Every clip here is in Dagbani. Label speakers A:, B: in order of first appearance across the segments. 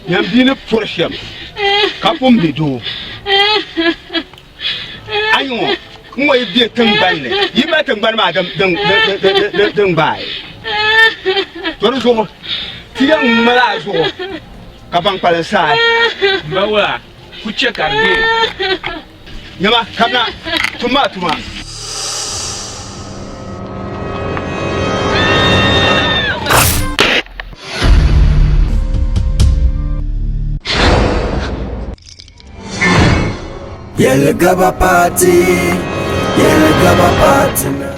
A: Nyam bia ni pɔri shɛm ka pun mi doo. A yi ŋɔ n ŋɔ yi be tiŋgbani ni, yi mali tiŋgbani maa din gbaai. To di zuɣu ti yɛn ŋmali a zuɣu ka ban kpalim saai.
B: M ba wula ku chɛ ka di deei.
A: Nyama, kamina, tumma a tuma.
C: Yɛlgaba paati, yɛlgaba paati na.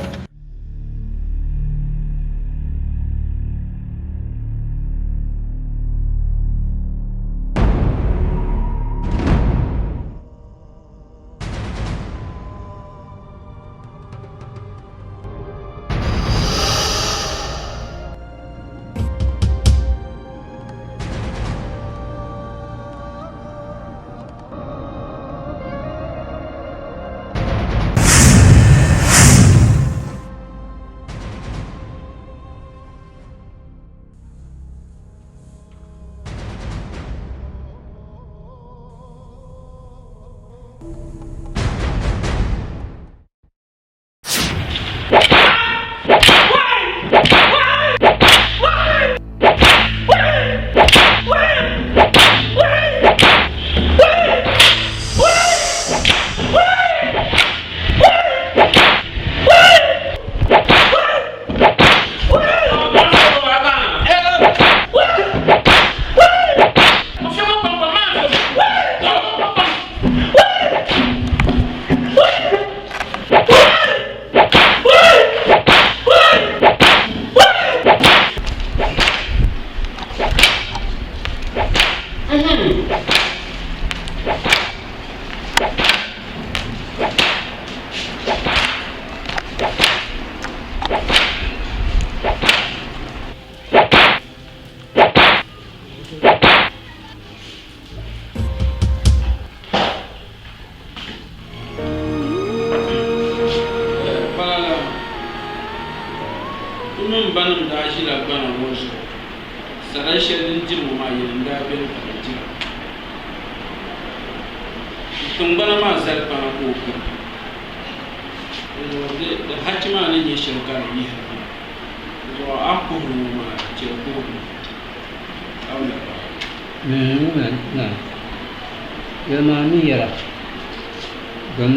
B: Ti mini ba nim daa ʒila gbana ŋɔ zuɣu. Sara shɛli din diri ŋɔ maa yɛli n-daa beni ka bɛ dira. Tiŋgbana maa zalikpana ka o gbubi. Di hachi maa ni nyɛ shɛli ka di yihiri na. Di zuɣu a ni kuhiri ŋɔ maa, chɛli kuhigu. A bi lahi baŋ.
D: Yɛlimaŋli ni yɛla, dom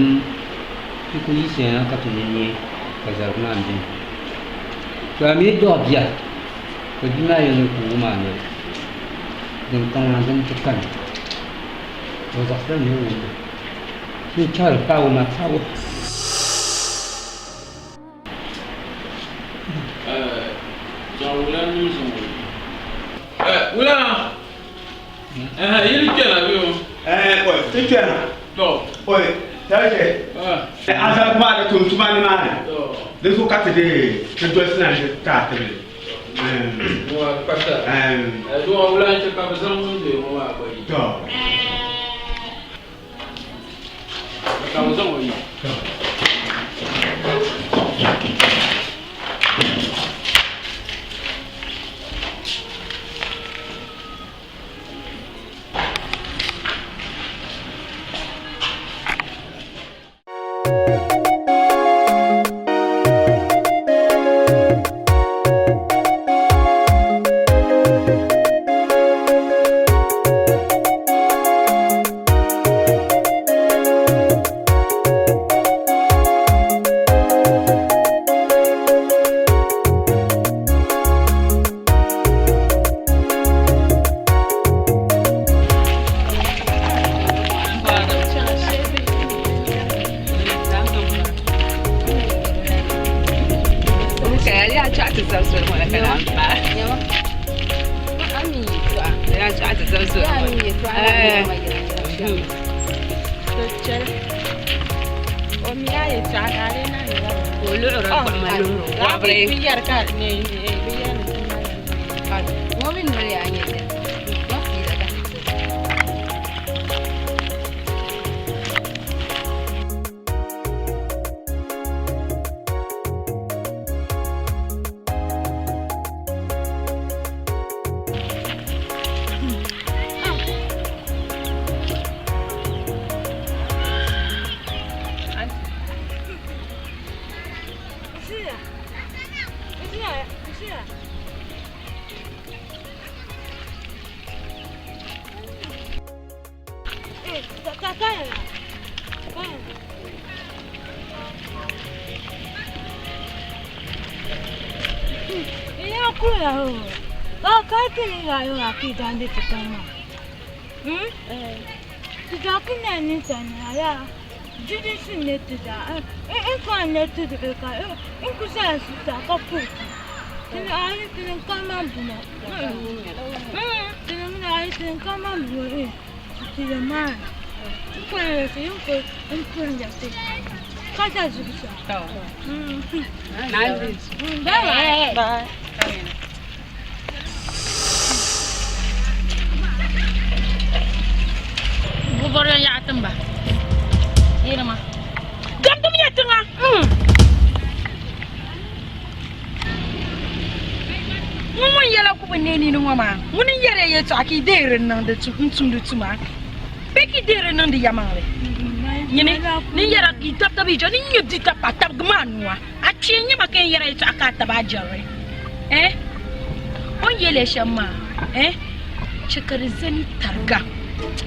D: ti ku yiɣisiya na ka ti ni nya ka zaligu maa beni. To a mi dɔɣi bia, ka bia maa yɛli ni o ku wum a noli, din kaŋ a dini ti kani, o zaɣisila ni o wum li. Ti chahiri paagi o maa paagi o.
A: Azali maa di tum tuma nimaani di zuɣu ka ti dee ti dolisi na ni ti a tibili.
E: Ŋun ŋun yɛla ku bi neei nini ŋɔ maa, ŋuni n-yɛri ya yɛltɔɣa ka yi deeri n-niŋdi n-tumdi tuma bee ka yi deeri niŋdi yɛlimaŋli? Nyini ni yɛra ka yi tab tabi yi jɛri ni ŋmɛbi di tab pa tabigi maa nua. A kpee n-nyɛ ma ka yɛn yɛra yɛltɔɣa ka a tab a jɛri eh? O ni yɛli ya shɛm maa eh? Chɛ ka di zani tariga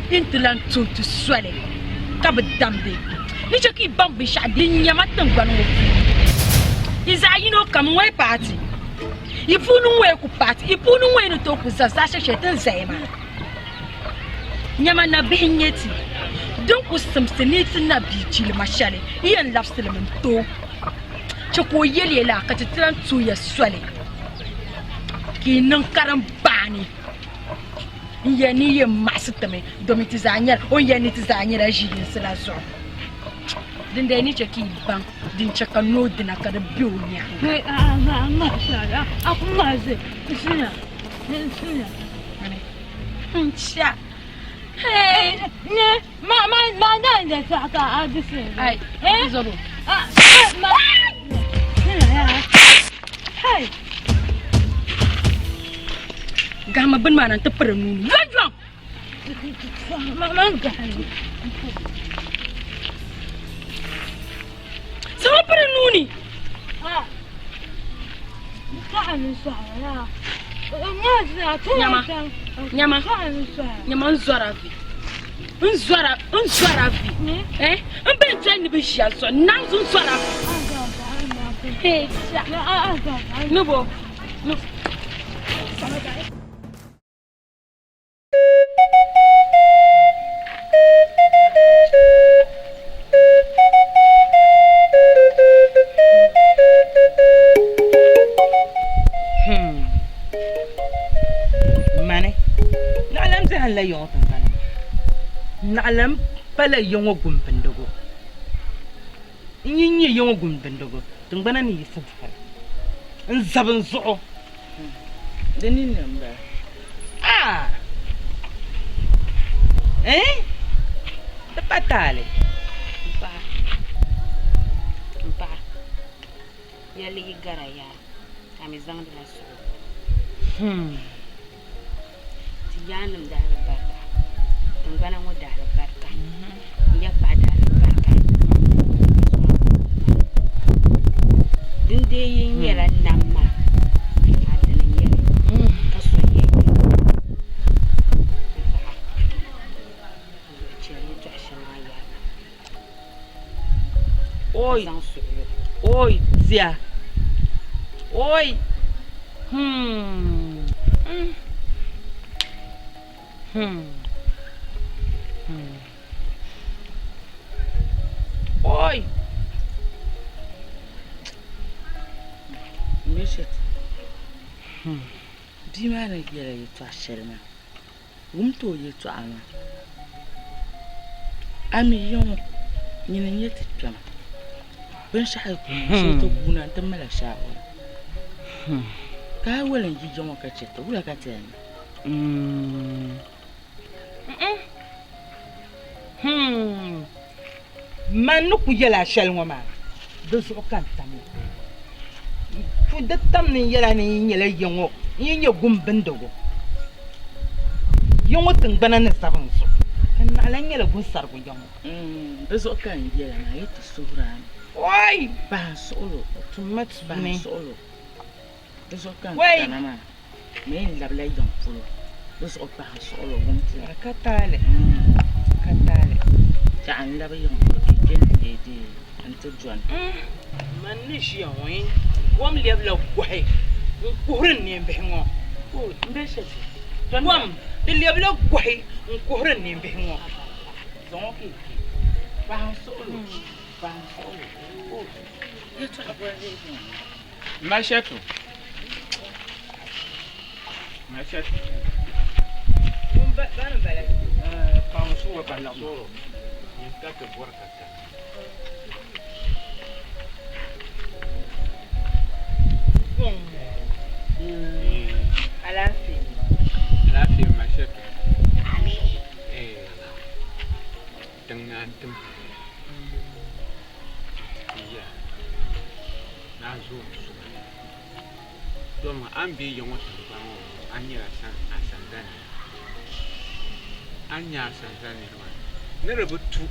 E: yi ni ti lan tuhi ti soli ka bi damdi ni chɛ ka yi baŋ binshɛɣu din nyɛ ma tiŋgbani ŋɔ puuni. Yi zaɣ yino kam ŋɔi paati, yi puuni ŋɔi ku paati, yi puuni ŋɔi ni tooi ku za zaashe shɛli ti ni zaya maa. Nyama nabihi n-nyɛ ti, din ku simsi ni ti nabia jilima shɛli yi yɛn labisi li mi n-ti o. Chɛ ka o yɛli ya laa ka ti ti lan tuhi ya soli ka yi niŋ karimbaani. N yɛli ni yi yɛn maɣisi ti mi domin ti zaa nyɛla o ni yɛli ni ti zaa nyɛla ʒi yinsi la zuɣu. Dindali ni chɛ ka yi baŋ din chɛ ka noo dina ka di be o nyaaŋa. Gahima bini maa na n-ti piri nuu ni yɔŋyɔŋ. Zaŋ piri nuu ni. Nyama, nyama, nyama n zɔra vi. N zɔra, n zɔra vi. Eh, n bɛn doli ni bi ʒiya zuɣu, n naan zu n zɔra vi. Hey, nubo, nubo.
F: Mani, naɣilam zahim la ya ŋɔ tiŋgbani ŋɔ. Naɣilam pala ya ŋɔ gumbindigu. N yi nya ya ŋɔ gumbindigu, tiŋgbana ni yiɣisi buɣili n-zabi n zuɣu.
G: Di ninni m-bala.
F: Ah! Eh? Di pa taali.
G: M paɣa, m paɣa, yɛlli yi gara yaa, a mi zaŋdila suhu. Ti yaannim daalibarika, tiŋgbana ŋɔ daalibarika, n ya paɣa daalibarika. Din dee yi nyɛla nam maa, a dini n-nyɛ li ka so yɛn yɛli m paɣa, zuɣu chɛri yɛtɔɣ shɛŋa yɛri ma ka zaŋ suɣilo.
F: Oi tia! Oi! Hmm! Hmm! Hmm! Oi!
G: Bia maa ni yɛli yɛtɔɣ shɛli maa, wum ti o yɛtɔɣa maa. A mi ya ŋɔ, nyini n-nyɛ ti kpɛma. Binshɛɣu yi kuli niŋ shee ti guuna nti mali a shaawara. Ka a wali n-yi ya ŋɔ ka chɛ ti, wula ka ti yɛn niŋ?
F: Man ni ku yɛl a shɛli ŋɔ maa, di zuɣu ka n tamya. Di tam ni n yɛl a ni n yi nyɛla ya ŋɔ, n yi nyɛ gumbindigu ya ŋɔ tiŋgbana ni zabi n zuɣu, ka naɣila n nyɛla gunsarigu ya ŋɔ.
G: Di zuɣu ka n yɛl a maa, yi ti suhir a mi.
F: Oi!
G: Bahi n suɣilo.
F: Tumma
G: Bahi n
F: tuuni.
G: suɣilo. Di zuɣu ka n
F: Wei!
G: kana maa, ma yɛn labila yiŋ polo. Di zuɣu bahi n suɣilo wum ti.
F: Ka taali. Ka taali. Tɛha n-labi yiŋ polo ka yi kpe nti deei nti dɔni. Man ni ʒiya ŋɔ yi kom lɛbila gɔhi n-kuhiri n nɛmbihi ŋɔ. Kom di lɛbila gɔhi n-kuhiri n nɛmbihi ŋɔ.
B: Mashatu. Mashatu.
F: Alaafee.
B: Alaafee Mashatu. Tiŋ naa n-tim ti ya ni a zo n-suma dama a ni be ya ŋɔ tiŋgbani ŋɔ ni a nyɛla a sanzani nira. A ni nyɛ a sanzani nira maa ni di bi tu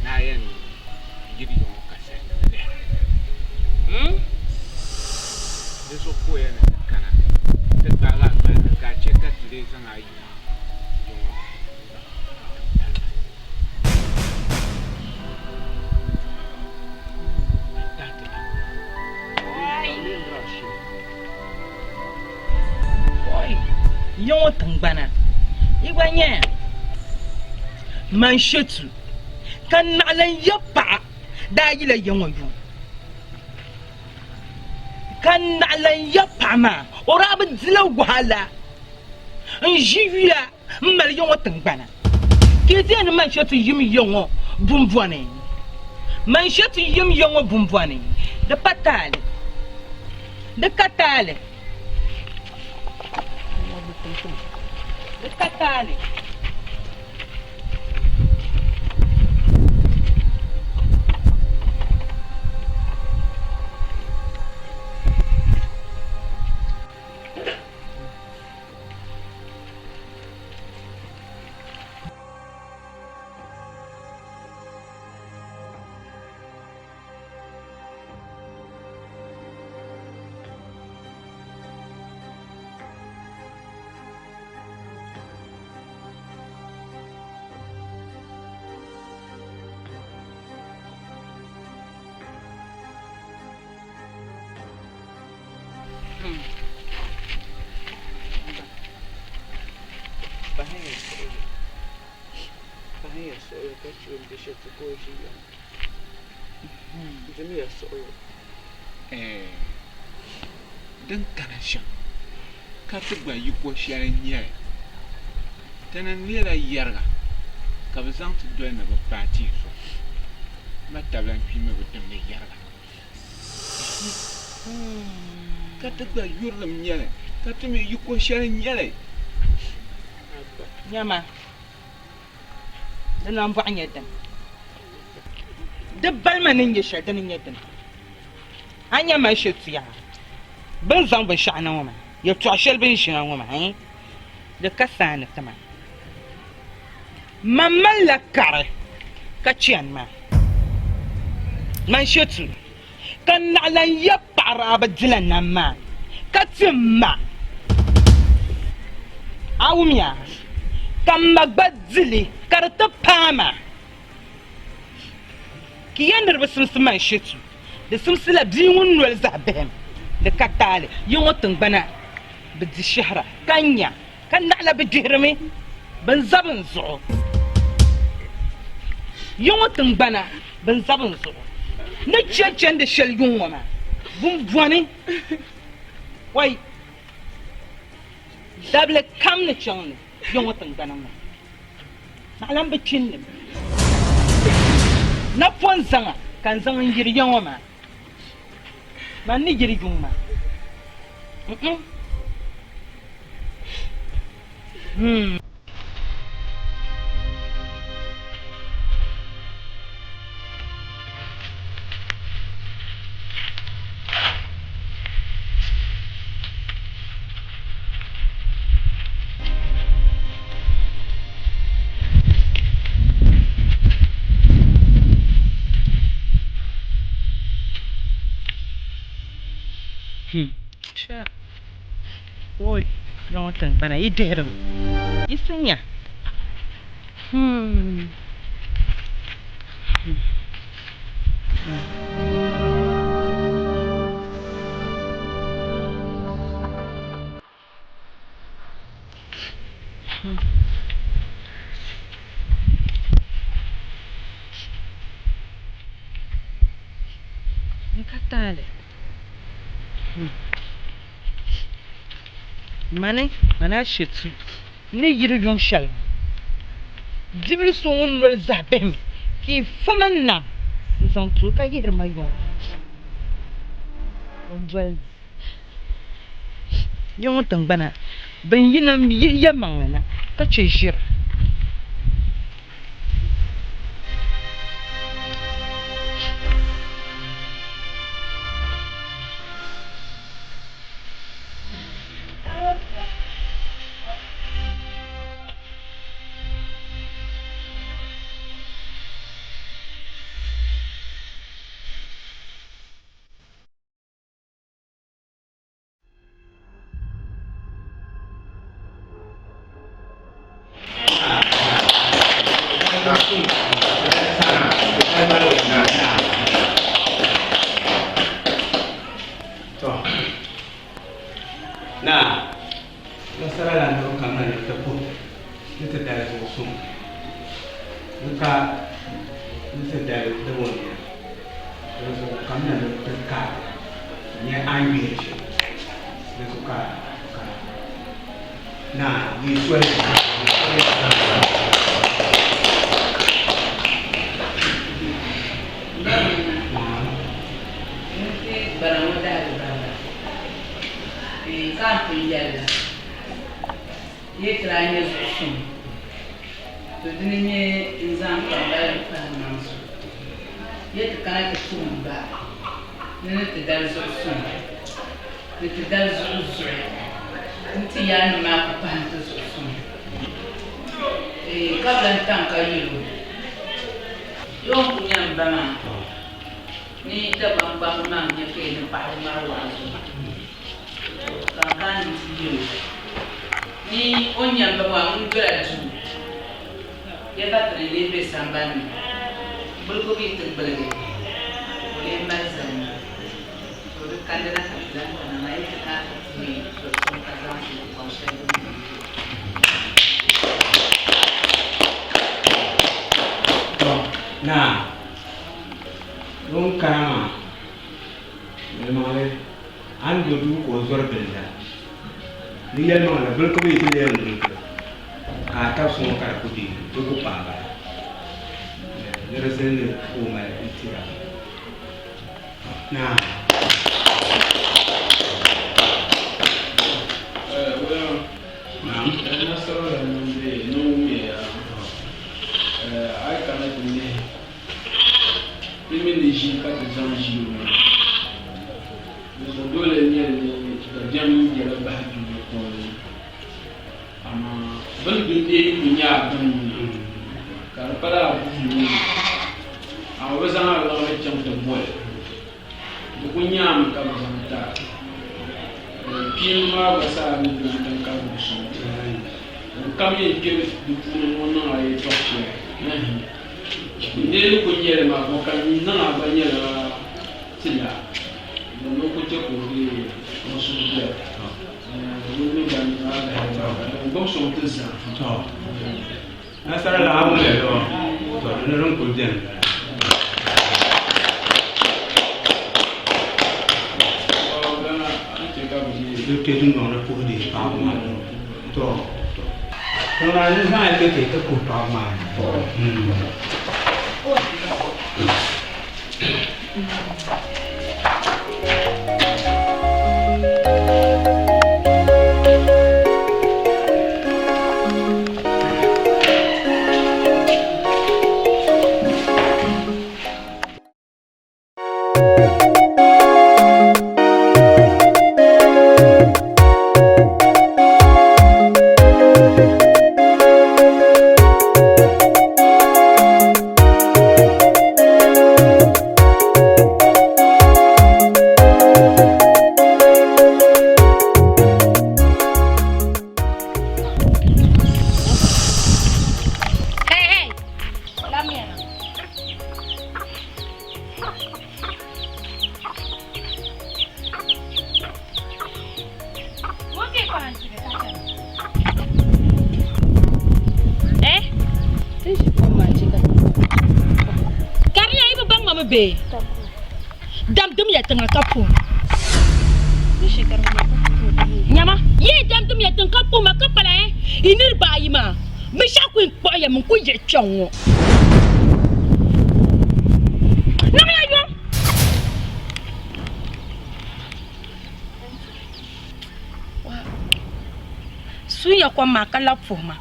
B: ni a yɛn yiri ya ŋɔ ka salinima lihira. Di zuɣu ka o yɛn ni ti kana ti gbaagi a gbali ka a chɛ ka ti lee zaŋ a yuma ya ŋɔ.
F: Ya ŋɔ tiŋgbana yi gba nyɛya man Shetu ka naɣilan ya paɣa daa yila ya ŋɔ yuŋ ka naɣilan ya paɣa maa o daa bi dila wahala n-ʒi yuya M mali ya ŋɔ tiŋgbana, ka yi ti ni man shɛli ti yim ya ŋɔ bumbɔni. Man shɛli ti yim ya ŋɔ bumbɔni, di pa taali, di ka taali, di ka taali.
B: Din kana shɛm ka ti gba yiko shɛli n-nyɛ li, ti ni leela yɛriga ka bɛ zaŋ ti doli ni bɛ paai ti zuɣu. Ma tabila n-kpimi bi dimdi yɛriga. Ka ti gba yurilim nyɛ li, ka ti mi yiko shɛli n-nyɛ li.
F: Nyama, di nambɔɣu nyɛ dini? Di balima ni nyɛ shɛli dini n-nyɛ dini? A nya mali shɛli tuya bɛ ni zaŋ binshɛɣu na ŋɔ maa, yɛtɔɣ shɛli bɛ ni ʒi na ŋɔ maa, ɛɛn, di ka saani ti ma. Man malila kari ka chani maa. Man Shetu, ka naɣilan ya paɣiri a bi dila nam maa ka ti m ma. A wumya? Ka m ma gba di li ka di ti paai ma. Ka ya niriba simsi man Shetu, di simsila bia ŋun noli zaɣ bihim, di ka taali. Ya ŋɔ tiŋgbana bi di shɛhira ka nya. Ka naɣila bɛ gbihirimi bɛn zabi n zuɣu. Ya ŋɔ tiŋgbana bɛn zabi n zuɣu ni chɛ chandi shɛli yuŋ ŋɔ maa, bumbɔni, wai, dabili kam ni chaŋ ni ya ŋɔ tiŋgbana ŋɔ, naɣila m bi kpini li mi. Napɔŋ zaŋa ka n zaŋ n yiri ya ŋɔ maa. Man ni yiri yuŋ maa. Mm-mm. Hmm. Oi, ya ŋɔ tiŋgbana yi dihirimi yi si nya. Hmm. N ka taali. Mani mani Ashetu ni yi di yuŋ shɛli ŋɔ, bibili so ŋun noli zahi bihim ka yi fa ma nam n-zaŋ ti o ka yihiri ma yuŋ o doli ma. Ya ŋɔ tiŋgbana bɛn yina m-yihi yɛlimaŋli na ka chɛ ʒiri.
A: To, naa, nasara la niriba kamina ni ti puhi ni ti dali zuɣu suŋ ni ka ni ti dali dabo nia. Di zuɣu kamina ni ti kaai nya a ni yihiri shɛm. Di zuɣu ka ka naa yi soli.
H: Nti gbana ŋɔ dahigi baŋda, ka n pun yɛli la, yi ti daa nyɛ zuɣu suŋ, to dini n-nyɛ n zaŋ kpambaligu pahi m maŋ zuɣu. Yi ti kana ti puhi m ba ni ni ti dali zuɣu suŋ, ni ti dali zuɣu zuɣu nti yaannim maa ku pahi nti zuɣu suŋ. Ka bi lan tam ka yɛl o, Yi o ni ku nya m ba maa ni Dagbaŋ kpamba maa n-nyɛ ka yi ni paɣiba ŋmari wa'azu ka n kana ni n ti yɛl o ni o ni nya m ba maa ŋun dola duu ya ka ti ni lee be sambani ni gbuligibu yi ti gbuligi ka o lee mali zalima. To di kandina ka ti lan kana maa yi ti kana ti puhi zuɣusuŋ ka zaŋ ti kɔŋ shɛli din be ni.
A: Tɔ! Naa, ŋun kana maa, yɛlimaŋli, a ni do duu ka o zɔri gilinda. Ni yɛlimaŋli, gbuligibu yi ti leei n-gbuligiri, ka a tabi so ŋɔ ka di ku deei, di ku paai bala. Ni di zilinli ka o mali n-tira. Naa.
B: Nasara la niŋdi niŋ wumiya a yi kana ti lihi ti mi ni ʒii ka ti zaŋ ʒili ŋɔ di zuɣu dole n nyɛli ni dabiɛm yi biɛla bahi dunia puuni amaa bini dundee ku nyɛ a bini ka di pala a buhi nuu ni amaa bɛ zaŋ a liɣiri chaŋ ti boli di ku nyaami ka bɛ zaŋ ti a Piibu maa gba saa ni doli tiŋ ka gbubi sɔŋ ŋun kam yɛn kpe di puuni ni o niŋ a yɛltɔɣ shɛli. N dee ni kul nyɛ li maa, bɔ ka n niŋ a gba nyɛla tila, domin o ku chɛ ka o deei o suhu biɛri. Ŋun mi gba niŋ a lahibali ka din gbubi sɔŋ ti zaa.
A: Nasara laɣim ŋɔ lala tɔ di ni din kuli beni m-bala. Di kpe dundɔŋ ni puhi deei paɣaba maa tɔ tɔ. Tiŋlana ni zaŋ ya kpe ti ti puhi paɣaba maa tɔ.
E: bee? Damdimiya tiŋa ka puhi ma. Nyama, yi yi damdimiya tiŋ ka puhi ma ka pala eh, yi niriba ayi maa, binshɛɣu ku yɛn kpuɣi ya mi n-ku yiɣi kpɛŋ ŋɔ. Niŋmiya yom! Suuya kom maa ka labi puhi ma.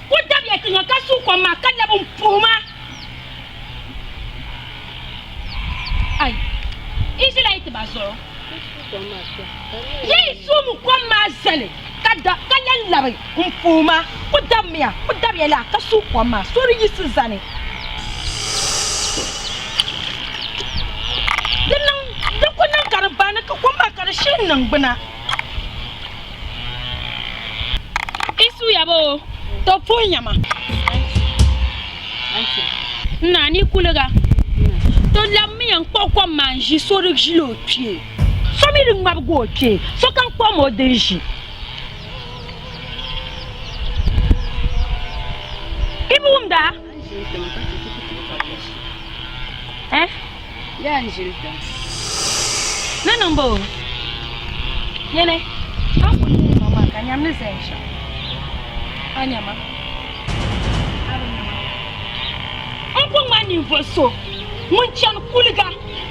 E: Ku dabiya tiŋa ka suui kom maa ka labi m-puhi ma. Ai, yi ʒila yi tiba zuɣu. Yi yi suumi kom maa zali ka da ka lan labi m-puhi ma. Ku dabimiya, ku dabiya laa ka suui kom maa so di yiɣisi zani. Di niŋ, di ku niŋ ka di baani ka kom maa ka di shiri niŋ gbuna. Isu yaba o, to puhi nyama. N naa ni kuliga, to labimiya n-kpuɣi kom maa n-ʒi so di ʒila o kpee. So mi di ŋmabigi o kpee, sokam kpuɣimi o din ʒi. Yi bi wumda? Eh? Ni niŋ bo? Nyini, a ni kuli neei ma maa ka nyam ni zaya shɛm. A nya ma? A bi nya ma? N ku ŋmani ninvuɣ so ŋun chani kuliga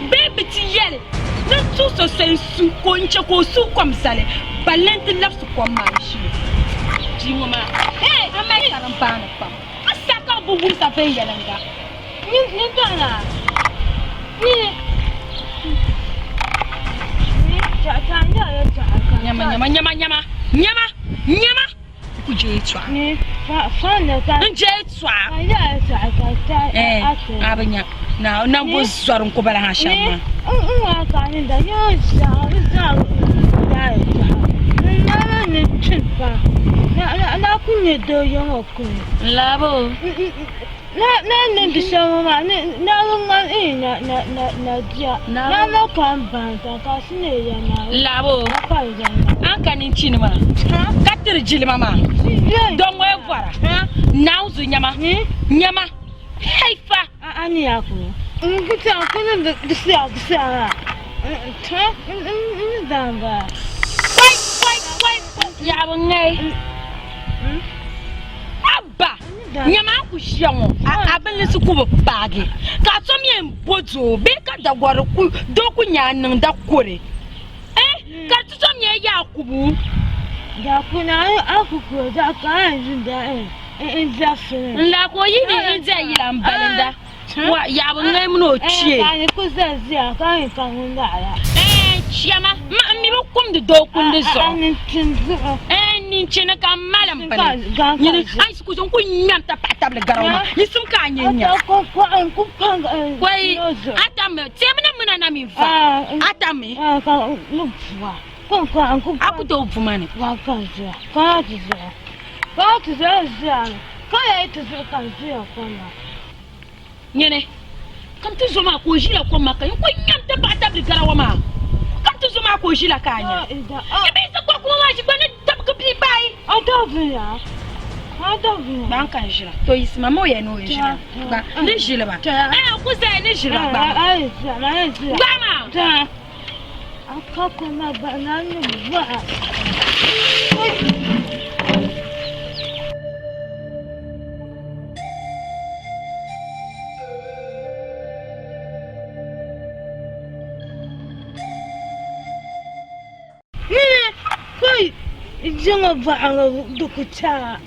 E: bee bɛ ti yɛli ni n tuhi so so n-su ka o n-chɛ ka o suui kom zali, balli nti labisi kom maa n-ʒili bia ŋɔ maa. Hee! A mali karimbaani pam! Ka sa ka bɛ wumsa viɛnyɛliŋga. Nyama, nyama, nyama, nyama, nyama, nyama! N ku je yɛtɔɣa. N je yɛtɔɣa. Eh, a bi nya. Na, nambo zɔri n ku bala ha shɛm maa. N labi o. N labi o. A ni ka ninchini maa ka tiri jilima maa, dɔŋ ŋɔ yi bɔra Naawuni zu nyama, nyama, hei fa! Kɔi, kɔi, kɔi, kɔi, yaɣibu ŋ-ŋayi. Abba, nyama a ku ʒiya ŋɔ, a binlinsi ku bi paagi, ka a tom yɛn bo doo bee ka dagɔri ku doo ku nya a niŋda kore. Eh, ka ti tom nyɛ Yakubu. N lahi ka o yi ni India yila m balinda. Wa yaɣibu ŋ-ŋayi mini o kpee. Ɛɛn chɛma, m mi bi kumdi doo kundi zuɣu. Ɛɛn nini chɛ ni ka m mali m bini. Nyini, a yi ku n ku ŋmɛm ta paɣa tabili garawa maa, yiɣisim ka a nyɛ nya. Kɔi, a tammi, teemi ni mini a na mi va, a tammi. A ku tooi bu ma ni. Nyini, kam ti zo maa ka o ʒila kom maa ka n ku nyam ti paɣa tabili garawa maa. Kam ti zo maa ka o ʒila ka a nya. Yi bi yiɣisi kɔri kuma maa ʒi gba ni tabigi bia paai. Gba n ka n ʒila. To yiɣisima ma o yɛli ni o ʒila. Gba ni ʒili ba. Ɛɛ o ku zaya ni ʒili ba gba. Gba maa.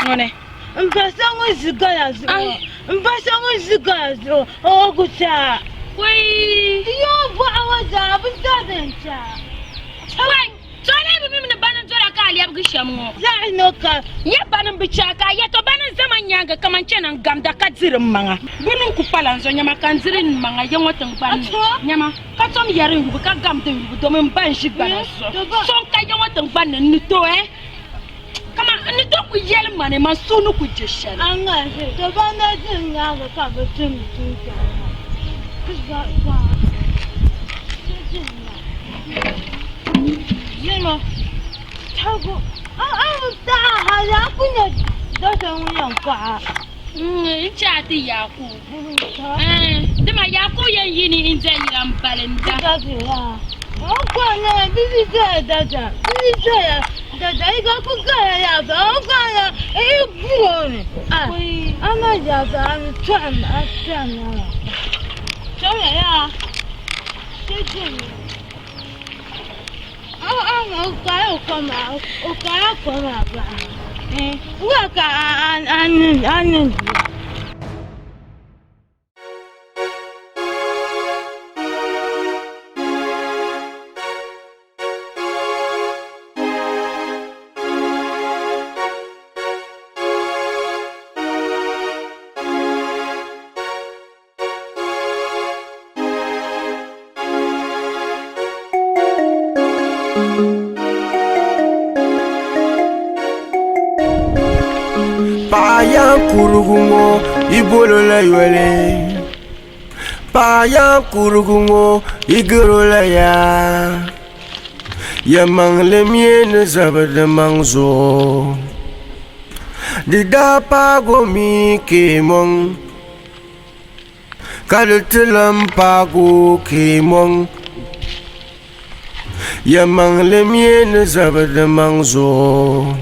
E: Ŋuni? Koi! Koi! To a lee bi mi ni bani n-dɔla ka a lɛbigi shɛm ŋɔ? Ya bani m-bi chaai ka a ya, to bani n-za ma nyaaŋa kaman chana n-gamda ka diri m maŋa. Bɛ ni ku pala n zuɣu nyama ka n diri n maŋa ya ŋɔ tiŋgbani ni. Nyama, ka tom yɛri n yubu ka gamdi n yubu domi m ba n-ʒi gbana zuɣu. So n-ka ya ŋɔ tiŋgbani ni n ni tooi kaman n ni tooi ku yɛli ma ni man suhu ni ku je shɛli.
I: N chɛ a ti Yaakubu. Dama Yaakubu yɛn yi ni n-dali yila m-balinda.
C: Paɣa yan kurigu ŋɔ yi bolo la yoli paɣa yan kurigu ŋɔ yi garo la yaa yɛlimaŋli mi ni zabi di maŋ zuɣu di daa paagi o mi ka mɔŋ Ka di ti lan paag o ka yi mɔŋ yɛlimaŋli mi ni zabi di maŋ zuɣu.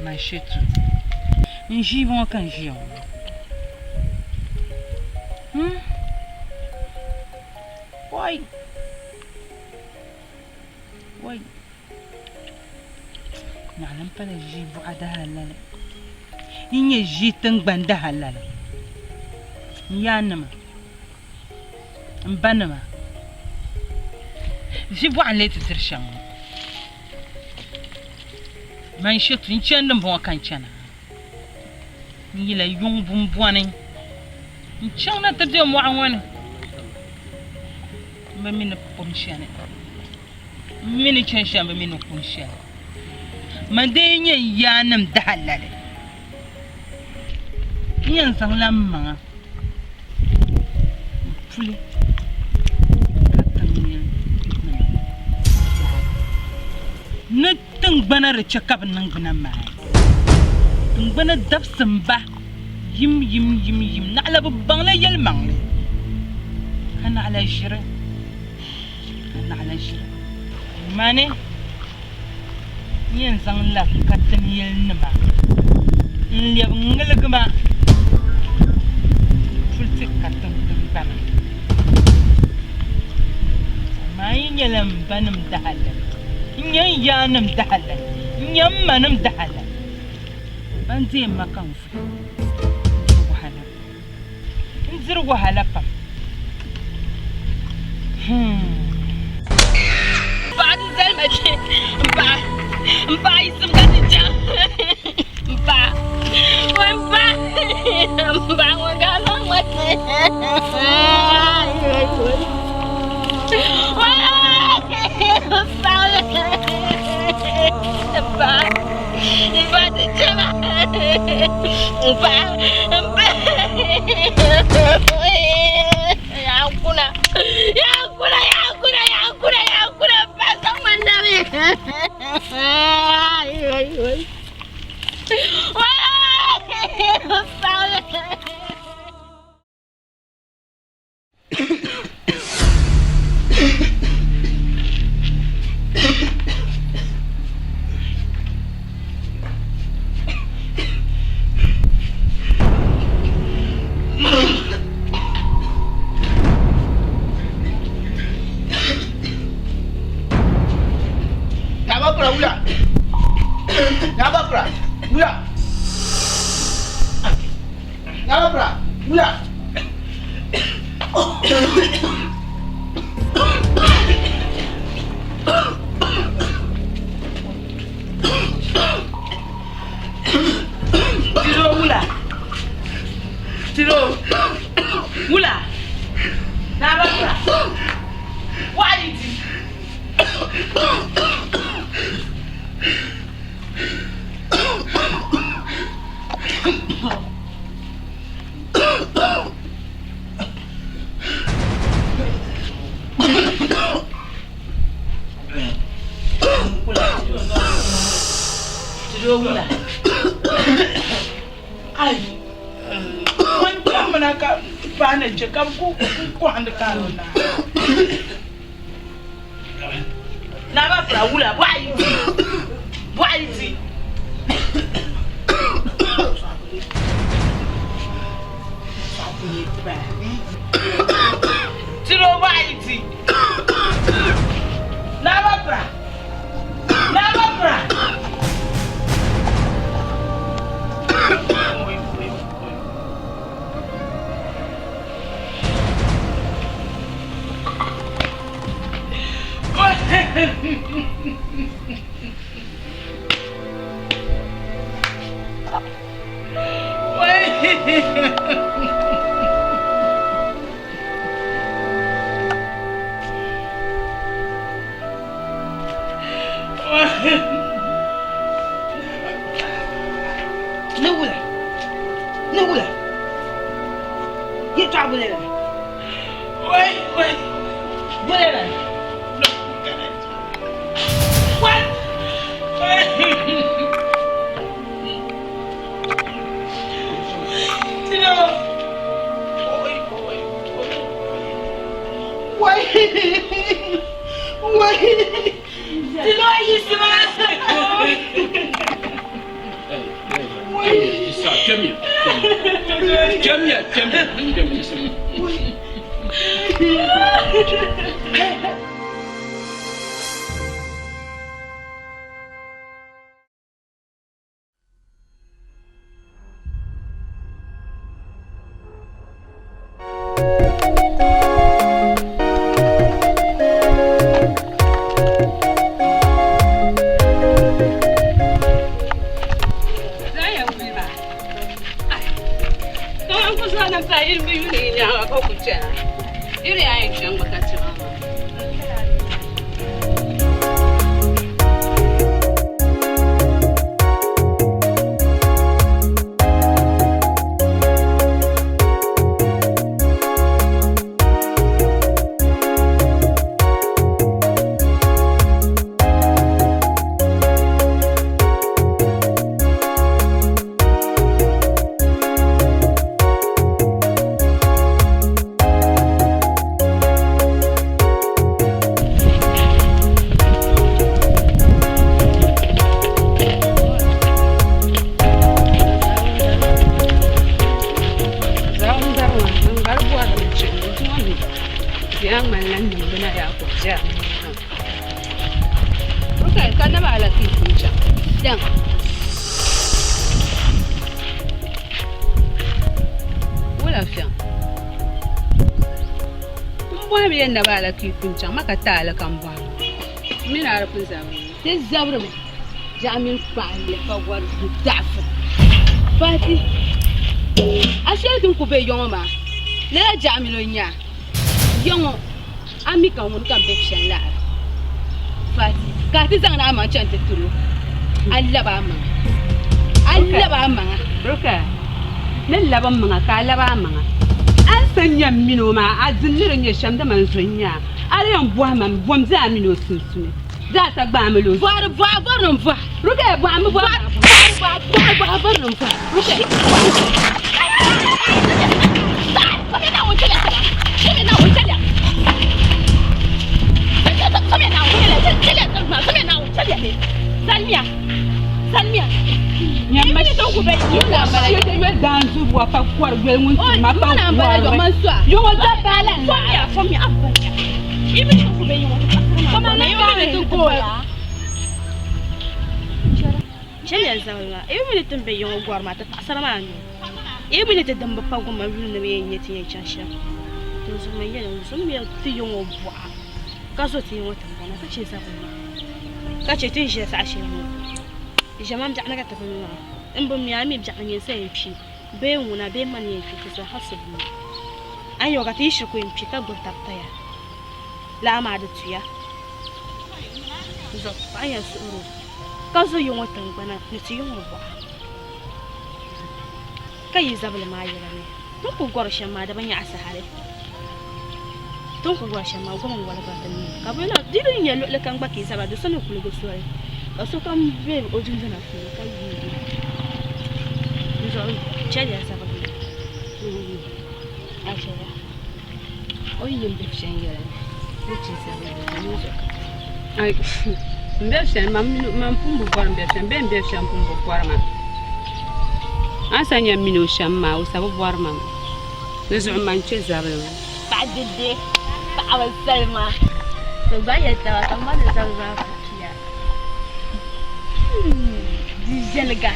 F: Mashetu n ʒii ŋɔ ka n ʒiya ŋɔ hmm? Wai wai Naɣilim pala ʒii buɣa dahalali n-nyɛ ʒii tiŋgbani dahalali n yaannima m banima ʒi buɣa n-lee ti diri shɛm ŋɔ. Man Shetu n chandi m-bɔŋɔ ka n chana n yila yuŋ bumbɔni n chaŋ na ti be mɔɣu ŋɔ ni m bi mi ni pum shɛli. M mi ni chani shɛm bi mi ni kuni shɛli. Man dee nyɛ n yaannim dahalali. N yɛn zaŋla m maŋa m-puli ka tiŋ niriba ni tiŋgbana di chɛ ka bɛ niŋgbuna maai. Tiŋgbana dabisi m-ba yim yim yim yim naɣila bɛ baŋla yɛlimaŋli ka naɣila ʒiri. Ka naɣila ʒiri. Mani n yɛn zaŋ la Katimielinima n-lɛbi ŋ-ŋiligi ma puli ti Katim tiŋgbani. Amaa yi nyɛla m banim dahalali, n-nyɛ n yaannim dahalali, n-nyɛ m manim dahalali, ban deei ma ka n vuhi wahala. N diri wahala pam. Hmm.
H: Paɣa ti zali ma kpe n paɣa n paɣa yisim ka ti chaŋ n paɣa o n paɣa n paɣa ŋɔ ka zaŋ ma kpe n paɣa n paɣa ti chɛma n paɣa
F: Wula. Nabra, wula. Tiro wula. Tiro wula. Nabra. Why did you? Tiro wula. Ai. Wani ka paana che ka ku kɔhindi kaaro na. Naba fura wula bɔɣa yi ti bɔɣa yi ti. Tiro bɔɣa yi ti. Naba fura naba fura. Ni wula ni wula yɛltɔɣa bole la bole la
J: Chɛliya zabili maa. Yi mi ni ti ni be ya ŋɔ gɔri maa, ti paɣisara maa n-nyɛ o. Yi mi ni ti dimbi pa goma yuli ni bɛ yɛn nya ti yɛn chaŋ shɛm. Dinzuɣu man yɛli n zommiya ti ya ŋɔ buɣa ka zo ti ya ŋɔ tiŋgbana ka chɛ zabili maa, ka chɛ ti ni ʒiya saha shɛli ŋɔ. Ʒiɛmani biɛɣuni ka ti bi mi maa. M bi mi a mi biɛɣuni nyɛ n sa yɛn kpi bee ŋuna bee mani yɛn kpi ti zaa so bi mi. A ni yɛli ka ti yi shiri ku yɛn kpi ka gbubi tab taya, lala maa di tuya. Zuɣu paɣa yɛn suhiri o ka zo ya ŋɔ tiŋgbana ni ti ya ŋɔ buɣa ka yi zabili maa yɛla ni ti ni kuli gɔri shɛm maa di bi nyaɣisi hali ti ni kuli gɔri shɛm maa gom n-waligiri ti nuu ka bɛ di yi nyɛ luɣili kam gba ka yi zabira do so ni kuligi soli ka sokam be o dundona puuni ka yuuni dinzuɣu chɛliya zabili maa a chɛliya.
G: O yi yɛn bɛ shɛm yɛla ni chɛ zabili maa ni zuɣu ka n bɛ shɛm man pun bi bɔri n bɛ shɛm bee n bɛ shɛm pun bi bɔri ma a ni sa nyɛ mini o shɛm maa o sa bi bɔri ma di zuɣu man chɛ zabili maa.
J: Paɣa diddi paɣaba salima bi gba yɛli taba ka ma ni zabili maa ku tuya di viɛliga.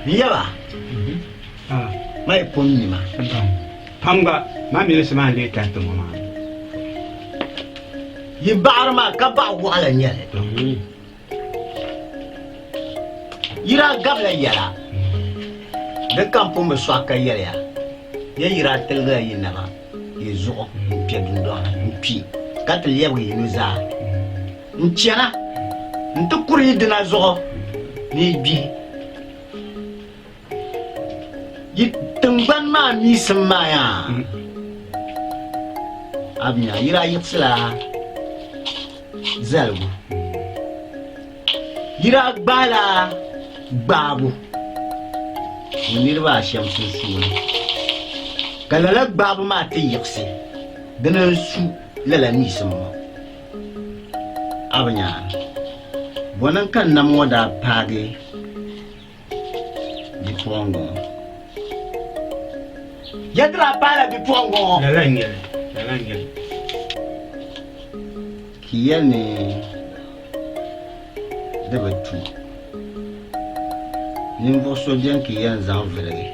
A: N yaba ma yi pun mi ma.
B: Pam gba ma milinsi maa n-lee tariti ŋɔ maa.
A: Yi baɣiri maa ka baɣ wɔɣila n-nyɛ li. Yi daa gabila yɛla din kam pun bi sɔɣi ka yɛli ya, ya yi daa tiligila yi naba yi zuɣu n-kpe dundɔŋ ni n-kpi ka ti lɛbigi yi nuzaa n-chana nti kuri yi dina zuɣu ni yi gbihi yi tiŋgbani maa miisim maa yaa. A bi nya, yi daa yiɣisila zaligu. Yi daa gbaala gbaabu ni niriba ashɛm sunsuuni, ka lala gbaabu maa ti yiɣisi dini n-su lala miisim ŋɔ. A bi nya, bɔni ka nam ŋɔ daa paagi bipuɣiŋga ŋɔ? Ya ti daa paala bipuɣiŋga ŋɔ?
B: Lala n-nyɛ li, lala n-nyɛ li.
A: Ka yi yɛli ni di bi tu ninvuɣ so beni ka yi yɛn zaŋ viligi,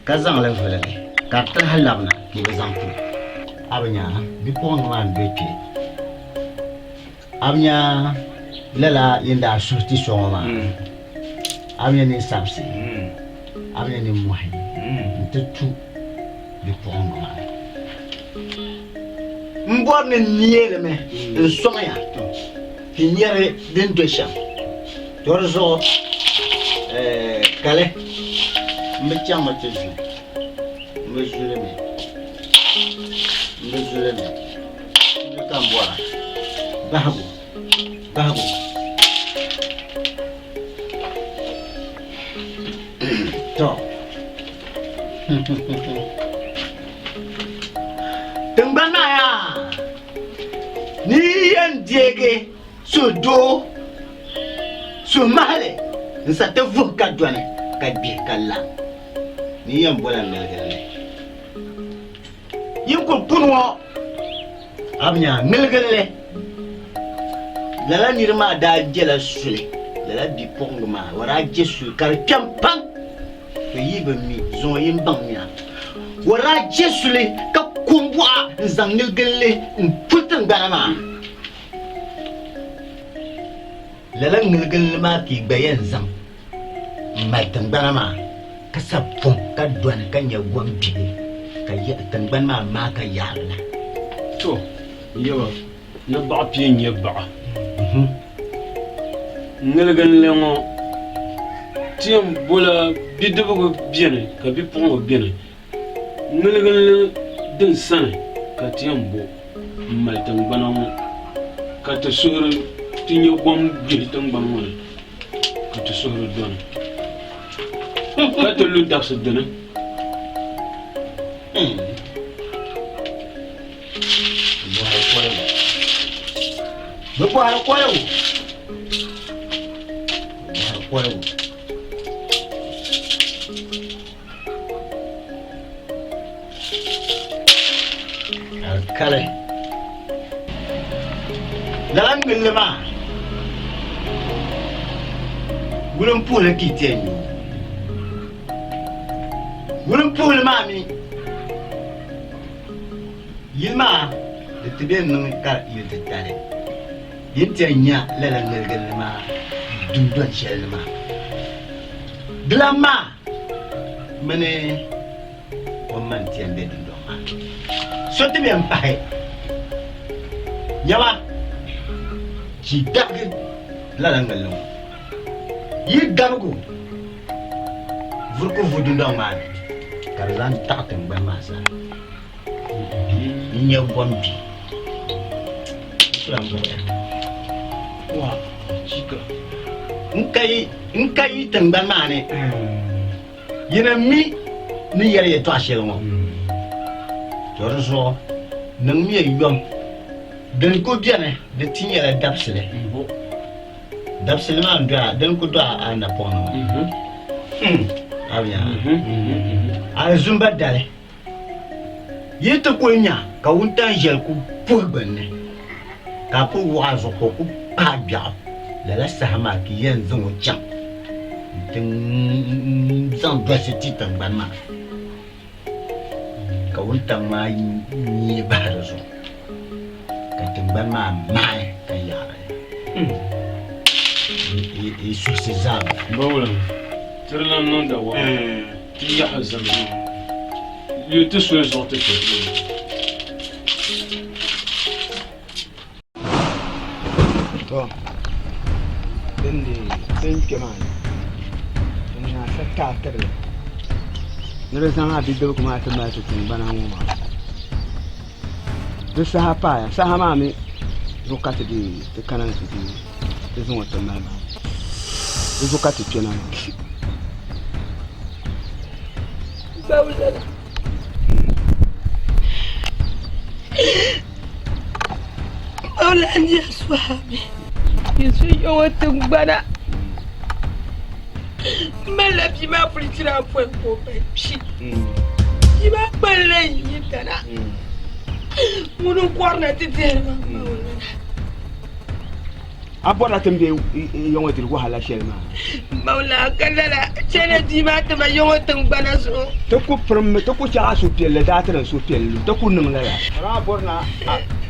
A: ka zaŋ li viligi ka di ti lahi labina ka yi bi zaŋ ti o. A bi nya bipuɣiŋga maa ni be kpe? A bi nya lala yin daa suhi ti so ŋɔ maa? A bi nya ninsabisi? A bi nya nimmɔhi nti tu bipuɣiŋga maa? M bɔri ni n neei li mi n-sɔŋ ya ti nyari din do shɛm. To di zuɣu kali m bi chaŋmi ti zuli, m bi zuli mi, m bi zuli mi, n ka m bɔra bahigu, bahigu. To. Tiŋgbani maa yaa ni yi yɛn deegi suhudoo suhumahili n-sa ti vuhi ka dɔni ka gbihi ka la, ni yi yɛn bola ŋmiligili ni. Yi ni kuli puni ŋɔ, a bi nya ŋmiligili ni. Lala niri maa daa jela suli, lala bipuɣiŋga maa, o daa je suli ka di kpɛm pam. To yi bi mi, zuŋɔ yi ni baŋ nya. O daa je suli ka ku m-bɔɣa n-zaŋ ŋmiligili n-puli tiŋgbana maa. Lala ŋmiligili maa ka yi gba yɛn zaŋ m-mali tiŋgbana maa, ka sa pom ka dɔni ka nya gom bihi, ka tiŋgbani maa maai ka yaari la.
K: To, yaba, ni baɣa pia n-nyɛ baɣa. Ŋmiligili ŋɔ, ti yɛn bola bidibiga beni ka bipuɣiŋga beni. Ŋmiligili din sani ka ti yɛn bo m-mali tiŋgbana ŋɔ, ka ti suhuri ti nya gom gbihi tiŋgbani ŋɔ ni. ti suhuri dɔni, ka ti lu dabisi dini.
A: Bɛ bɔhiri koligu. Bɛ bɔhiri koligu. Alikali. Lala ŋmilli maa wulimpuhili ka yi ti yɛn nyu. Wulimpuhili maa mi yili maa di ti bɛ niŋ ka yili titali. Yi ni ti yɛn nya lala ŋmiliginli maa dundɔn shɛli ni maa. Dilan maa mini o ma nti yɛn be dundɔŋ maa ni. So ti bɛn pahi nyama chi dabigi lala ŋmalli ŋɔ. Yi dabigu vuri ku vu dundɔŋ maa ni ka di zaŋ taɣi tiŋgbani maa zaa n-nya gom kpi. N ku lan buɣi ya. N ka yi tiŋgbani maa ni. Yi na mi ni yɛli yɛtɔɣ shɛli ŋɔ, to di zuɣu niŋmiya yom. Din kul beni di ti nyɛla dabisili. Dabisili maa n-dɔya, din kul dɔya a napɔŋ ni ŋɔ. A bi nya alizumba dali, yi ti kul nya ka wuntaŋ ʒiɛli kul puhi gbinni, ka a kul wuɣi a zuɣu ka o kul paai gbiɛɣu, lala saha maa ka yi yɛn zaŋ o chaŋ nti zaŋ dolisi ti tiŋgbani maa, ka wuntaŋ maa nyee bahi di zuɣu, ka tiŋgbani maa maai ka yaɣiri yi suhisi zaa.
K: Bawulim, ti di lan niŋda wahu, ti yaɣi zim yi ti soli zuɣu ti ti.
B: To, din di din kpɛ maa ni, din naa sa taai tibili ni di zaŋ a bidibigi maa ti mali ti tiŋgbana ŋɔ maa. Di saha paaya, saha maa mi zuɣu ka ti dii ti kana ni ti dii ti zaŋ o ti mali maa. Di zuɣu ka ti kpɛna maa.
L: Mawulana Suhami Yesu yɔŋɔ tiŋgbana m malila bia maa puli chira apɔin ka o mali kpi bia maa kpalila n yi dana ŋuni n-kɔrina ti dihiri ma Mawulana.
B: A bɔrila ti ni be ya ŋɔ diri wahala shɛli maa?
L: Mawulana ka lala chɛliya bia maa ti ma ya ŋɔ tiŋgbana zuɣu.
B: Ti ku pirimmi, ti ku chaɣ a suhupiɛlli daa ti niŋ suhupiɛlli lu, ti ku niŋ lala. Ka a bɔri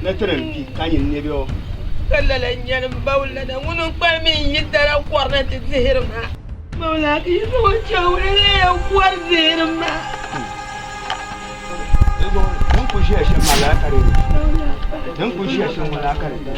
B: ni ti ni kpi ka nyin ne bɛ o?
L: Ka lala n-nyɛ li Mawulana, ŋuni n-kpalim n yi dana kɔrina ti dihiri ma. Mawulana ka yi zaŋ o chaŋ ŋuni n-lee yɛn kɔri dihiri ma.
B: Din ku ʒiya shɛm maa lala ka di nyɛ. Din ku ʒiya shɛm ŋɔ lala ka di nyɛ.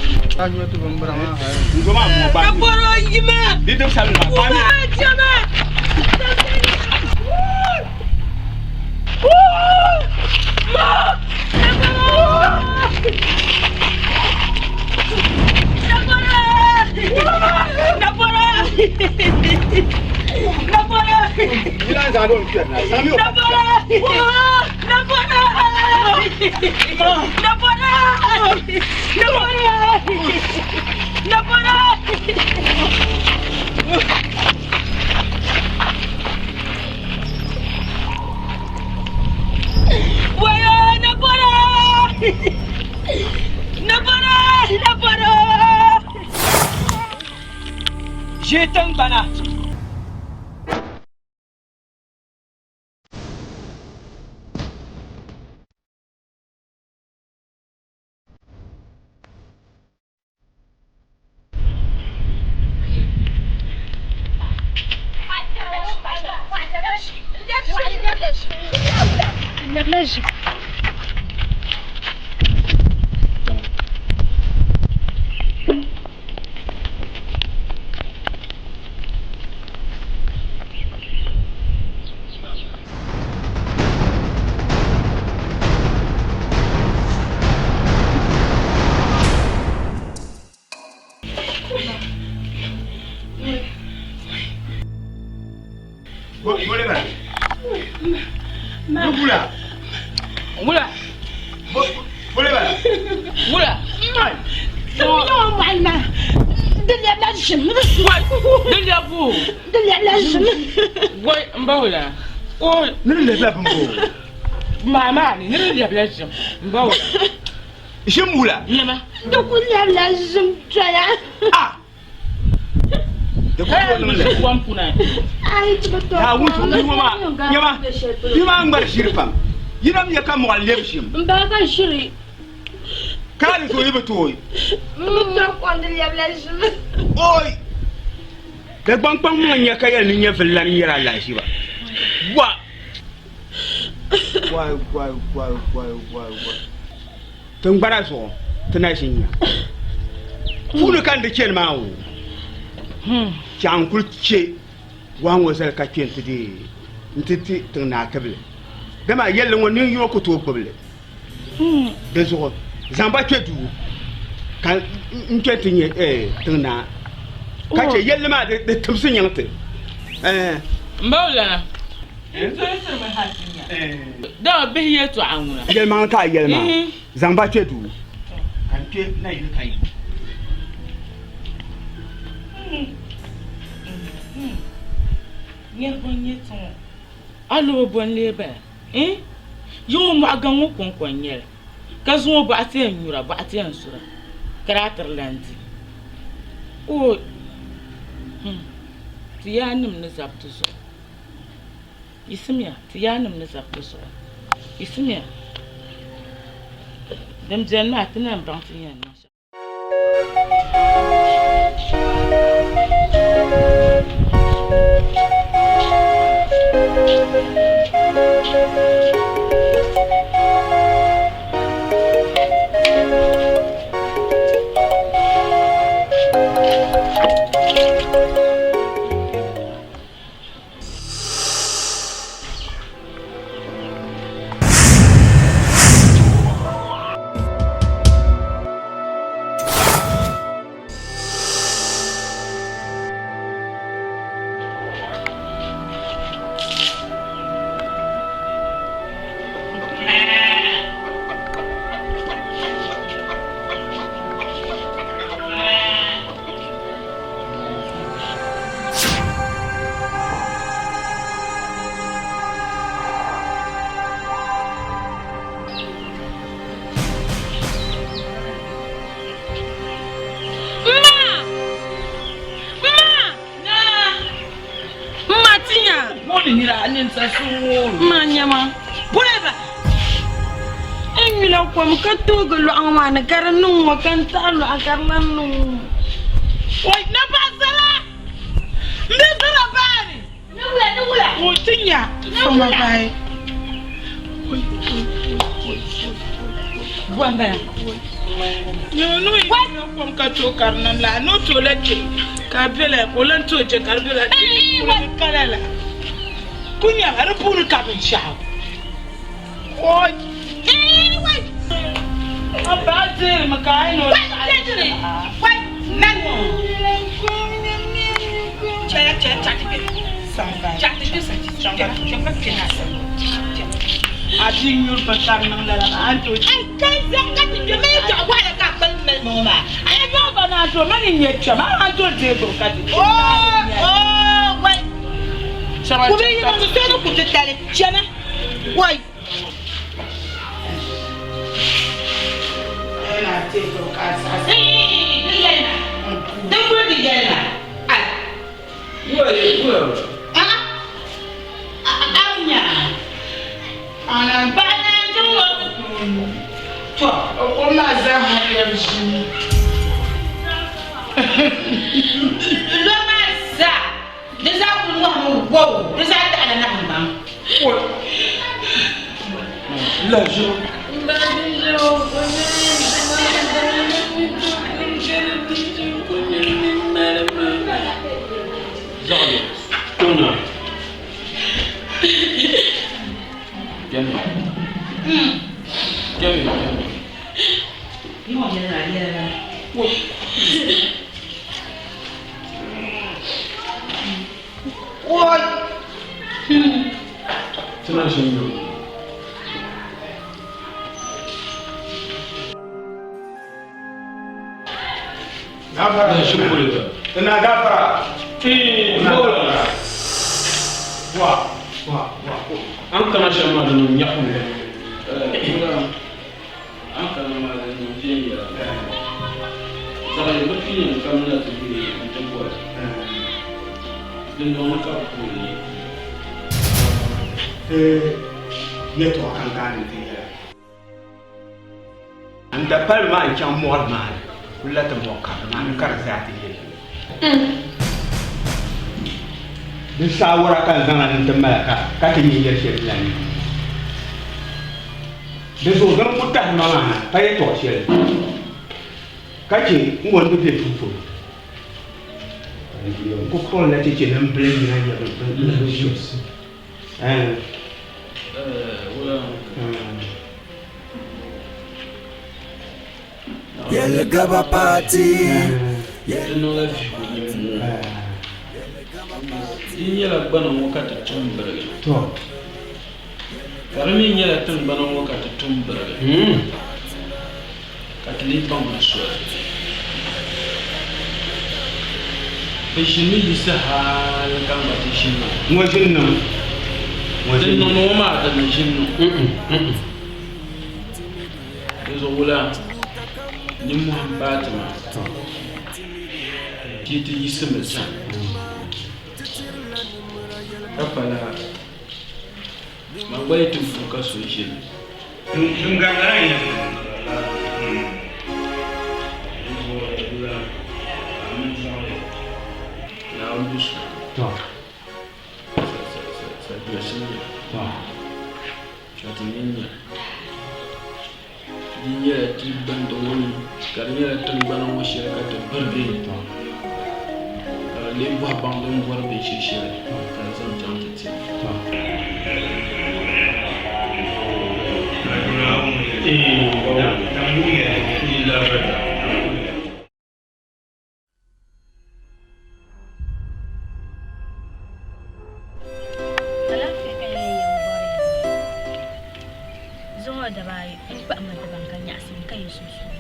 F: Ʒi tiŋgbana.
A: Bole bala. Wula.
F: Wula.
A: Bole bala.
F: Wula.
E: Yawan mɔɣili maa di lɛbila ʒim.
F: Di lɛbu.
E: Di lɛbila ʒim.
F: Wai n ba wula. O.
A: Ni di lɛbila bimbo.
F: Maa maa ni ni di lɛbila ʒim n ba wula.
A: Ʒim wula.
F: Nyɛma.
E: Di ku lɛbila ʒim doya.
A: Ah. Di ku tooi niŋ lala.
F: Kom kuna.
E: Ai ti bi tooi.
A: Naawuni so bia ŋɔ maa nyɛma bia maa ŋmari ʒiri pam yi na mi ya ka mɔɣili lɛbi ʒim.
I: N ba ka ʒiri.
A: Ka di zooi bi tooi.
E: N bi tooi kom di lɛbila ʒim.
A: Oi! Dagbaŋ kpaŋ maŋ nya ka yɛli ni nyɛvili lan nyɛla alahiziba. Wa! Wai wai wai wai wai wai. Tiŋgbana zuɣu ti na ʒi n-nya. Puuni ka n di chani maa o. Chɛɣu n-kuli che wahu ŋɔ zali ka kpe nti deei nti ti tiŋ naa tibili. Dama yɛlli ŋɔ niŋ yino ku tooi gbubi li. Di zuɣu zaŋ ba kpe duu ka n kpe nti nya tiŋ naa ka che yɛlli maa di tibisi nyaŋ ti.
F: M ba o lana. N dolsirimi hal ti nya. Dama bihi yɛtɔɣa ŋuna.
A: Yɛlimaŋli ka a yɛli maa, zaŋ ba kpe duu ka n kpe nayili ka yi.
F: Niriba n-nyɛ ti ŋɔ. Alɔbo bɔ n-lee bala? N yi ŋɔ mɔɣu gaŋ ŋɔ kɔŋko n-nyɛ li, ka zaŋ o bɔɣa ti yɛn nyura, bɔɣa ti yɛn sura, ka daa ti di lan di. Ooi! Ti yaannim ni zabi ti zuɣu. Yiɣisimiya, ti yaannim ni zabi ti zuɣu. Yiɣisimiya, din beni maa ti na m-baŋ ti ni yɛn niŋ shɛm.
E: N nyula kom ka toogi lɔɣu maa ni ka di niŋ ŋɔ ka n taɣi lɔɣu ka di lahi niŋ ŋɔ.
F: N bi zala baani. O ti nya fama bahi. Bɔmbala. Nyɛ no yi na kom ka to ka di niŋ la no to la che ka bela ka o lan to che ka di bela puuni kala la ku nya di puuni ka binshɛɣu. Oi! A ba deerimi ka a yi ni o A bia nyuri pa ka di niŋ lala maa, a ni tooi Mani n-nyɛ kpɛma, a ni tooi deei gbubi ka di
H: Di zaa kuli mɔhimi wow, di zaa taɣila nahingbaŋ.
K: Ti na ʒin yo.
A: Gafara.
K: Na ʒin boli ba.
A: Ina gafara.
K: Eh, mawla.
A: Wa, wa, wa.
K: An kana shɛm maa di niŋ nyaɣim ba. An kana maa di niŋ viɛnyɛla. Zaɣ yini bi yɛn kamina ti be n-ti boli. Dindɔŋ ni ka bɛ puuni yi.
A: Ti yɛtɔɣa kam ka a ni ti yɛla. N dapali maa n-chaŋ mɔɣili maa ni kuli la ti mɔɣ karili maa ni ka di zaa ti yɛli. Di saawara ka n zaŋ a ni n-ti mali a ka ti nya yɛli shɛli la ni. Di zuɣu din ku tahi ma maa na ka yɛtɔɣ shɛli ka chɛ n ŋɔ ni be duu polo. N ku kpuɣi la cheche ni m bili nyina nya bɛ ʒim.
C: Yɛli gaba paati.
K: Di niŋla vihigu niŋ ŋɔ. Di nyɛla gbana ŋɔ ka ti tum birigi. Ka di mi nyɛla tiŋgbana ŋɔ ka ti tum birigi. Ka ti lee baŋ di soli. Bɛ ʒinimi yiɣisi hal ka ŋma ti ʒini maa.
A: Ŋɔ ʒini niŋ.
K: Din niŋdi ŋɔ maa din ni ʒini niŋ. Di zuɣu wula nimmohi m-paai ti maa ti yi ti yiɣisimi zani ka pa lala, man gba yi ti vuhi ka so ʒini. Naawuni bi su sa Ka ti nini nya di nyɛla ti bandi ŋɔ ni ka di nyɛla tiŋgbana ŋɔ shɛli ka ti birigi ka di lee bɔhi baŋ din bɔri binshɛ shɛli ka di zaŋ chaŋ ti ti.
J: Alaafee ka yɛn yɛn bɔri ya zuŋɔ dabaayi n kpahima Dagbaŋ ka nyaɣisim ka yi sunsuuni.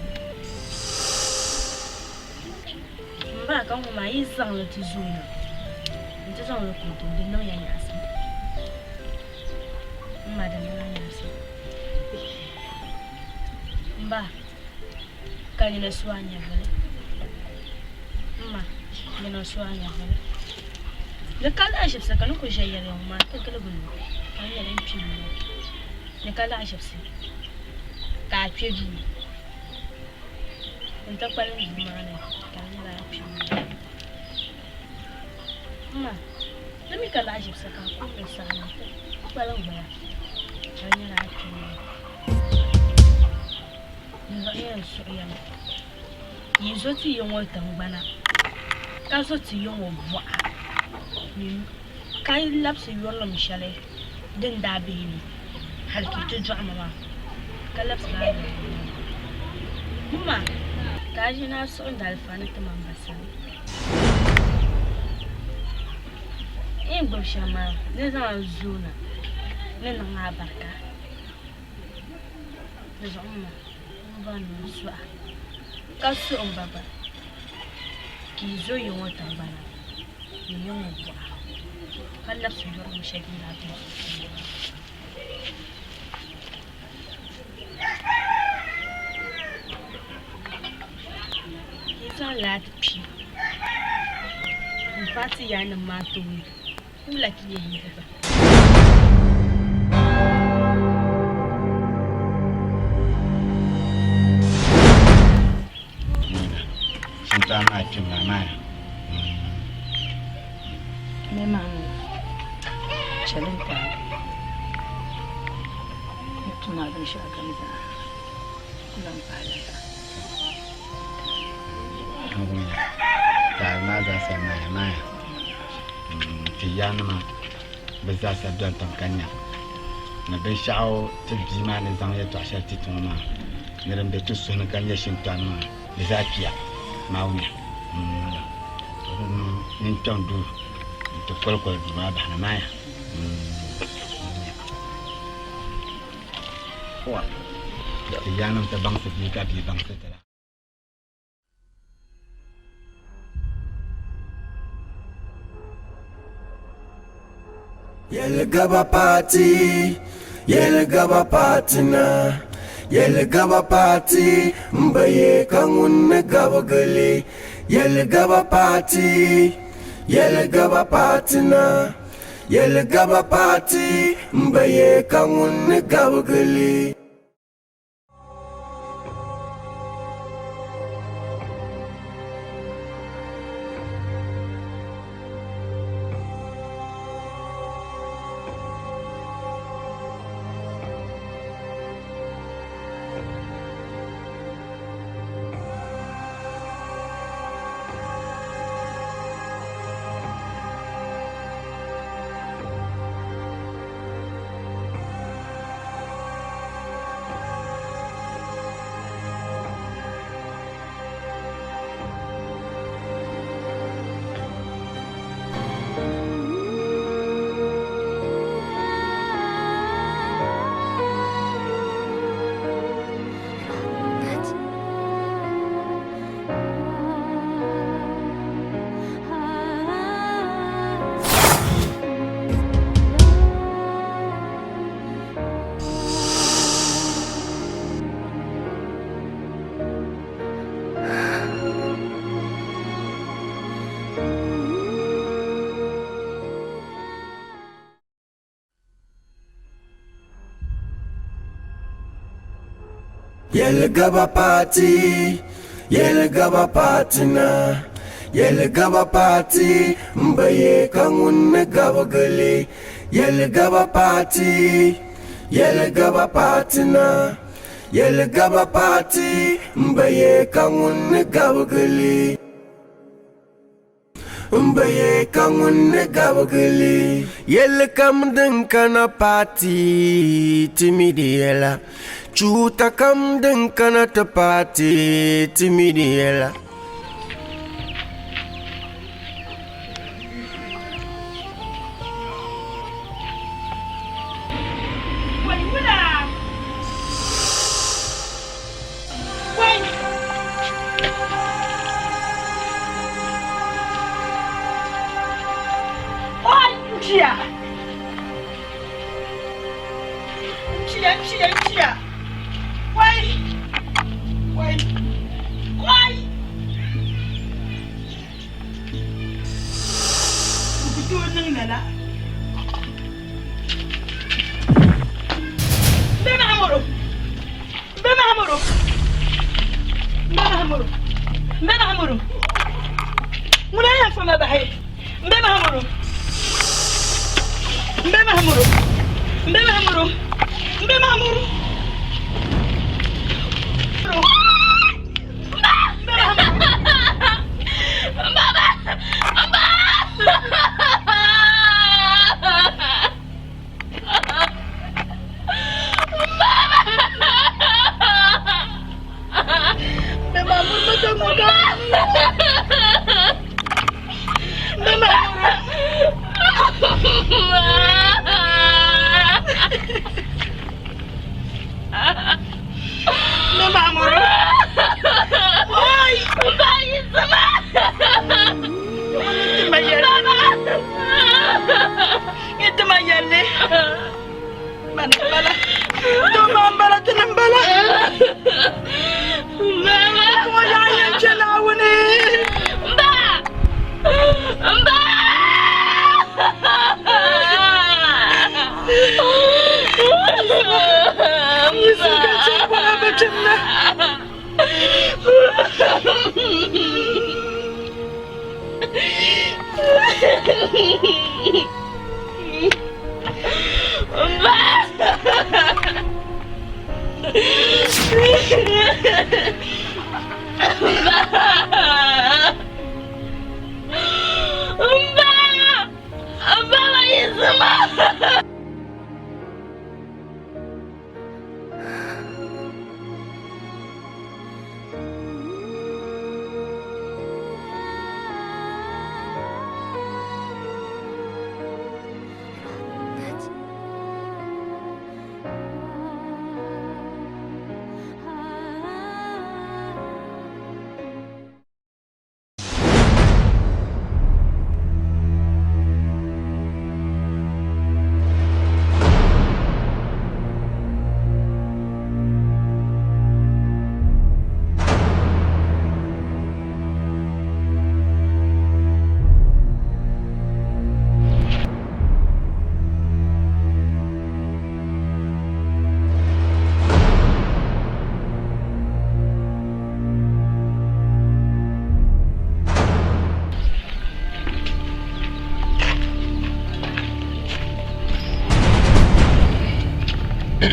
J: M ba ka ŋɔ maa yi zaŋ li ti zooi na nti zaŋ li kuli ti o di niŋ ya nyaɣisim. M ma di niŋ ya nyaɣisim. M ba ka nyina su a nyɛvili. M ma nyina su a nyɛvili. Ni ka lahiʒibisi ka ni ku ʒe yɛliya ŋɔ maa ti giligi lu ka di nyɛla n kpi m-bɔŋɔ. Ni ka lahiʒibisi ka a kpe duu n-ti kpalim duu maa ni ka di nyɛla a kpi m-bɔŋɔ. M ma di mi ka lahiʒibisi ka a kuhiri saha nti kpalim gbaya ka di nyɛla a kpi m-bɔŋɔ. N zaŋ ya n suhu ya mi. Yi zo ti yi ŋɔ tiŋgbana, ka zo ti yi ŋɔ buɣa, ka labisi yurilim shɛli din daa be yi ni hal ka yi ti dɔɣi ma maa, ka labisi lala yurilim maa. M ma, ka a ʒini a suhu n-dalifa ni ti ma m ba sani. N ni gbibi shɛm maa, ni zaŋ a zooi na ni niŋ a barika. Di zuɣu m ma, m ba ni o suhi a, ka suhi m ba gba ka yi zo yi ŋɔ tiŋgbana ni yi ŋɔ buɣa, ka labisi yurilim shɛli din daa be yi sunsuuni maa. Yi zaŋ laati kpi m-paai ti yaannim maa tooni. Wula ka yi yɛn ba?
A: Shintaa maa kpɛm maa maa
G: Ne maa chɛli n taali ni tuma binshɛɣu kam zaa ku lahi pahi la zaa.
A: Taali maa zaa sa naya maa Ti yaanima bɛ zaasa doli tiŋ ka nya ni binshɛɣu ti bia maa ni zaŋ yɛtɔɣ shɛli ti ti ŋɔ maa ni din be ti suhu ni ka nyɛ shintɔni maa di zaa kpiya Maawuni nini kpɛm duu nti kolikoli duu maa bahina maaya. Ti yaannim ti baŋsi bia ka bia baŋsi ti la.
C: Yɛli gaba paati, yɛli gaba paati na, yɛli gaba paati m ba ye ka ŋun ni gabigili. Yɛli gaba paati, yɛli gaba paati na, yɛli gaba paati m ba ye ka ŋun ni gabigili. Yɛli gaba paati, yɛli gaba paati na, yɛli gaba paati m ba ye ka ŋun ni gabigili. Yɛli gaba paati, yɛli gaba paati na, yɛli gaba paati m ba ye ka ŋun ni gabigili. M ba ye ka ŋun ni gabigili. Yɛli kam din kana paati ti mi di yɛla. Chuuta kam din kana ti paati ti mi di yɛla.
A: A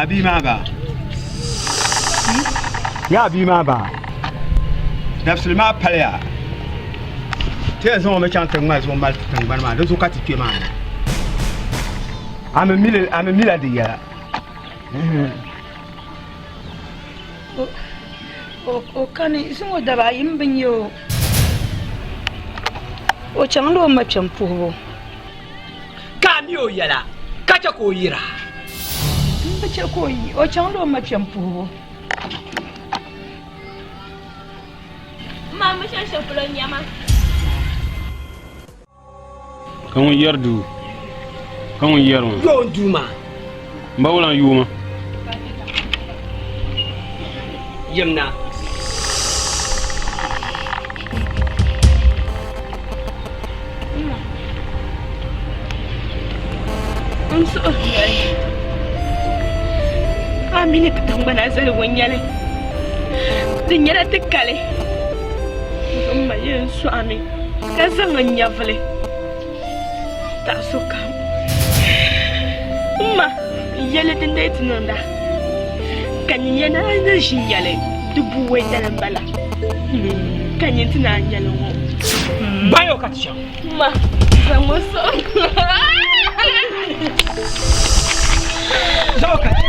A: bia maa ba? Nya a bia maa ba? Dabisili maa paliya ti yɛn zaŋ o mi chaŋ ti ŋma zuɣu mali ti tiŋgbani maa di zuɣu ka ti kpe maa ni. A mi mila di yɛla.
E: O kani zuŋɔ daba ayi m bi nya o. O chaŋla o ma kpɛm puhibu.
F: Ka a mi o yɛla ka chɛ ka o yira?
E: M bi chɛ ka o yi, o chaŋla o ma kpɛm puhibu.
J: M ma, m bi chaŋ shɛli polo n-nya ma.
K: Ka ŋun yɛri duu, ka ŋun yɛri ŋɔ.
F: Yo n duu maa.
K: M ba wula n-yuui ma.
F: Yim na.
J: N suhu yoli a mi ni ti tiŋgbana zaligu n-nyɛli di nyɛla ti kali m ma yɛn sɔɣimi ka zaŋ n nyɛvili taɣi sokam. M ma n yɛli din dee ti niŋda ka nyin ya naan na ʒi nyɛli di buwɛi dali m-bala ka nyin ti naan nyɛli ŋɔ.
F: Gbaai o ka ti chaŋ.
J: M ma zaŋm o sɔŋ.
F: Zaŋ o ka ti chaŋ.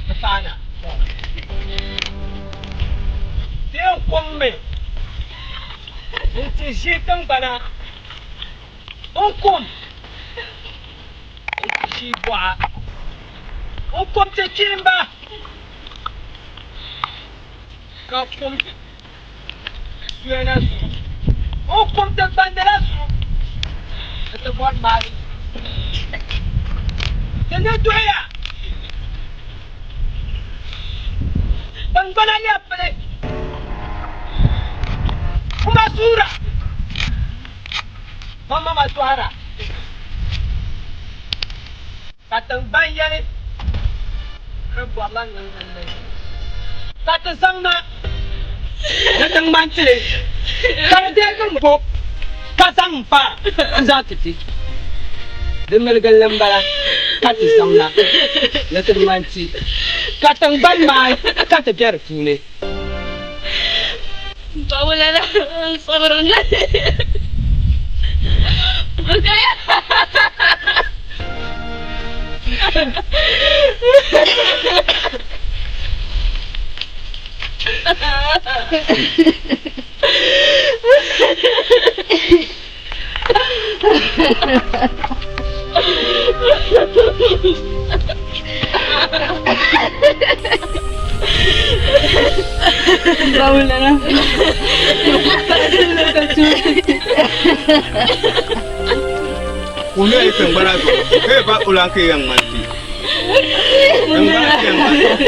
M: Ti faana. Ti yɛn kummi nti ʒi tiŋgbana n-kum nti ʒi bɔɣa n-kum ti kpiimba ka kum soya zuɣu n-kum ti gbandila zuɣu ni ti bɔri maali ti ni duhiya tiŋgbana lɛbi pili kuma suura mamma tɔhira ka tiŋgban yɛli ni bɔrila niŋdinli ka ti zaŋ na ni tiŋgban tili ka di deegi m-bo ka zaŋ m-pa n-zaŋ ti ti. Di miligilli m-bala ka ti zaŋ na ni tiŋgban ti ka tiŋgbani maai ka ti be di puuni.
I: Bawulana n sabiri ni Bawulana
A: Kumiya yi tiŋgbana zuɣu ka yi ba o lan ka yi yɛn ŋmani ti. Tiŋgbana ti yɛn ŋmani ti.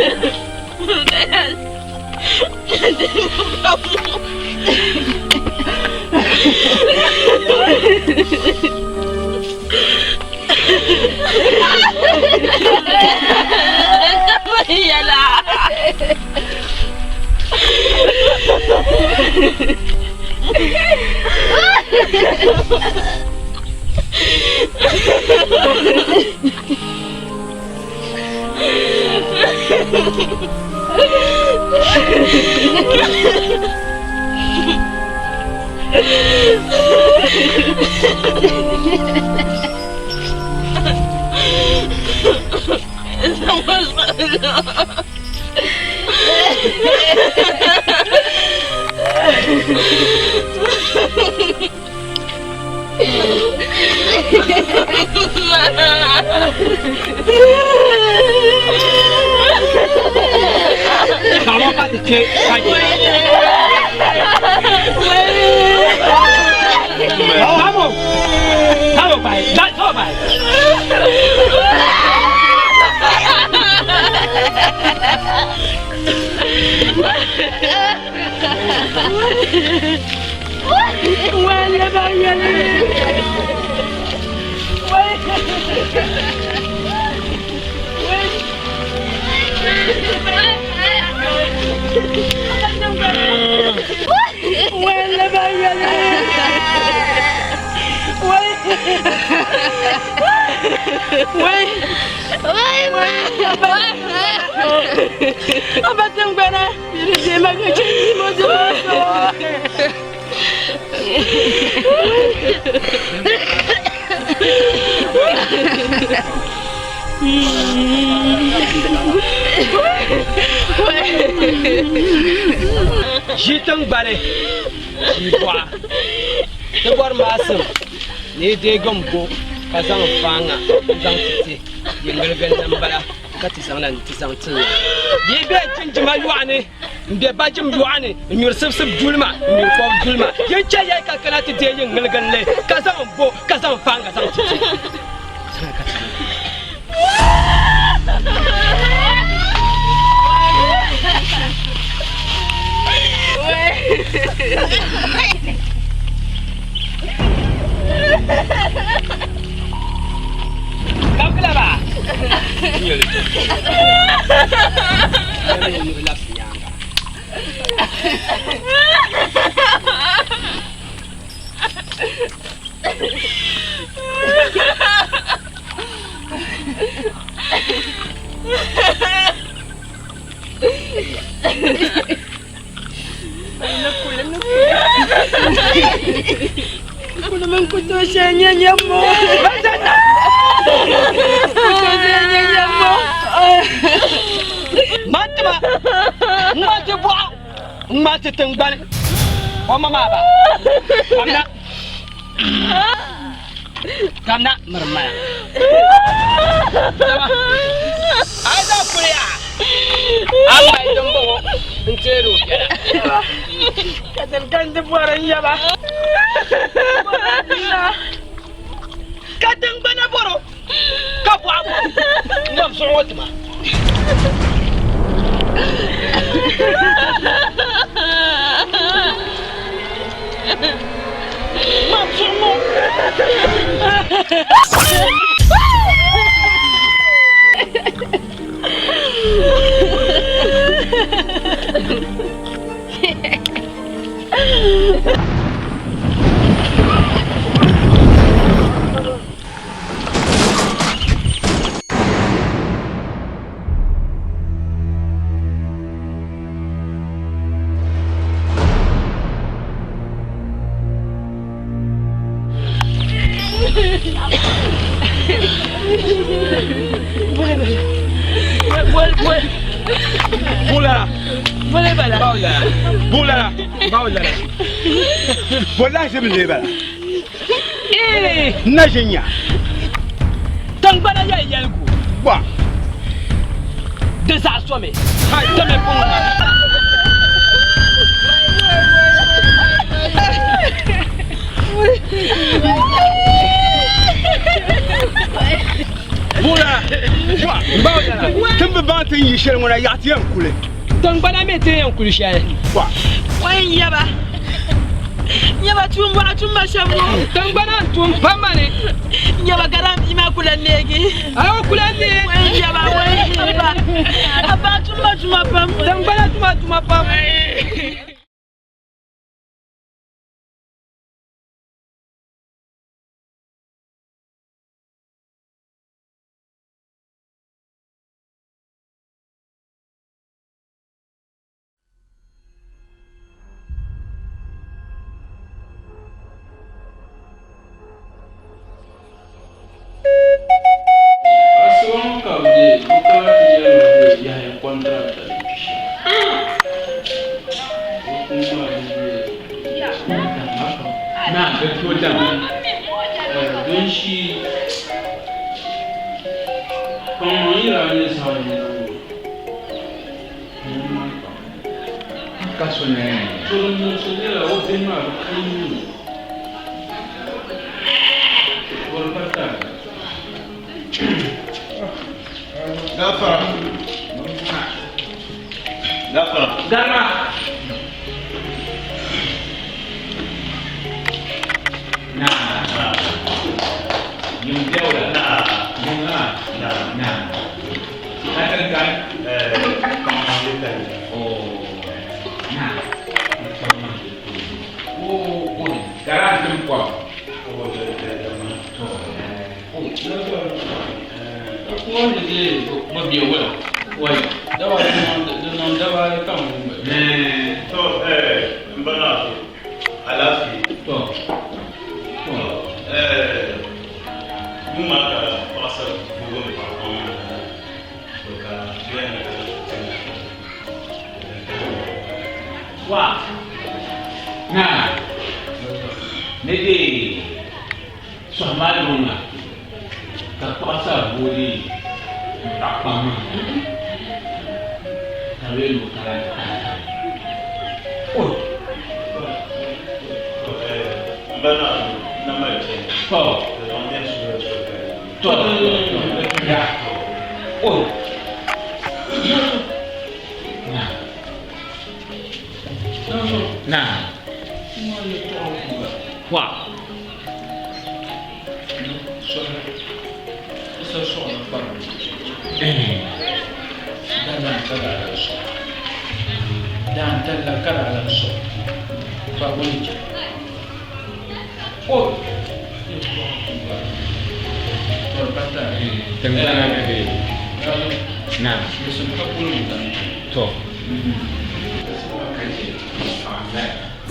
M: Ʒi tiŋgbani ʒi bɔɣa ti bɔri maasim ni yi deegi m-bo ka zaŋ faaŋa n-zaŋ ti ti yi ŋmiliginli m-bala ka ti zaŋ na nti zaŋ tin ya. Yi be jinjima yɔɣu ni m-be bajim yɔɣu ni n-nyuri sibisib dulima n-nyuri kɔbu dulima, yin chɛ ya ka kana ti deei yi ŋmiliginli ka zaŋ m-bo ka zaŋ faaŋa zaŋ ti ti. Zaŋ ka ti N-ŋmaai ti tiŋgbani o ma maa ba. Kamina. Kamina miri maya. Dama a yi zaŋ kuli yaa, a mali dimbɔŋɔ n-teeri o biɛla.
L: Ka dini ka n di bɔri n yaba.
M: Ka tiŋgbana bɔro. Ka bɔɣa bɔbu ŋmam zuɣu ŋɔ tima. Ŋmam zuɣu ŋɔ.
A: N na ʒi nya.
M: Tiŋgbana yɛli yɛligu
A: gba
M: di zaɣ somi ti mi puŋ na.
A: Buɣila ti bi baŋ ti ni yi shɛli ŋɔ na yaɣa ti yɛn kuli.
M: Tiŋgbana mi ti yɛn kuli shɛli.
L: Wai n yaba. Nyaba tum bɔɣa tum ma shɛm ŋɔ.
M: Tiŋgbana n tum pa mani.
L: Nyaba ka daa bia maa kula neegi.
M: A o kula neegi.
L: Wai nyaba wai abba. Abba tum ma tuma pam.
M: Tiŋgbana tuma tuma pam.
K: Asibaŋ ka bɛ deei bɛ kana ti yɛli ni bɛ yɛhi kɔntirata ni kpi shɛm. O kum maa ni bɛ dama pam. Naa bɛ tooi dama din shii kpaŋmaŋ yi daa nyɛ zaɣ yini
B: Ka so na yɛn
K: To din niŋ so nyɛla o bihi maa bi ka yuuni o di pa taali.
A: Gafara. Gafara.
M: Garima.
B: Naa. Yim biɛwula.
N: Naa.
B: Yiŋa.
N: Naa.
B: Naa. Ka tiŋkani.
N: Kpaŋmaŋ bɛ tali.
B: Oh. Naa. Kpaŋmaŋ bɛ tali. Oh, oh. Gara n tim kom.
N: Oh, da da da ma.
B: To. Oh. Ko ni de mo bi wala. Wai. Dawa di niŋ daba ayi ka n wum ba.
N: To, n ba naa so. Alaafee.
B: To.
N: To, yuŋ maa ka paɣasar bɔbigu ni paɣa kpaŋ maa daa to ka bɛ na ka ti na.
B: Wa. Naa. Ni de sɔhi maa yuŋ maa ka paɣasar bɔbi ni paɣa kpaŋ maa ka bɛ yɛli ni o kana ti tahi taba. Oi.
N: N ba naa so na mali chɛni.
B: To. To. Ya. Oi. Na. Na. Wa. Tingbana na. To.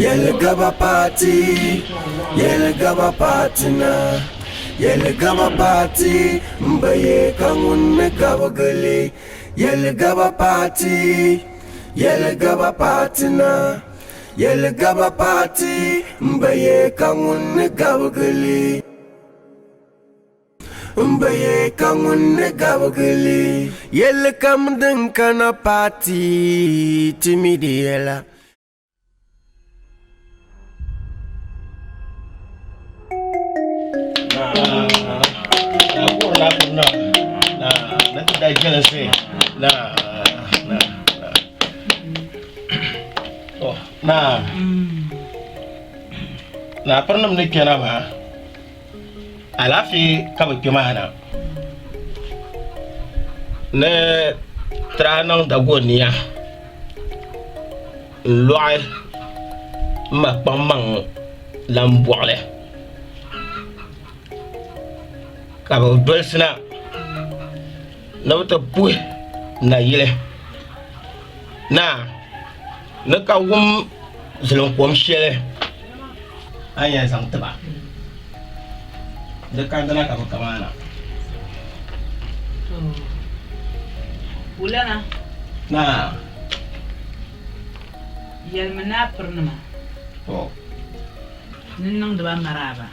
C: Yɛli gaba paati, yɛli gaba paati na. Yɛli gaba paati, m ba ye ka ŋun ni gabigi li. Yɛli gaba paati, Yɛli gaba paati na, yɛli gaba paati m ba ye ka ŋun ni gabigi li. M ba ye ka ŋun ni gabigi li. Yɛli kam din kana paati ti mi di yɛla.
O: Naa pirinim ni kpɛna maa alaafee ka bi kpɛ maa na ni ti daa niŋ dagoniya n lɔɣi n ma kpaŋmaŋ lan bɔɣili ka bi dolisina ni bi ti puhi nayili naa ni ka wum zilinkom shɛli a ni yɛn zaŋ tiba di kandina ka bi kamaana.
H: Wulana.
O: Naa.
H: Yɛlimi ni a pirinima.
O: To.
H: Ni niŋdi ba maraaba.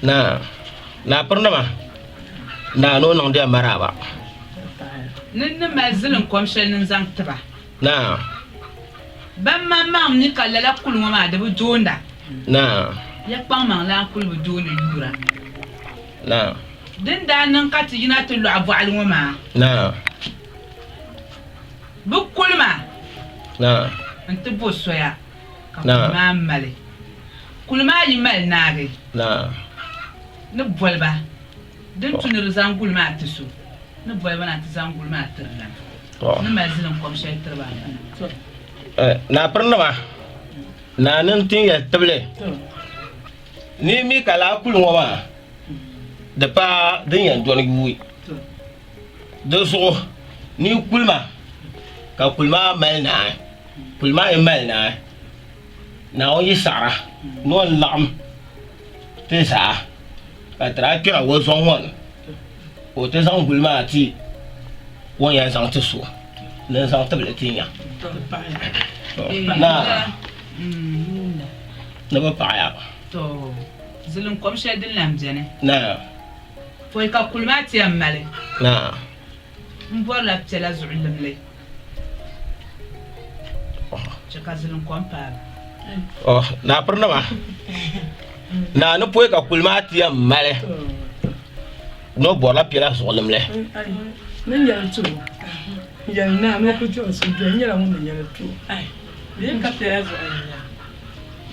O: Naa. Ni a pirinima. Naa ni o niŋdi ya maraaba.
H: Ni ni mali zilinkom shɛli ni n-zaŋ ti ba.
O: Naa.
H: Ban maŋmaŋ mi ka lala kuli ŋɔ maa di bi doonda.
O: Naa.
H: Ya kpaŋmaŋ lan kuli bi dooni yuura.
O: Naa.
H: Din daa niŋ ka ti yina ti lɔɣi bɔɣili ŋɔ maa.
O: Naa.
H: Bɛ kuli ma.
O: Naa.
H: N-ti bo soya ka kuli maa mali. Kuli maa yi mali naagi.
O: Naa.
H: Ni boli ba din tu ni di zaŋ guli maa ti so, ni boli ba na ti zaŋ guli maa tiri lana. Ni mali zilinkom shɛli tiri ba m-bala.
O: Naa pirinima, naa ni n-tin yɛli tibili ni mi ka lala kuli ŋɔ maa di paai din yɛn dɔni yuui. Di zuɣu ni yi kuli ma ka kuli maa mali naai, kuli maa yi mali naai, Naawuni yi saɣira ni o ni laɣim ti zaa ka ti daa kpɛra o zɔŋ ŋɔ ni ka o ti zaŋ guli maa ti o ni yɛn zaŋ ti so ni n-zaŋ tibili ti nya. Naa ni bɛ paɣiya.
H: To, zilinkom shɛli din lan beni.
O: Naa.
H: Pɔi ka kuli maa ti yɛn mali.
O: Naa.
H: M bɔrila piɛla zuɣu limli. Chɛ ka zilinkom paai ba.
O: Oh, naa pirinima. Naa ni pɔi ka kuli maa ti yɛn mali. Ni o bɔrila piɛla zuɣu limli.
L: Ni nyɛli ti o, yɛli naa ni o ku diɣi suhudoo, n nyɛla ŋun ni nyɛli ti o.
F: Bee ka piɛla zuɣu limli a?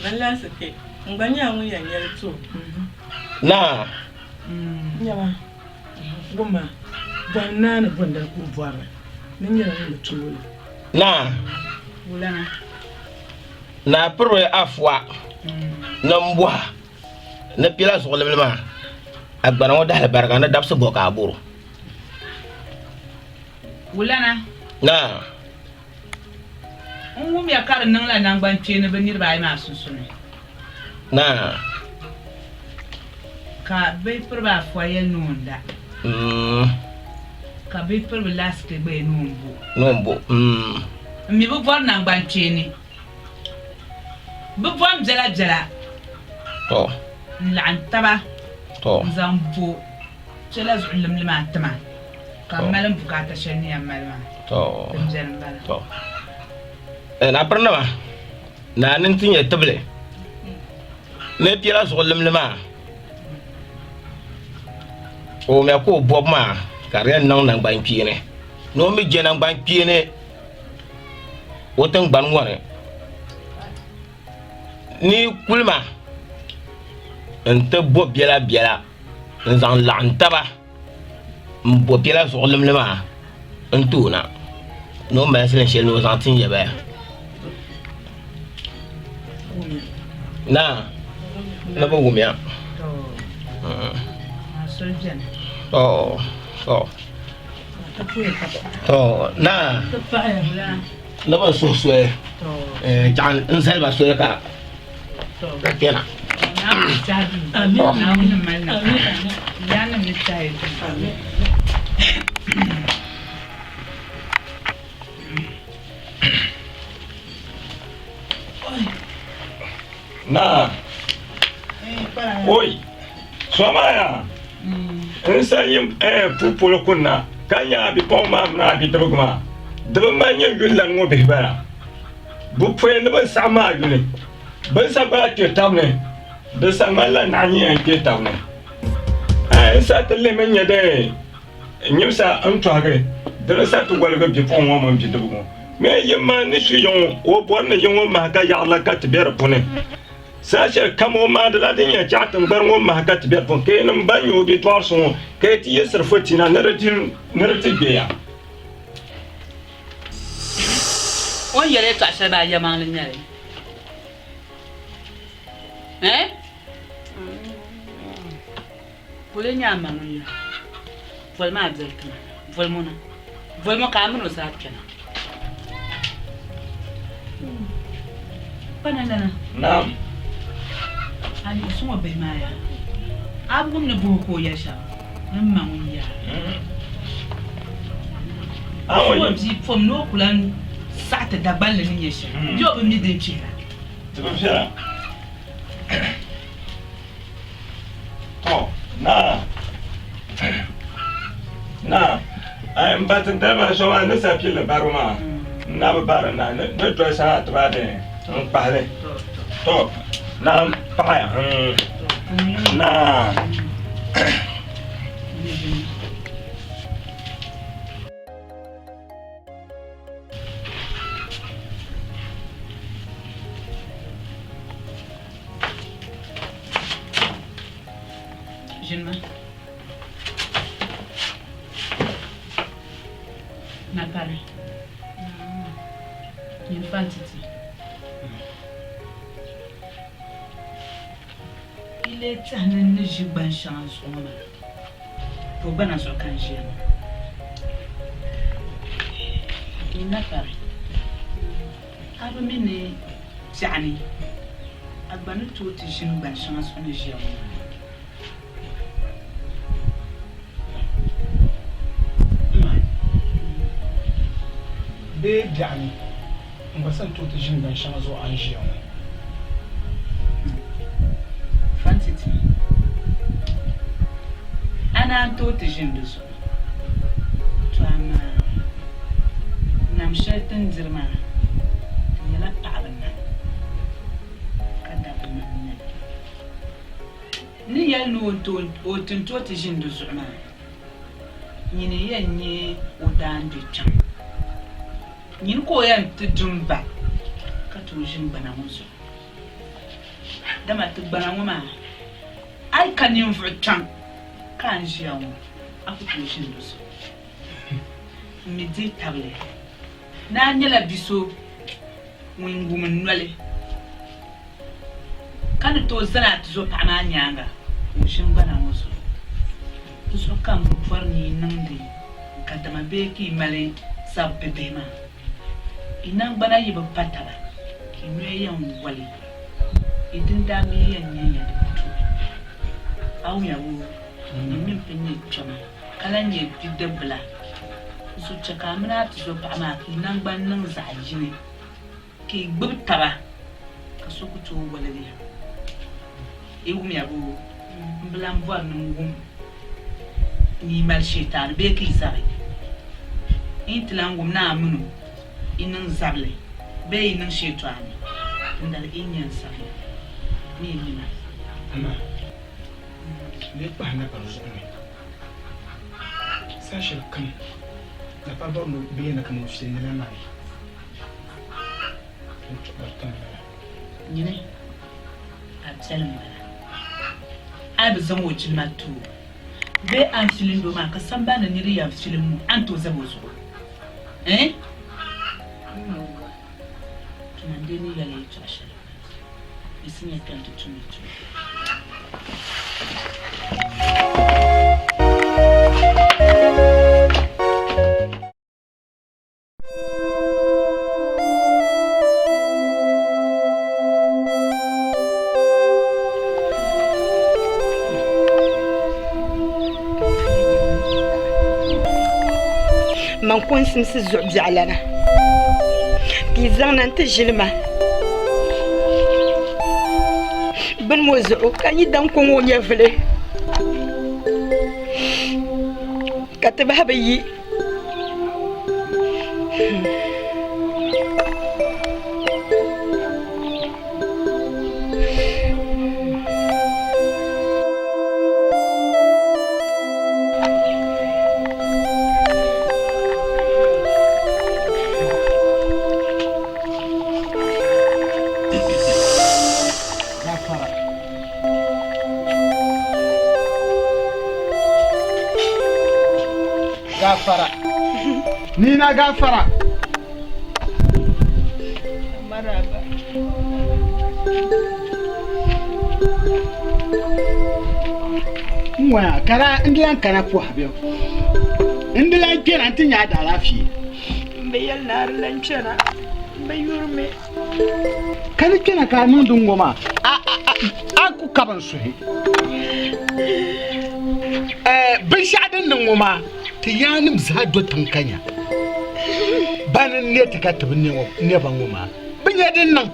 F: Mani laasike, n gba nyɛla ŋun yɛn nyɛli ti o.
O: Naa.
L: Nyama, goma, bɔhim naa ni bɔndali ka o bɔri li, ni nyɛla ŋun ni tooi li.
O: Naa.
H: Wulana.
O: Naa pirimi afuwa ni m-bɔha ni piɛla zuɣu limli maa, a gbana ŋɔ dahili bariga ni dabisi bɔ ka a bɔr o.
H: Wulana.
O: Naa.
H: N wumya ka di niŋla naŋgbankpeeni bɛ niriba ayi maa sunsuuni.
O: Naa.
H: Ka bɛ piriba afua yɛli ni o n-da. Ka bɛ piriba lasiki gba yɛli ni o n-bo.
O: Ni o n-bo.
H: M mi bi bɔri naŋgbankpeeni. Bɛ bom biɛla biɛla.
O: Tɔ.
H: N-laɣim taba.
O: Tɔ.
H: N-zaŋ bo piɛla zuɣu limli maa ti ma. Ka m mali m bukaata shɛli ni yɛn mali maa.
O: Tɔ.
H: Din beni m-bala.
O: Tɔ. Naa pirinima. Naa ni nti nyɛ tibili ni piɛla zuɣu limli maa, o wumya ka o bɔbu maa ka di yɛn niŋ naŋgbankpeeni ni o mi je naŋgbankpeeni o tiŋgbani ŋɔ ni ni kuli ma nti bo biɛlabiɛla n-zaŋ laɣim taba. M bo piɛla zuɣu limli maa n ti o na ni o mali silin shɛli ni o zaŋ tin ya baya naa ni bi wumya to naa ni bi suhi soli n zali ba soli ka ka kpɛna
P: Naa, oi, sɔmaya, n sa yi puu polo kunna ka nya a bipuɣiŋ maa mini a bidibigi maa, di bi mali nyɛ yuli lan ŋɔ bihi bala. Bɛ poya ni bɛ saɣim a yuli. Bɛ ni sa gba kpe tab ni, di sa ŋmanila naɣ ni yɛn kpe tab ni. N sa ti lihimi nya di nyimsa n-tɔhigi, di ni sa ti woligi bipuɣiŋ ŋɔ mini bidibigi ŋɔ. Mɛ yi ma ni su yiŋ o bɔri ni yiŋ o mahi ka yaɣiri la ka ti be di puuni. Saha shɛli kam o maandila din yɛn chaɣ tiŋgbani ŋɔ mahi ka ti be di puuni, ka yinim ban nyɛ o bidɔɣirisi ŋɔ ka yi ti yiɣisiri fotina ni di ti gbe ya.
H: O ni yɛli yɛtɔɣ shɛli maa yɛlimaŋli n-nyɛ li. Ɛɛh? Polo n-nyɛ a ma ŋun ya. Voli maa doli ti ma. Voli mo na. Voli mo ka a mini o zaa kpɛna. Kpana lana.
P: Naam.
H: A yiɣisi ŋɔ bihi maa yaa. A bi wum ni buhi ka o yɛli shɛm ni m ma ŋun yaa.
P: A ŋɔ
H: O bia pom ni o ku lan saɣi ti Dagbanli ni nyɛ shɛli. Bɛ o bi mi din chihira.
P: Di bi viɛla. To, naa, naa, ai m ba tintali maa so maa ni sa pilli baribu maa, n na bi bari na ni doli saha ti ba di n kpahili. To, naa m paɣaya, naa.
H: Ʒinimi. Napari. Nyini fa n-ti ti. Yi lee tɛhi ni n ni ʒi gban shɛŋa zuɣu ŋɔ maa, ka o gbana zuɣu ka n ʒiya maa. Nyini napari. A bi mi ni biɛɣu ni a gba ni tooi ti ʒini gban shɛŋa zuɣu ni ʒiya ŋɔ maa?
Q: Ma, bee biɛɣu ni n gba sa ni tooi ti ʒini gban shɛŋa zuɣu a ni ʒiya ŋɔ?
H: Fantiti, a naan tooi ti ʒini di zuɣu. To amaa nam shɛli ti ni diri maa, di nyɛla paɣiba nam ka dabba nam nyɛ li. N ni yɛli ni o ti ni tooi ti ʒini di zuɣu maa, nyini n-yɛn nyɛ o daandɛ kpiɔŋ. Nyini ka o yɛn ti du m-ba ka tooi ʒini gbana ŋɔ zuɣu. Dama ti gbana ŋɔ maa, a yi ka ninvuɣ kpiɔŋ ka a ni ʒiya ŋɔ, a ku tooi ʒini di zuɣu. M mi dihi tabili ni a nyɛla bi so ŋun wum n noli, ka ni tooi zani a tizɔpaɣa maa nyaaŋa ka o ʒini gbana ŋɔ zuɣu. Di zuɣu ka m bi bɔri ni yi niŋdi kadama bee ka yi mali sab bibihi maa. Yi naŋgbana yi bi pa taba, yi noya yɛn wali, yi dindaa mi yɛn nyɛnya di ku tooi. A wumya boo, yi mi m-pun nyɛ kpɛma ka lan nyɛ bidibbila. N so chɛ ka a mini a tizɔpaɣa maa ka yi naŋgbani niŋ zaɣ yini, ka yi gbibi taba ka so ku tooi woligi ya. Yi wumya boo, m bi lan bɔri ni n wum ni yi mali Shiitaani bee ka yi zabi. N yi ti lan wum ni a min o yi niŋ zabili bee yi niŋ Shiitaani, dindali yi ni nya n samli ni yi nina.
Q: Amaa n lee kpahi napari zuɣu ni saha shɛli kam napari bɔri ni o bee na kaman o fiɛlila mani. N tuɣiri ti m-bala.
H: Nyini a biɛli m-bala. A yi bi zaŋ o jilima ti o bee a ni filim o maa ka sambani ni nir yɛn filim o, a ni tooi zabi o zuɣu? Ɛɛn? Tuma n-dee ni yɛli yɛtɔɣ shɛli yiɣisimiya kpe nti tum yi tuma.
L: Man ko n-simsi zuɣu biɛɣulana ka yi zaŋna nti ʒili ma. bini ŋɔ zuɣu ka yi daŋ kɔŋ o nyɛvili ka ti bahi bi yi.
Q: Gafara. Gafara. Nina gafara.
L: Maraba.
Q: N waya kara n di lan kana pɔha bɛ n di lan kpɛna n ti nya a daalaafee.
L: M bi yɛli ni a di lan kpɛna, m bi yurimi.
Q: Ka ni kpɛna ka a niŋdi ŋ-ŋɔ maa, a ku kabi n suhi. Binshɛɣu din niŋ ŋɔ maa, ti yaannim zaa do tiŋ ka nya. Bani n-ne ti ka ti bi ne ba ŋɔ maa, bɛ nya din niŋ.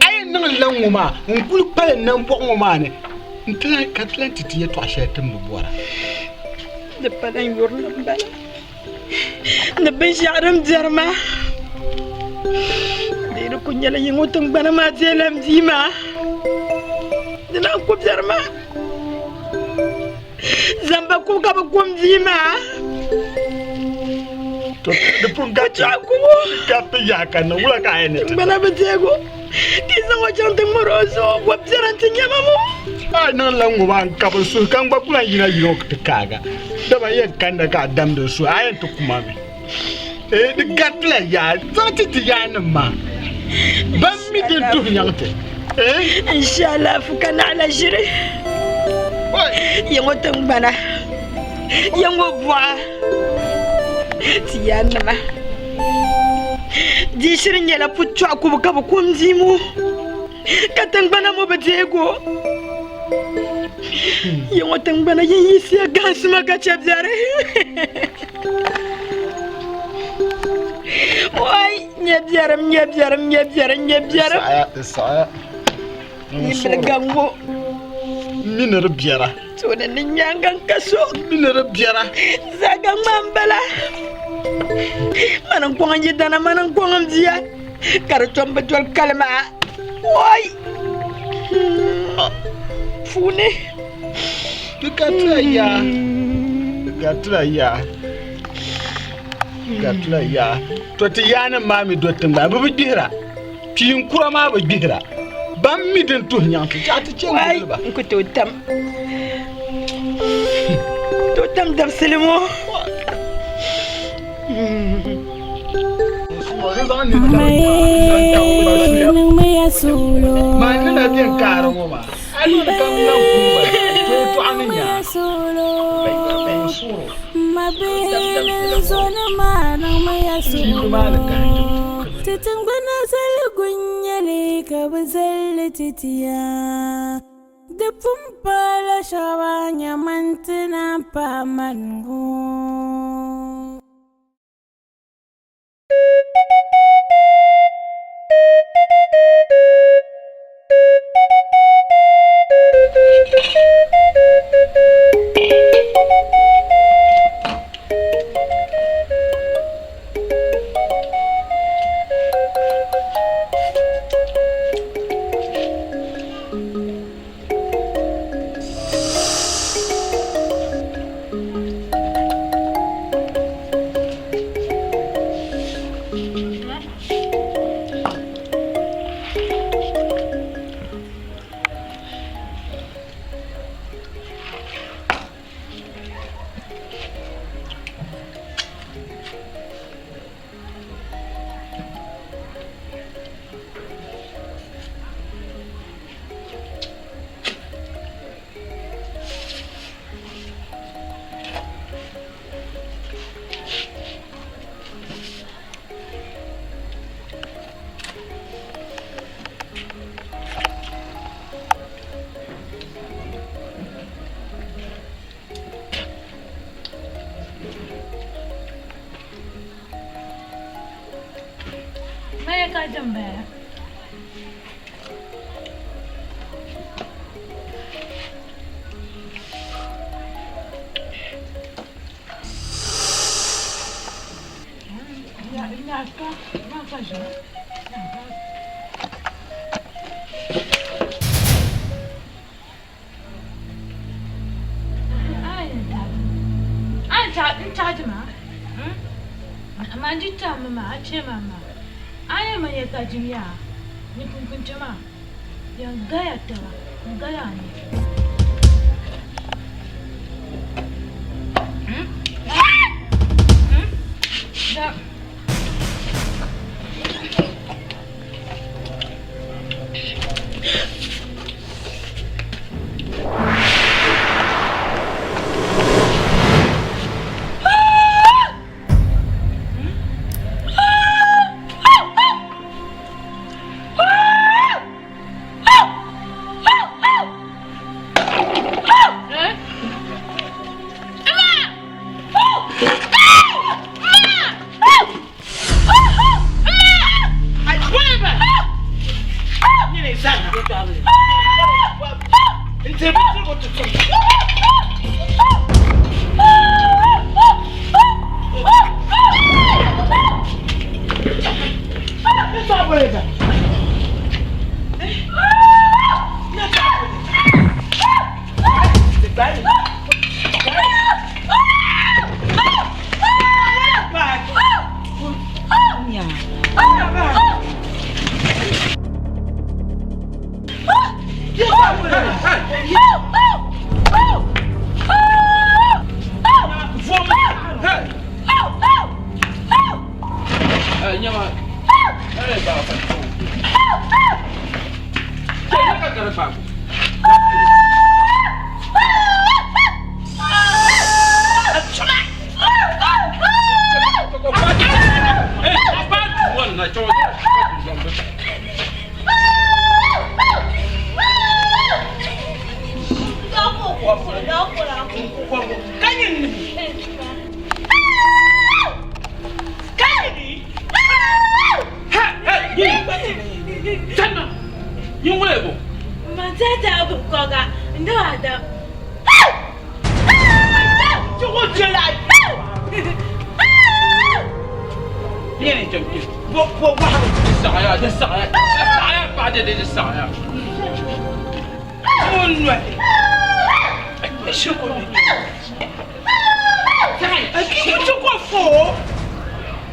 Q: A yi niŋ n lan ŋɔ maa, n kul kpalim nambɔɣu ŋɔ maa ni ka ti lan ti ti yɛtɔɣ shɛli ti ni bi bɔra.
L: Di pala n yurilim m-bala. Ni binshɛɣu din biɛri maa dee di kuli nyɛla yi ŋɔ tiŋgbana maa deela m bia maa di naan ku biɛri maa zamba ku ka bi ku m bia maa
P: di pun ka ti yaha ka niŋ wula ka a yɛn ni ti
L: tiŋgbana bi deego ka yi zaŋ o chaŋ ti ŋmari o zuɣu bɔ biɛri nti nyɛma ŋɔ.
Q: A niŋ la ŋɔ maa n-kabi n suhu ka n gba ku lan yina yino ti kaaga, dama n yɛn kanna ka a damdi n suhu, a yɛn ti ku ma mi. Ee, di garitila yaa zaŋ ti ti yaannim maa ban mi din tuhi nyaŋ ti. Ee.
L: N shi alaafee ka naɣila ʒiri ya ŋɔ tiŋgbana, ya ŋɔ buɣa ti yaannima. Di shiri nyɛla putɔɣu kubu ka bɛ ku m bia ŋɔ, ka tiŋgbana ŋɔ bi deeg o. Ya ŋɔ tiŋgbana yin yiɣisiya gahinsi ma ka chɛ biɛri. Oi, nyɛ biɛrim, nyɛ biɛrim, nyɛ biɛrim, nyɛ biɛrim. Yi biliga ŋɔ.
Q: M mi ni di biɛra.
L: Tooni ni nyaaŋa n-ka so.
Q: M mi ni di biɛra.
L: Zaga ŋmaa m-bala. Mani n-kɔŋ n yidana, mani n-kɔŋ m bia, ka di tom bi doli kali maa. Oi! Puuni.
Q: Di garitila yaa. Di garitila yaa. Di garitila yaa. To ti yaanim maa mi do tiŋgbani, bɛ bi gbihira. Kpiin kura maa bi gbihira. Ban mi din tuhi nyaŋ ti chaɣ ti chɛ n-guli ba.
L: N ku tooi tam. Tooi tam dabisili ŋɔ.
R: Ti tiŋgbana zaligu n-nyɛ li ka bɛ zali li ti ti ya. Di pun paala shɛba nyama nti naan paai maligu.
I: Maya ka jin baya.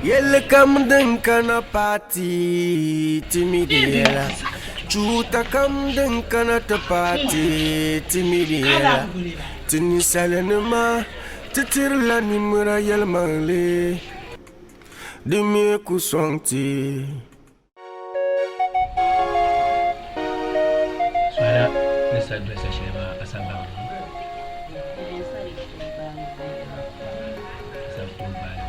C: Yɛlli kam din kana paati ti mi di yɛla Chuuta kam din kana ti paati ti mi di yɛla Ti ninsalinima ti tirila nimmira yɛlimaŋli Di mi ku sɔŋ ti.
D: Suhila ni sa doli sa shɛli maa a sa baŋ li. A sa tooi gbaai li.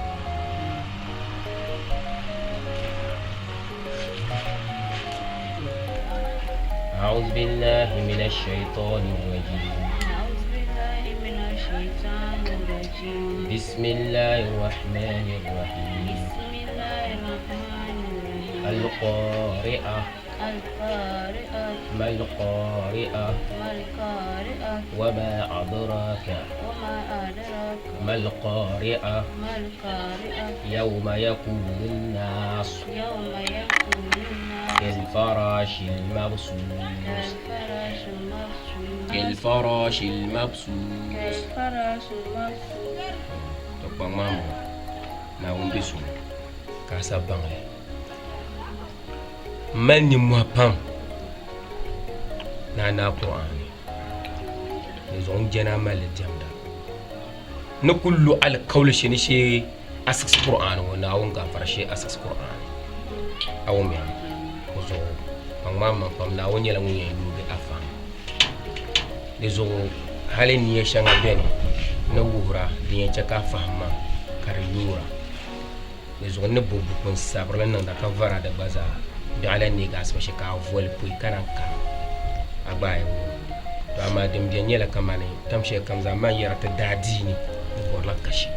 M: أعوذ بالله من الشيطان الرجيم
R: أعوذ بالله من الشيطان الرجيم
M: بسم الله الرحمن الرحيم
R: بسم الله الرحمن الرحيم
M: القارعة
R: القارئة
M: ما القارعة
R: ما القارئة
M: وما أدراك
R: وما أدراك
M: ما القارعة
R: ما القارئة
M: يوم يكون الناس
R: يوم يكون الناس
M: كالفراش المبثوث
R: كالفراش المبثوث
M: كالفراش المبثوث
R: كالفراش المبثوث
M: To kpaŋ maa m-bɔŋɔ Naawuni be so ni ka a sa baŋ li. M mali nimmɔhi pam ni a naai Kur'aani di zuɣu n jɛni a mali li diɛmda. N ni kul lo alikauli shee ni shee a siɣisi Kur'aani ŋɔ Naawuni gaafara shee a siɣisi Kur'aani. A wumya? O zuɣu kpaŋ maa maŋ pam Naawuni nyɛla ŋun yɛn yoogi a fahim. Di zuɣu hali nia shɛŋa beni ni wuhira din yɛn chɛ ka a fahim maa ka di yoora. Di zuɣu n ni bo buku n-sabiri li niŋda ka vara di gba zaa biɛɣu lan neegi a siba shee ka a voli pɔi ka naan karim a gba a yi wum. To amaa din beni nyɛla kamani tam shɛli kam zaa man yɛra ti daadiini di bɔrila kashi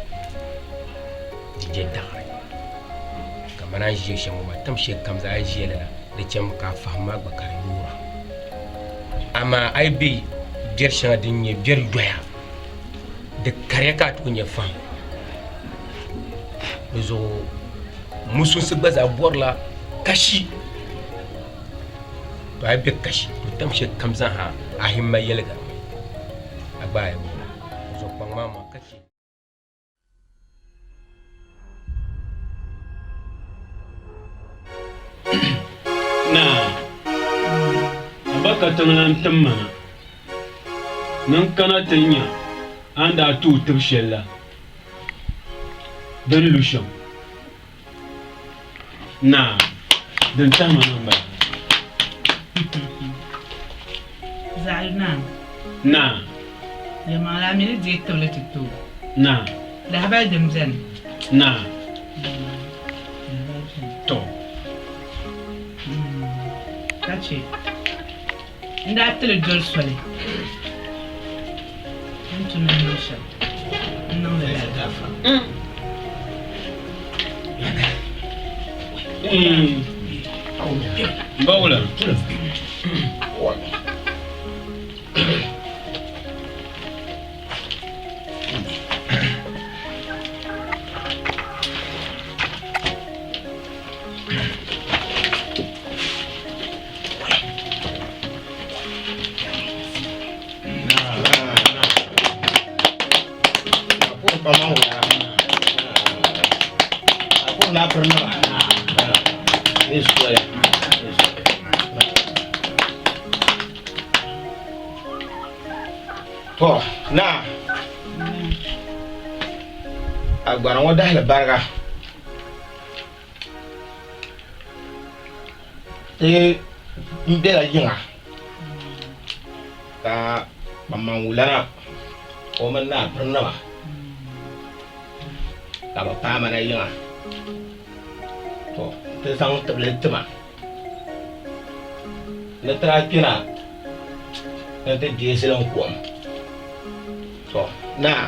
M: di je daɣiri. Kamani a ni ʒiya shɛm ŋɔ maa tam shɛli kam zaa a yi ʒiya lala di chɛmi ka a fahim maa gba ka di yoora. Amaa a yi be biɛri shɛŋa din nyɛ biɛri yoya di kariya ka a tooi nya fahim. Di zuɣu
S: Musunsi gba zaa bɔrila kashi. To a yi be kashi, to tam shɛli kam zaa ha a himma yɛligarimi. A gba a yi wum o zuɣu kpaŋ maa maa ka chɛ.
K: Naa, a ba katiŋ la n-tim ma na ni n kana ti nya a ni daa ti o tib shɛl la din lu shɛm. Naa, din tahi ma na m-bala.
H: Zaɣili naa.
K: Naa.
H: Yɛlimaŋli a mi ni deei tibili ti ti o.
K: Naa.
H: Lahabali din beni.
K: Naa.
H: Lahabali beni.
K: Tɔ.
H: Ka che n daa tili doli soli din tu ni n niŋ shɛm n niŋ li lala.
K: N ba wula?
O: To naa a gbana ŋɔ dahili bariga Ti bela yiŋa ka kpaŋmaŋwulana o mini naa pirinima ka bɛ paai ma na yiŋa to nti zaŋ tibili ti ma ni ti daa kpɛna ni ti deei zilinkom. To naa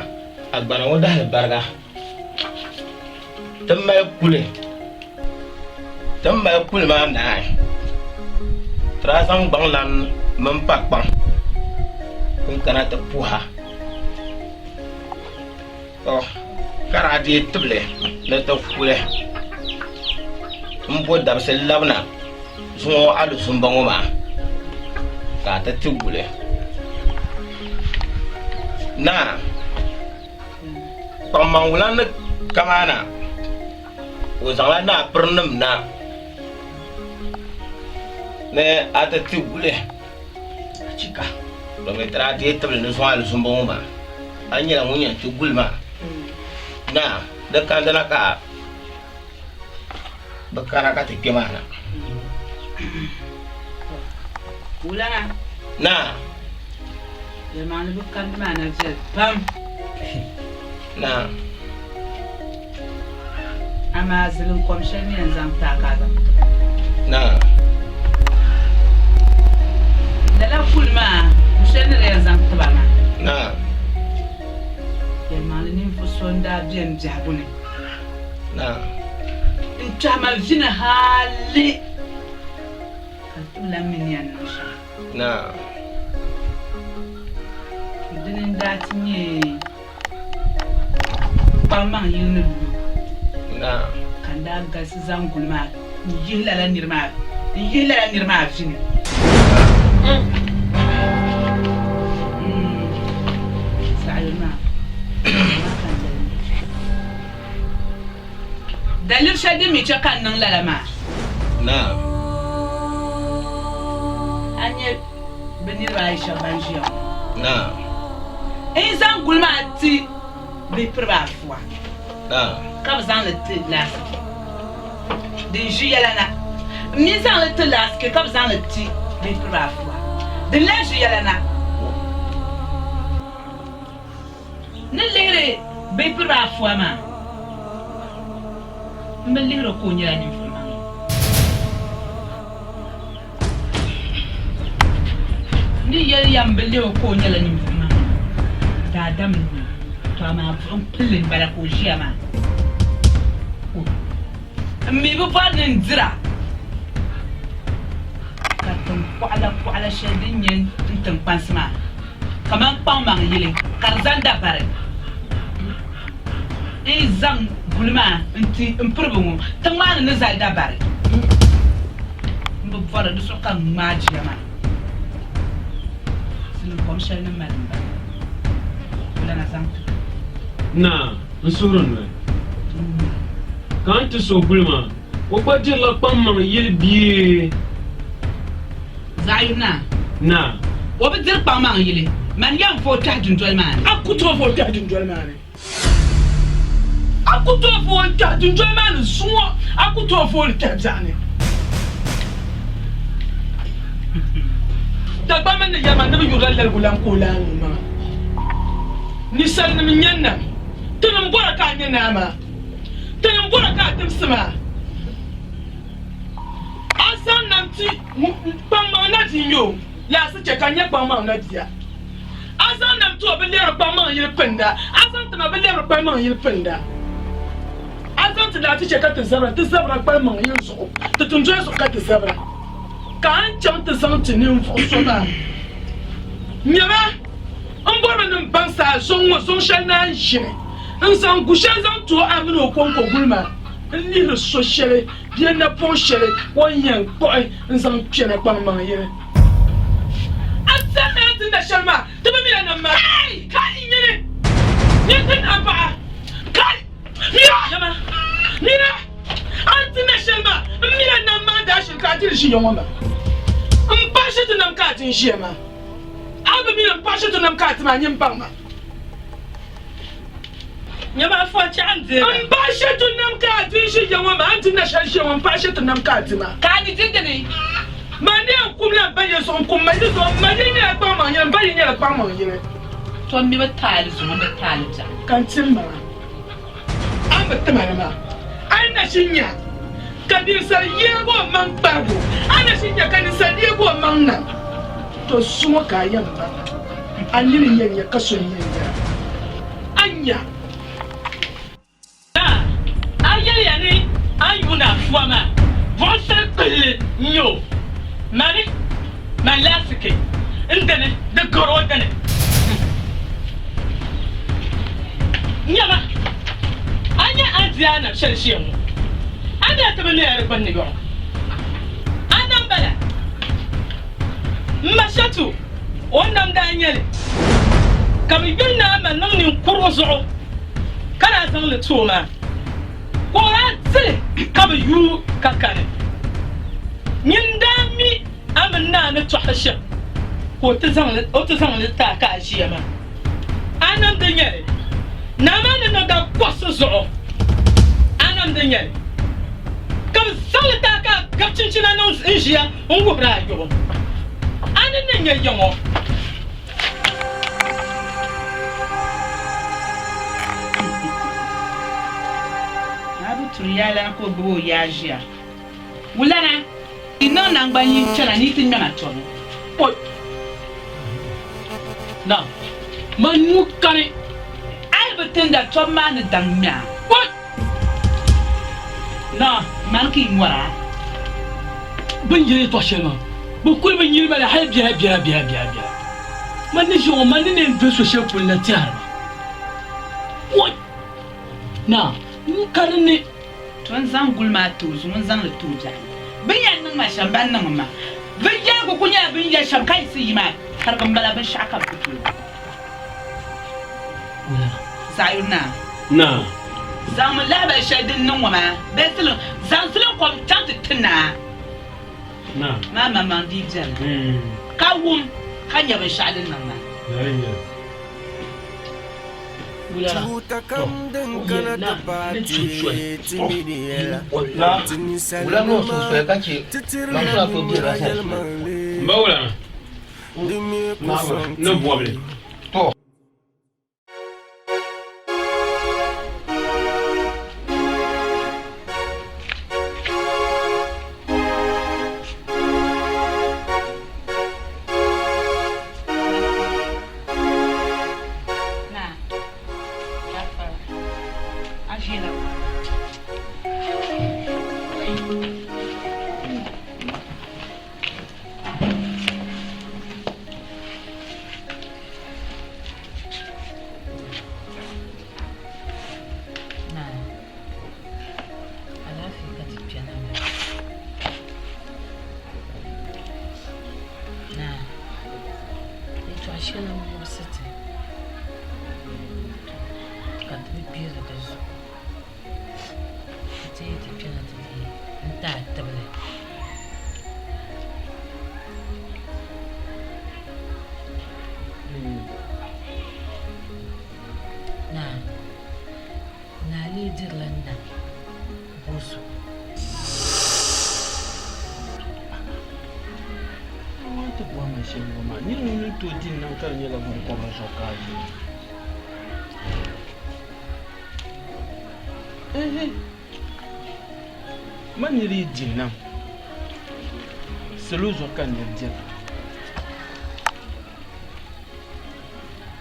O: a gbana ŋɔ dahili bariga. Ti mali kuli, ti ni mali kuli maa naai, ti daa zaŋ gbaŋlan mini pakpaŋ n-kana ti puhi a. To, ka daa deei tibili ni ti kuli m-bo dabisili labina zuŋɔ alizumba ŋɔ maa ka a ti ti guli. Naa. Kpaŋmaŋwula ni kamaana, o zaŋla naa pirinim na ni a ti ti guli. Achika, domin ti daa deei tibili ni zuŋ alizumba ŋɔ maa, a nyɛla ŋun yɛn ti guli maa. Naa, di kandina ka bɛ kana ka ti kpe maa na.
H: Wulana.
O: Naa.
H: Yɛlimaŋli bɛ kandi maa na viɛli pam.
O: Naa.
H: Amaa zilinkom shɛli ni yɛn zaŋ ti a ka a zaŋ ti ba.
O: Naa.
H: Lala kuli maa du shɛli ni di yɛn zaŋ ti ba maa.
O: Naa.
H: Yɛlimaŋli ninvuɣ so n-daa be m biɛhigu ni.
O: Naa.
H: N kpɛhi ma vini hali ka ti bi lan mi ni yɛn niŋ shɛm.
O: Naa.
H: Dini n-daa ti nyɛ kpaŋmaŋ yili ni lu.
O: Naa.
H: Ka n daa galisi zaŋ guli maa n-yihi lala nir maa n-yihi lala nir maa vini. Saɣayuli maa, maa ka n yɛli ni. Daliri shɛli din mi chɛ ka n niŋ lala maa.
O: Naam.
H: A nya bɛ niriba ayi shɛba ban ʒiya ŋɔ?
O: Naam.
H: N zaŋ guli maa ti bihi piriba afua.
O: Naam.
H: Ka bɛ zaŋ li ti Laasike din ʒi yɛla na. M mi zaŋ li ti Laasike ka bɛ zaŋ li ti bihi piriba afua din lahi ʒi yɛla na. Ni lihiri bihi piriba afua maa, m bi lihiri o ka o nyɛla ninvuɣ maŋli. N ni yɛli ya m bi lihi o ka o nyɛla ninvuɣ maŋli, daadam n-nyɛ o, tɔ amaa buɣim pilli m-bala ka o ʒiya maa. M mi bi bɔri ni n dira, ka tiŋ kɔɣila kɔɣila shɛli din nyɛ n tiŋkpansi maa kaman kpaŋmaŋ yili ka di zaŋ dabari n-zaŋ Guli maa nti m piribi ŋɔ tiŋ maa ni ni zali dabari. M bi bɔri di zuɣu ka n ŋmaai jia maa. Silinkɔm shɛli ni mali m-bala. Wulana zaŋ ti ma.
K: Naa, n suhuri noli ka n ti so guli maa, o gba dirila kpaŋmaŋ yili bee?
H: Zaɣ yuri naa.
K: Naa.
H: O bi diri kpaŋmaŋ yili. Mani yɛn vooi kpɛhi dundoli maa ni.
F: A ku tooi vooi kpɛhi dundoli maa ni. A ku tooi vooi kpɛhi dundoli maa ni zuŋɔ. A ku tooi vooi li kpɛhi biɛɣu ni. Dagbamba ni yɛri ma ni bɛ yurila laligu lan ka o laani o maŋa. Ninsalinim n-nyɛ nam. Tinim bɔra ka a nyɛ naa maa. Tinim bɔra ka a timsi maa. A zaŋ nam ti kpaŋmaŋ na di n-nyɛ o laasi chɛ ka n nyɛ kpaŋmaŋ na bia. A zaŋ nam ti o bi lɛbiri kpaŋmaŋ yili pinda. A zaŋ ti ma bi lɛbiri kpalimaŋ yili pinda. A zaŋ ti laati chɛ ka ti zabira, ti zabira kpalimaŋ yili zuɣu, ti tinduya zuɣu ka ti zabira. Ka a ni chaŋ ti zaŋ ti ninvuɣ so maa nyama, m bɔrimi ni m baŋsi a zɔŋ ŋɔ zɔŋ shɛli ni a ni ʒini n-zaŋ gu shɛli zaŋ ti o a min o kɔŋko guli maa n-lihiri so shɛli bee napɔŋ shɛli o ni yɛn kpuɣi n-zaŋ kpɛna kpaŋmaŋ yili. A saha ni a ni ti na shɛli maa, ti bi mi a nam maa. Kai! Kai! Nyini! Nyini ti nam paɣa! Kai! Mira! Yama! Mira! A ni ti na shɛli maa, m mi a nam maa daa shiri ka a diri ʒiya ŋɔ maa. M paɣa shiri ti nam ka a di n-ʒiya maa. A bi mi ni m paɣa shiri ti nam ka a ti maa, nyini baŋ ma.
H: Nyama afɔ chɛɣu n deei
F: M paɣa shɛli ti nam ka a di n-ʒi ya ŋɔ maa, a ni di na shɛli ʒiya ŋɔ, m paɣa shɛli ti nam ka a di maa.
H: Ka a ni di dini?
F: Man ni yɛn kum la m ba yi zuɣu, n kum ma yi zuɣu, m ma yi nyɛla kpaŋmaŋ yini, m ba yi nyɛla kpaŋmaŋ yini.
H: Tɔ m mi bi taali zuŋɔ, m bi taali biɛɣu.
F: Ka n ti m maŋa, a ni bi ti ma li maa, a yi na ʒi nya ka ninsal yeeg o maŋ kparigu, a na ʒi nya ka ninsal leeg o maŋ nam. Tɔ zuŋɔ ka a yɛn baŋ a nini n-yɛn nya ka so n-yɛn nya a nya.
T: Naa, a yɛliya ni a ni yuuni afua maa buɣisiri kpilli n-nyɛ o. Mani, man laasiki n dini di gari o dini. Nyama, a nya a ni di a nam shɛli ʒiya ŋɔ, a ni daa ti bi neei di gbunni yɔɣɔ. A nam bala. M ma Shɛtu, o ni nam daa nyɛ li, ka bɛ yuli naa ma niŋ ninkurigu zuɣu, ka daa zaŋ li ti o maa, ka o daa di li ka bi yuui ka kani. Nyin daa mi a mini naa ni tɔɣiri shɛm, ka o ti zaŋ li ti a ka a ʒiya maa. A nam di nyɛ li, naa maa ni niŋ dakɔrisi zuɣu, a nam di nyɛ li, ka bɛ zaŋ li ti a ka a gabi chinchina niŋ n-ʒiya n-wuhiri a yubu. A ni ni nya ya ŋɔ.
H: Naa bi turi yaalana ka o gbubi o yaa ʒiya. Wulana, yi niŋ naŋgban yini chana ni yi ti ŋmɛma tɔbu.
T: Oi! Naa, man nuu kani.
H: A yi bi tinda tɔbu maa ni daŋ ŋmɛ a.
T: Oi! Naa,
H: mani ka yi mɔri a.
T: Bɛ ni yɛli yɛtɔɣ shɛli maa, bɛ kul bi nyili ba li hal biɛla biɛla biɛla biɛla biɛla. Man ni ʒiya ŋɔ, man ni na yɛn doli so shɛli polo na tɛhiri ba. Oi! Naa, n ka di ni.
H: To n zaŋ guli maa ti o zuŋɔ n-zaŋ li ti o biɛɣu ni. Bɛ ni yɛn niŋ ma shɛm, ban niŋ ma. Bɛ yɛligu kul nyɛla bɛ ni yɛli shɛm ka yiɣisi yi maa tarigi m-bala binshɛɣu ka bɛ ku tooi. Zaɣiyuri naa.
K: Naa.
H: Zaŋmi lahibali shɛli din niŋ ŋɔ maa bee siliŋ, zaŋ siliŋ kom chaŋ ti ti naa.
K: Naa.
H: Maa maŋmaŋ dii beni ka wum ka nya binshɛɣu din niŋ maa.
C: Chuuta kam din kana ti paai ti mi di yɛla. Ti ninsalinima ti tirila nura yɛlimaŋli. Di mi ku sɔŋ ti.
H: Naa, Gafara, a ʒiɛla Naa. o zo.
K: A ti bɔhi ma shɛli ŋɔ maa, nir ŋun ni tooi di n-nam ka di nyɛla biŋkɔbiri zuɣu ka a yi. Ehe, ma nir yi di nam, salo zuɣu ka nir dira,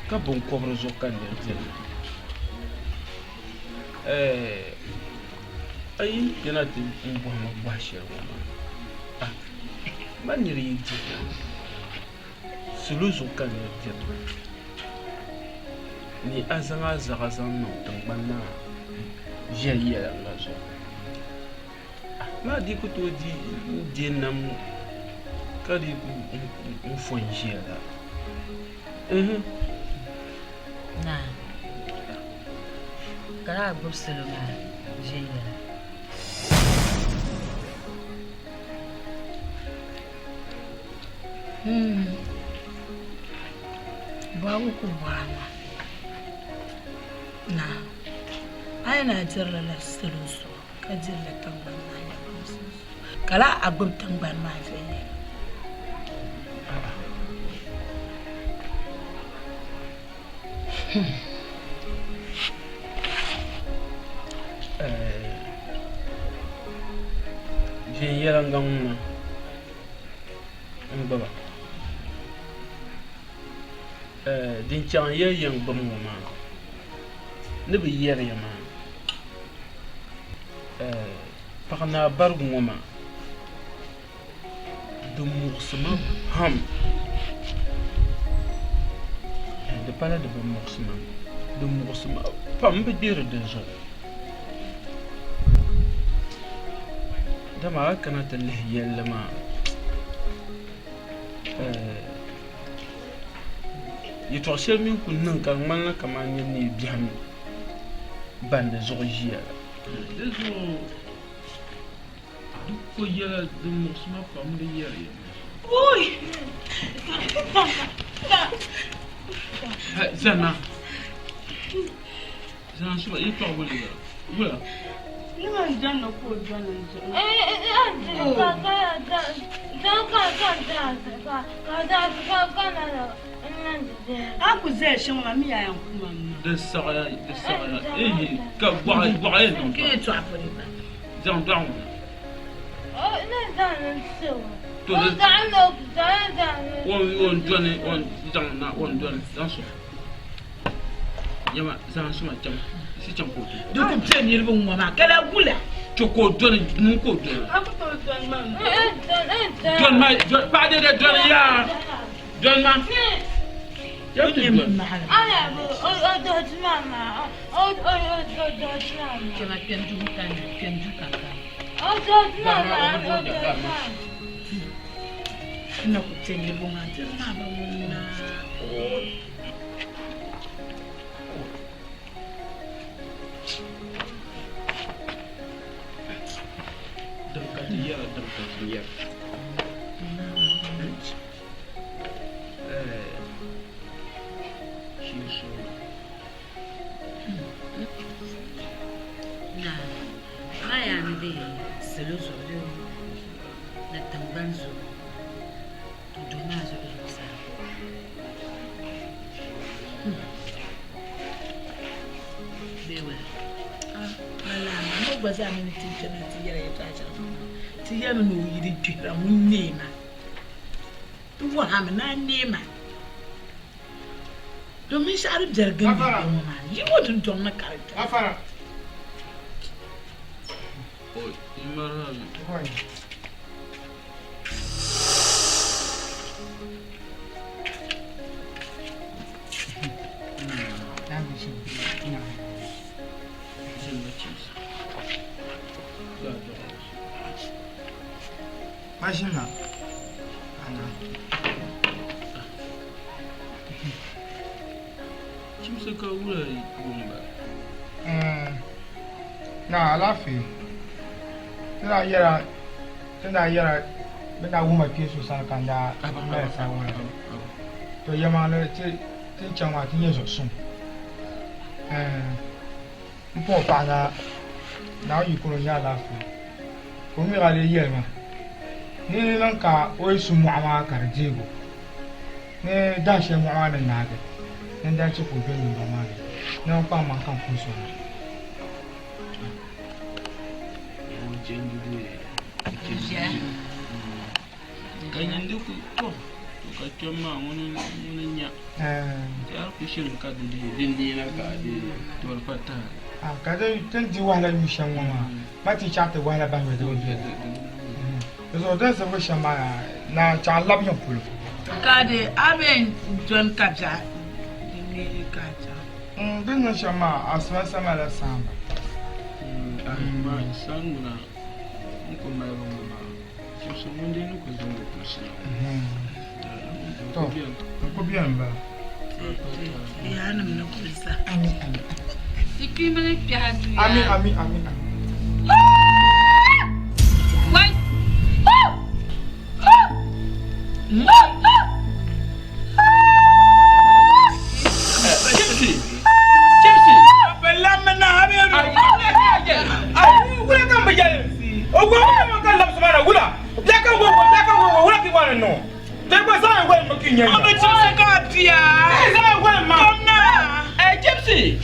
K: ka biŋkɔbiri zuɣu ka nir dira. Ɛɛh, a yi kpɛna ti bɔhi ma bɔhi shɛli ŋɔ maa, ah, ma nir yi di nam, salo zuɣu ka nir dira. Ni a zaŋ a zaɣa zaŋ niŋ tiŋgbani maa viɛnyɛliŋga zuɣu. Maa di ku tooi di n-deei nam ka di ku n-fo n-ʒiya la. Ehe.
H: Naa, ka daa gbubi salo maa viɛnyɛla. Hmm.
L: Bɔhigu ku bɔra maa. Naa, a yi na dirila la salo zuɣu ka dirila tiŋgbani maa nyaɣimsim zuɣu, ka lala a gbubi tiŋgbani maa viɛnyɛla.
K: Viɛnyɛliŋga ŋuna n-gbuba. Din chaŋ ya yɛn gbubi ŋɔ maa ni bi yɛri ya maa paɣa naa barigu ŋɔ maa di muɣisi ma pam di pala di bi muɣisi ma di muɣisi ma pam m bi gbihiri di zuɣu dama a kana ti lihi yɛlli maa Yɛtɔɣ shɛli mi ku niŋ ka di ŋmanila kaman nir ni yi biɛhim bandi zuɣu ʒiya la. Di zuɣu di ko yɛla din muɣisi ma pam bi yɛri ya. Zana, zana suba yɛtɔɣ wula yɛra wula.
L: A ku zaya shɛm maa mi yaa yɛn ku ma m-ma.
K: Di saɣiya, di saɣiya, ehe, ka gɔɣa, gɔɣa yɛn niŋ
L: Ka yɛtɔɣa polo gba.
K: Zaŋ dɔɣi ŋɔ na. To di o o ni dɔni o ni zaŋ na o ni dɔni zaŋ sɔŋ. Yɛma zaŋ suma chaŋ si chaŋ ka o ti.
L: Di ku piɛ niriba ŋ-ŋɔ maa ka lahi gula.
K: To ka o dɔni ŋun ka o dɔni. Dɔni ma paɣa dɛdɛ dɔni yaa dɔni ma. Yɛm ti dɔni.
H: Kpɛma kpɛm duu ka kpɛm duu ka n kana.
L: N na ku piɛ niriba ŋɔ diri maa ba ŋun na.
K: Din ka ti yɛra, din ka ti yɛra.
H: Naa, maa yaa ni be salo zuɣu bee ni tiŋgbani zuɣu, to duhi maa zuɣu zuɣusaa. Bee wala?
L: Malama, mo gba zaa mi ni ti kpɛma ti yɛla yɛltɔɣa shɛŋa maa, ti yɛlimi ni o yi di gbihira ŋun neei ma. Ti wahami ni a neei ma. Domin shɛɣu di biɛri gindi bɛ ŋɔ maa, yi ŋɔ dundɔŋ ni ka di kpɛma.
A: Mashina. Ana.
K: Chimsi ka wula yuŋ bala.
A: Na alaafee. Ti daa yɛra ti daa yɛra bɛ daa wuhi ma kpee so sani ka n daa mali saawara. To yɛlimaŋli ti ti ni chaŋ maa ti nyɛ zuɣusuŋ. N paɣ o paɣa na
B: Naawuni yiko ni o nya alaafee. Ka o mi ka lee yɛli ma ni di niŋ ka o yi su mɔɣu maa ka di deeg o ni dahinshɛli mɔɣu maa ni naagi ni n daa chɛ ka o doli dundɔŋ maa ni ni n kpaŋ maŋ ka n kuli sɔŋ
K: Ka nyin di ku to, to ka kpɛm maa ŋuni ŋuni n-nya. Ti a ku shiri ka di dii di neena ka a dii to di pa tahili.
B: Ah, ka di ti ni di wahala yu shɛm ŋɔ maa, ma ti chaɣ ti wahala bahi yoli di bi viɛla. Di zuɣu din zibigi shɛm maa na chaɣ n labi yiŋ polo.
H: Ka di a bee dɔni ka biɛɣu di neei ka a chaŋ.
B: Din niŋ shɛm maa, asiba malila saamba.
K: Ahi, san ŋuna n ku mali ba ŋɔ maa. Chimsi ŋun dee ni ku zaŋ o kulisi na.
B: To, n ku beni m-bala.
H: Yaanima ni kulisa.
B: Ami, ami.
I: Ti kpiimba ni kpɛhi duya.
B: Ami, ami, ami, ami.
I: Wai!
K: Chimsi! Chimsi!
B: Wula ka n bi yɛli o gba wula ka labisi ma na wula bia ka wo bia ka wo wula ki wani no te gba zaŋ wali mi ki nyɛ
H: O bi chimsi ka a bia.
B: Zaŋ wali ma
H: Kom na.
K: Eh Chimsi!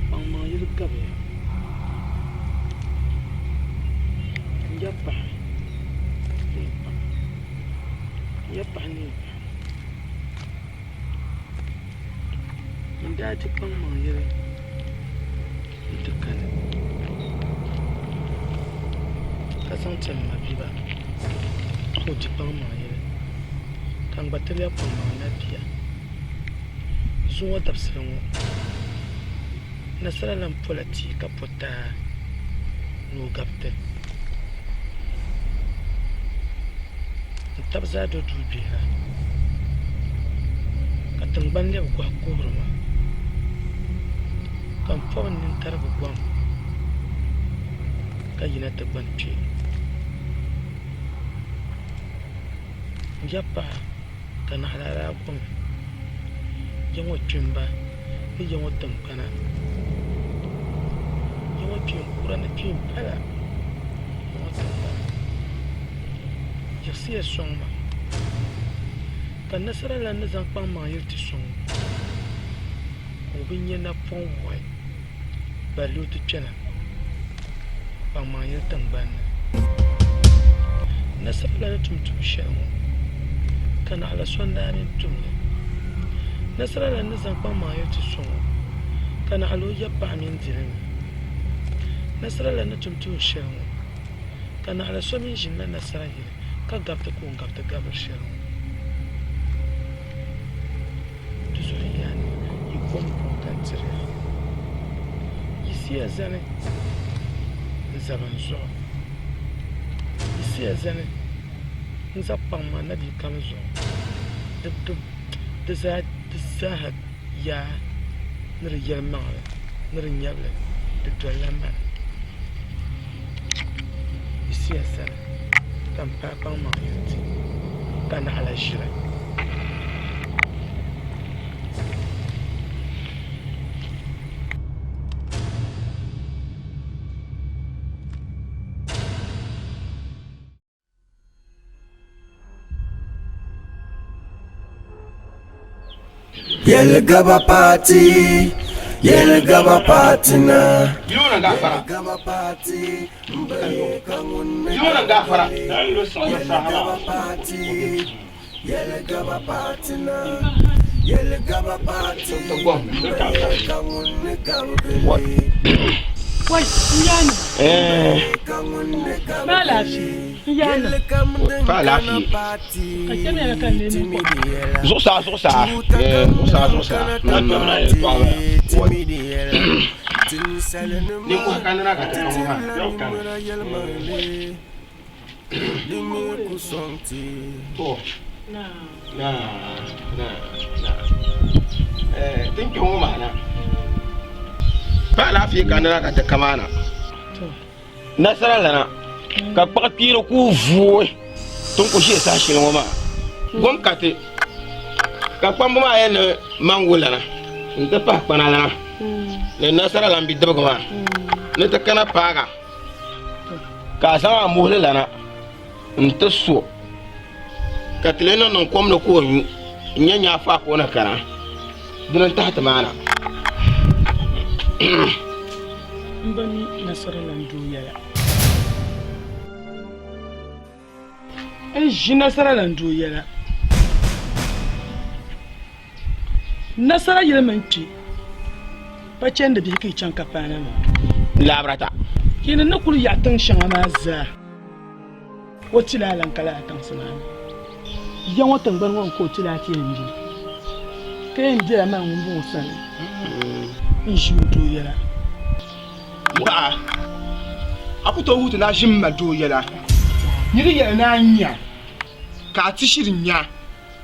F: Kpaŋmaŋ yili gabiya n ya paɣa ni n daa di kpaŋmaŋ yili n-ti kani ka zaŋ ti m mabiba ka o di kpaŋmaŋ yili ka n gba ti lɛbi kpaŋmaŋ nabia zuŋɔ dabisili ŋɔ nasara lan pola tia ka po taa ni o gabi ti n taba zaa do duu gbihira ka tiŋgbani lɛbi gɔhi kuhiri ma ka n pɔbi n nintariga gom ka yina ti gbani kpe n ya paɣa ka naɣilaa daa gomi ya ŋɔ kpimba ni ya ŋɔ tiŋgbana ya ŋɔ kpeen kura ni kpeen pala ya ŋɔ tiŋgbana yiɣisiya sɔŋ ma ka nasara lan ni zaŋ kpaŋmaŋ yili ti sɔŋ o ka o bi nya napɔŋ wuɣi balli o ti kpɛna kpaŋmaŋ yili tiŋgbani ni. Nasara lan ni tum tuun shɛli ŋɔ ka naɣila so n-daa mi tum li. Nasara lan ni zaŋ kpaŋmaŋ yili ti sɔŋ o ka naɣila o ya paɣa mini dili mi. Nasara lan ni tum tuun shɛli ŋɔ ka naɣila so mi ʒinila nasara yili ka gabiti ka o ni gabiti gabiri shɛli ŋɔ. Di zuɣu yaanima, yi kom kom ka n tiri ya. Yiɣisiya zani n-zab n zuɣu. Yiɣisiya zani n-zab kpaŋmaŋ nabia kam zuɣu. Di zaaha yaa ni di yɛlimaŋli ni di nyabili di dolila mani. Yiɣisiya zani ka m paai kpaŋmaŋ yuli ti, ka naɣila ʒili.
C: Yɛlgaba paati, yɛlgaba paati na. Yɛlgaba paati, m-baye ka ŋun ni Yɛlgaba paati, yɛlgaba paati na. Yɛlgaba paati, m-baye ka ŋun ni gabigili.
T: Wai, n yaanima. Ma alaafee, n yaanima.
A: Pa alaafee.
T: Ka kpɛm yɛla ka n lee niŋ kom.
A: Zuɣusaa, zuɣusaa. Zuɣusaa, zuɣusaa. Ninkuhi kanna ka ti ka ŋɔ maa. To, na, na, na. Tin kpɛ ŋɔ maa na. Pa alaafee kanna ka ti kamaana. Nasara lana ka kpaɣi kpiiri ku vuui tin ku ʒiɛ saha shɛli ŋɔ maa gom ka ti ka kpamba maa yɛli ni mangu lana n ti pahi kpana lana ni nasara lan bidibigi maa ni ti kana paaga ka a zaŋ a muhili lana n ti so ka ti lee niŋ niŋ kom ni ka o nyu n nyɛ nyaafaa ka o ni kana dini n tahi ti maa na.
T: M ba mi nasara lan doo yɛla. N ʒi nasara lan doo yɛla. Nasara yili mini kpi pa chandi bihi ka yi chaŋ ka paana maa.
A: Laabirata.
T: Yi ni ni kuli yaɣi tiŋ shɛŋa maa zaa. O tila a lan ka lala tiŋsi maa ni. Ya ŋɔ tiŋgbani ŋɔ n-ka o tila a ti yɛn gbi, ka yɛn bela man ŋun bɔŋɔ sani n-ʒi o doo yɛla.
A: Paɣa, a ku tooi wuhi ti ni a ʒi m ma doo yɛla. Nir yɛli ni a nya, ka a ti shiri nya,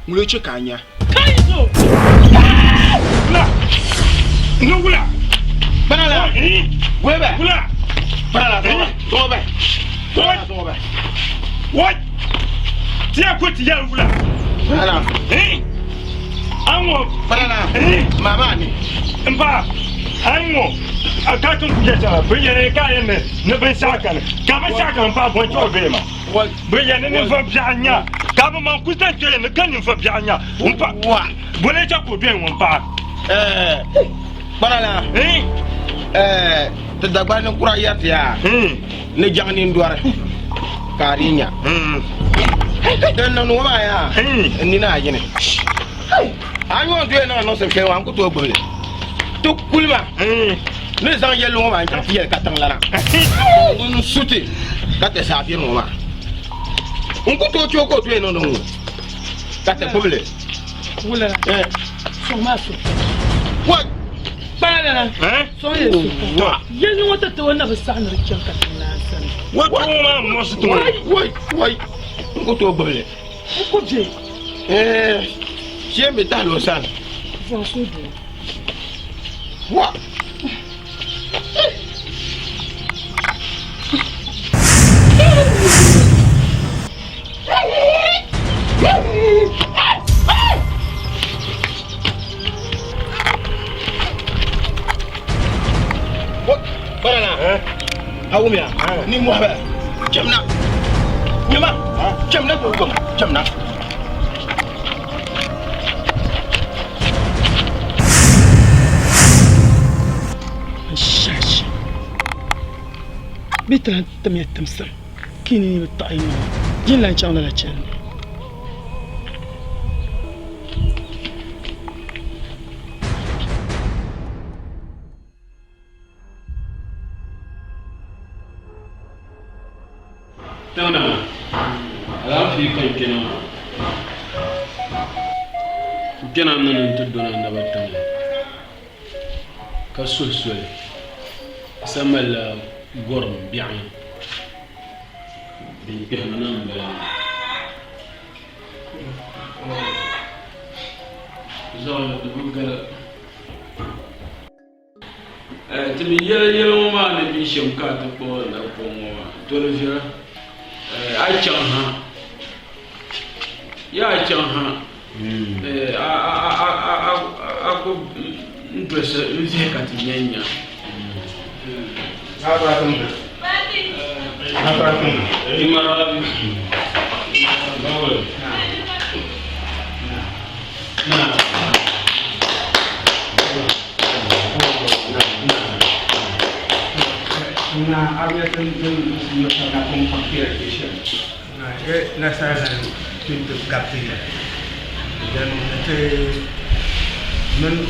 A: ŋun lee chɛ ka a nya.
T: Ka yi zo!
P: Wula! Ni wula!
A: Kpana la! Wula!
P: Wula!
A: Kpana la sɔŋɔ bɛ! Kpana la sɔŋɔ bɛ!
P: What? Tiya ko ti yɛli wula?
A: Kpana la.
P: An ŋɔ.
A: Kpana la. Maa maa ni.
P: N ba, an ŋɔ. A ka tun ku yɛ shɛŋa bɛ yɛli ka yɛn ni ni binshɛɣu kani ka binshɛɣu kani pa bɔnchɔɣu bee ma. Bɛ yɛli ni ninvuɣ biɛɣu nya, ka bɛ maŋ kuli zaŋ kpe ni ka ninvuɣ biɛɣu nya m-pa boli chɛ ka o dɔyi ŋun paɣa.
A: Kpana la, ti Dagbani ninkura yɛri ti yaa ni jaŋ nindɔri ka a dii nya. Din niŋdi ŋɔ maa yaa n nini a yini. A ni yɔn doya niŋ a niŋsim shɛli ŋɔ a ni ku tooi gbubi li. Ti kuli ma ni zaŋ yɛlli ŋɔ maa n-chaŋ ti yɛli katiŋ lana ŋun su ti ka ti zaafiri ŋɔ maa. N ku tooi chɛ o ka o doya niŋdi ŋ-ŋɔ ka ti gbubi li.
T: Wula sɔŋ maa so. Kpana lana sɔŋ yɛ so. Yɛlli ŋɔ ti ti o na bi saɣi ni di chaŋ katiŋ lana sani.
P: Wai maa muɣisi ti ŋɔ.
A: Wai wai n ku tooi gbubi li.
T: N ku be.
A: Shee mi tahili o sani.
T: Zaŋ so doo.
A: Wa. Barana, a wumiya ni mɔhi chɛmna nyɛma chɛmna ka o gom chɛmna.
T: Shashi bɛ ti lahi timya timsim ka yi nini bi taɣi yi maŋa yi ni lahi chaŋ lala chandi.
K: Tiŋna alaafee ka n kpɛna maa n kpɛna mi ni n ti dɔni a naba tiŋli ka suhi soli sa malila gɔrim biɛɣu din kpɛhimi na m-bala maa. Zaɣ di bi gala. Ti mi yɛli yɛli ŋɔ maa ni be shɛm ka a ti kpuɣi napɔŋ ŋɔ maa, to di viɛla. A yi chaŋ ha, yaa a yi chaŋ ha, a ku n-dolisi n-vihi ka ti nya n-nya.
B: Nasara zali ti gabi ti yɛli ni ti mini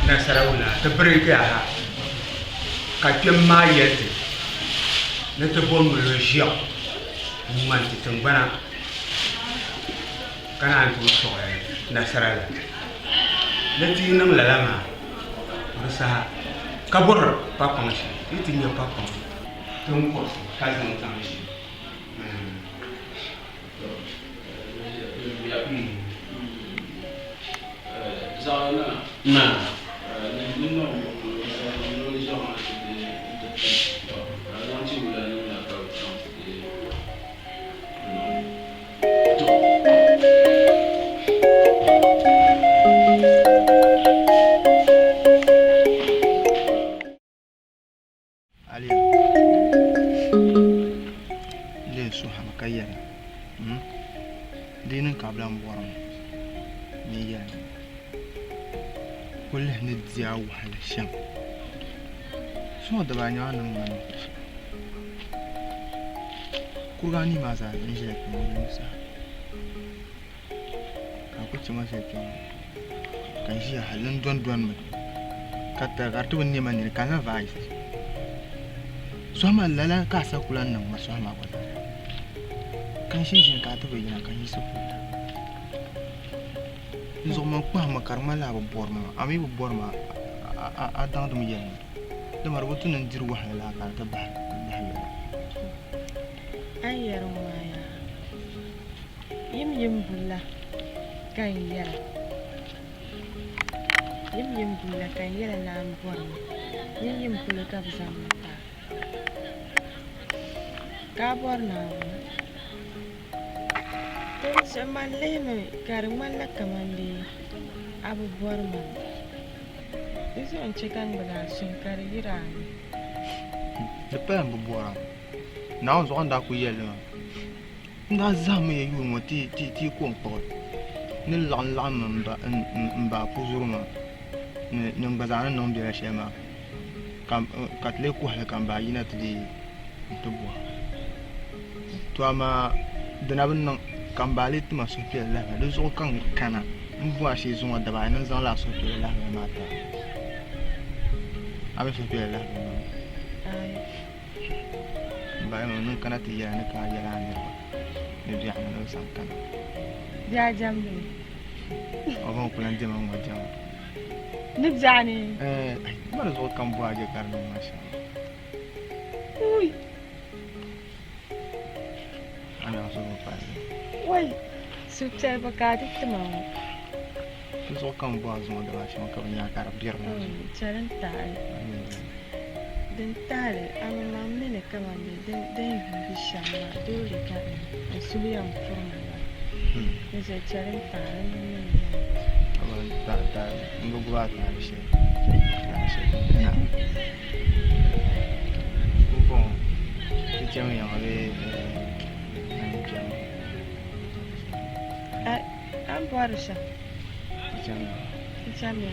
B: nasara wula ti birigi ha. Ka kpɛm maa yɛli ti ni ti bo milo ʒiɛɣu n-ŋmani ti tiŋgbana ka naan tooi sɔɣi nasara la. Ni ti yi niŋ lala maa, di saha ka bɔri pakpaŋ shee, yi ti nya pakpaŋ ti ni kurisi ka zaŋ chaŋ shee.
A: Aliya, n lee suhimi ka yɛli hmm? Di yi niŋ ka a bi lan bɔri ma ni n yɛli kul lihi ni di a wahala shɛm. Zuŋɔ daba a nyaŋ a niŋ ma ni shɛm. Kuriga anii maa zaa n ʒila kpe ŋɔ di saha. Ka a ku chɛ ma zali kpe ŋɔ ka n ʒiya hal n dɔndɔnimi ka tari ka di ti bi neei ma nini ka n lahi vaai yiɣisi. Sɔhima lala ka a sa ku lan niŋ ma sɔhima gba zaa. Ka n ʒi ʒini ka a ti bi yina ka n yiɣisi kuli la. N zuɣu man kpahimmi ka di ŋmanila a bi bɔri ma maa, a mi bi bɔri ma a daŋdimi yɛli ma dama di bi tu ni n diri wahala laa ka di ti bahi yoli.
U: A ni yɛri ŋɔ maa yaa. Yimyim bulla ka n yɛra, yimyim bulla ka n yɛra ni a ni bɔri ma, yimyim polo ka bɛ zaŋ ma ti a. Ka a bɔri Naawuni? Dinzuɣu man lihimi ka di ŋmanila kaman dee a bi bɔri ma. Di zuɣu n-chɛ ka n gba daa suhi ka di yiri a ni.
A: Di pala m bi bɔr a, Naawuni zuɣu a ni daa kul yɛli li maa. N daa zahimmi ya yuuni ŋɔ ti yi ko n-kpuɣi ni laɣim laɣim m ba puzuri maa ni n gba zaa ni niŋ biɛla shɛli maa ka ti lee kɔhi li ka m ba yina ti dii nti bɔhi. To amaa di na bi niŋ ka m ba lee ti ma suhupiɛlli lahibali, di zuɣu ka n kana m-bɔhi a shee zuŋɔ daba ayi ni n zaŋ lala suhupiɛlli lahibali maa ti a. A mi suhupiɛlli lahibali maa? M ba yɛlimi ni n kana ti yɛli a ni ka a yɛli a niriba ni biɛɣuni ni bɛ zaŋ kana.
U: Bɛ a jɛmdi mi.
A: O ba n-ku lan diɛma ŋ-ŋɔ diɛma.
U: Ni biɛɣuni.
A: Ɛɛ, ma di zuɣu ka m bɔhi a je ka di niŋ ma shɛm.
U: Ui!
A: A mi a suhu bi paligi.
U: Wai! Suhupiɛlli ka a di ti ma ŋɔ.
A: Di zuɣu ka m bɔhi a zuŋɔ daba shɛm ka bɛ nya ka di biri ma.
U: Chɛli n-taɣi li. Din taɣi li, amaŋmaŋ mi ni kaman di din yuugi shɛm maa doole ka n suhu yɛn puri ma maa. Di zuɣu chɛli n-taɣi li n mi ni yɛn.
A: M bi gbubi a taali shɛli. Pumpɔŋɔ ti chami yiŋa bee a ni kpɛmi?
U: A ni bɔri shɛm.
A: Ti chamiya.
U: Ti chamiya.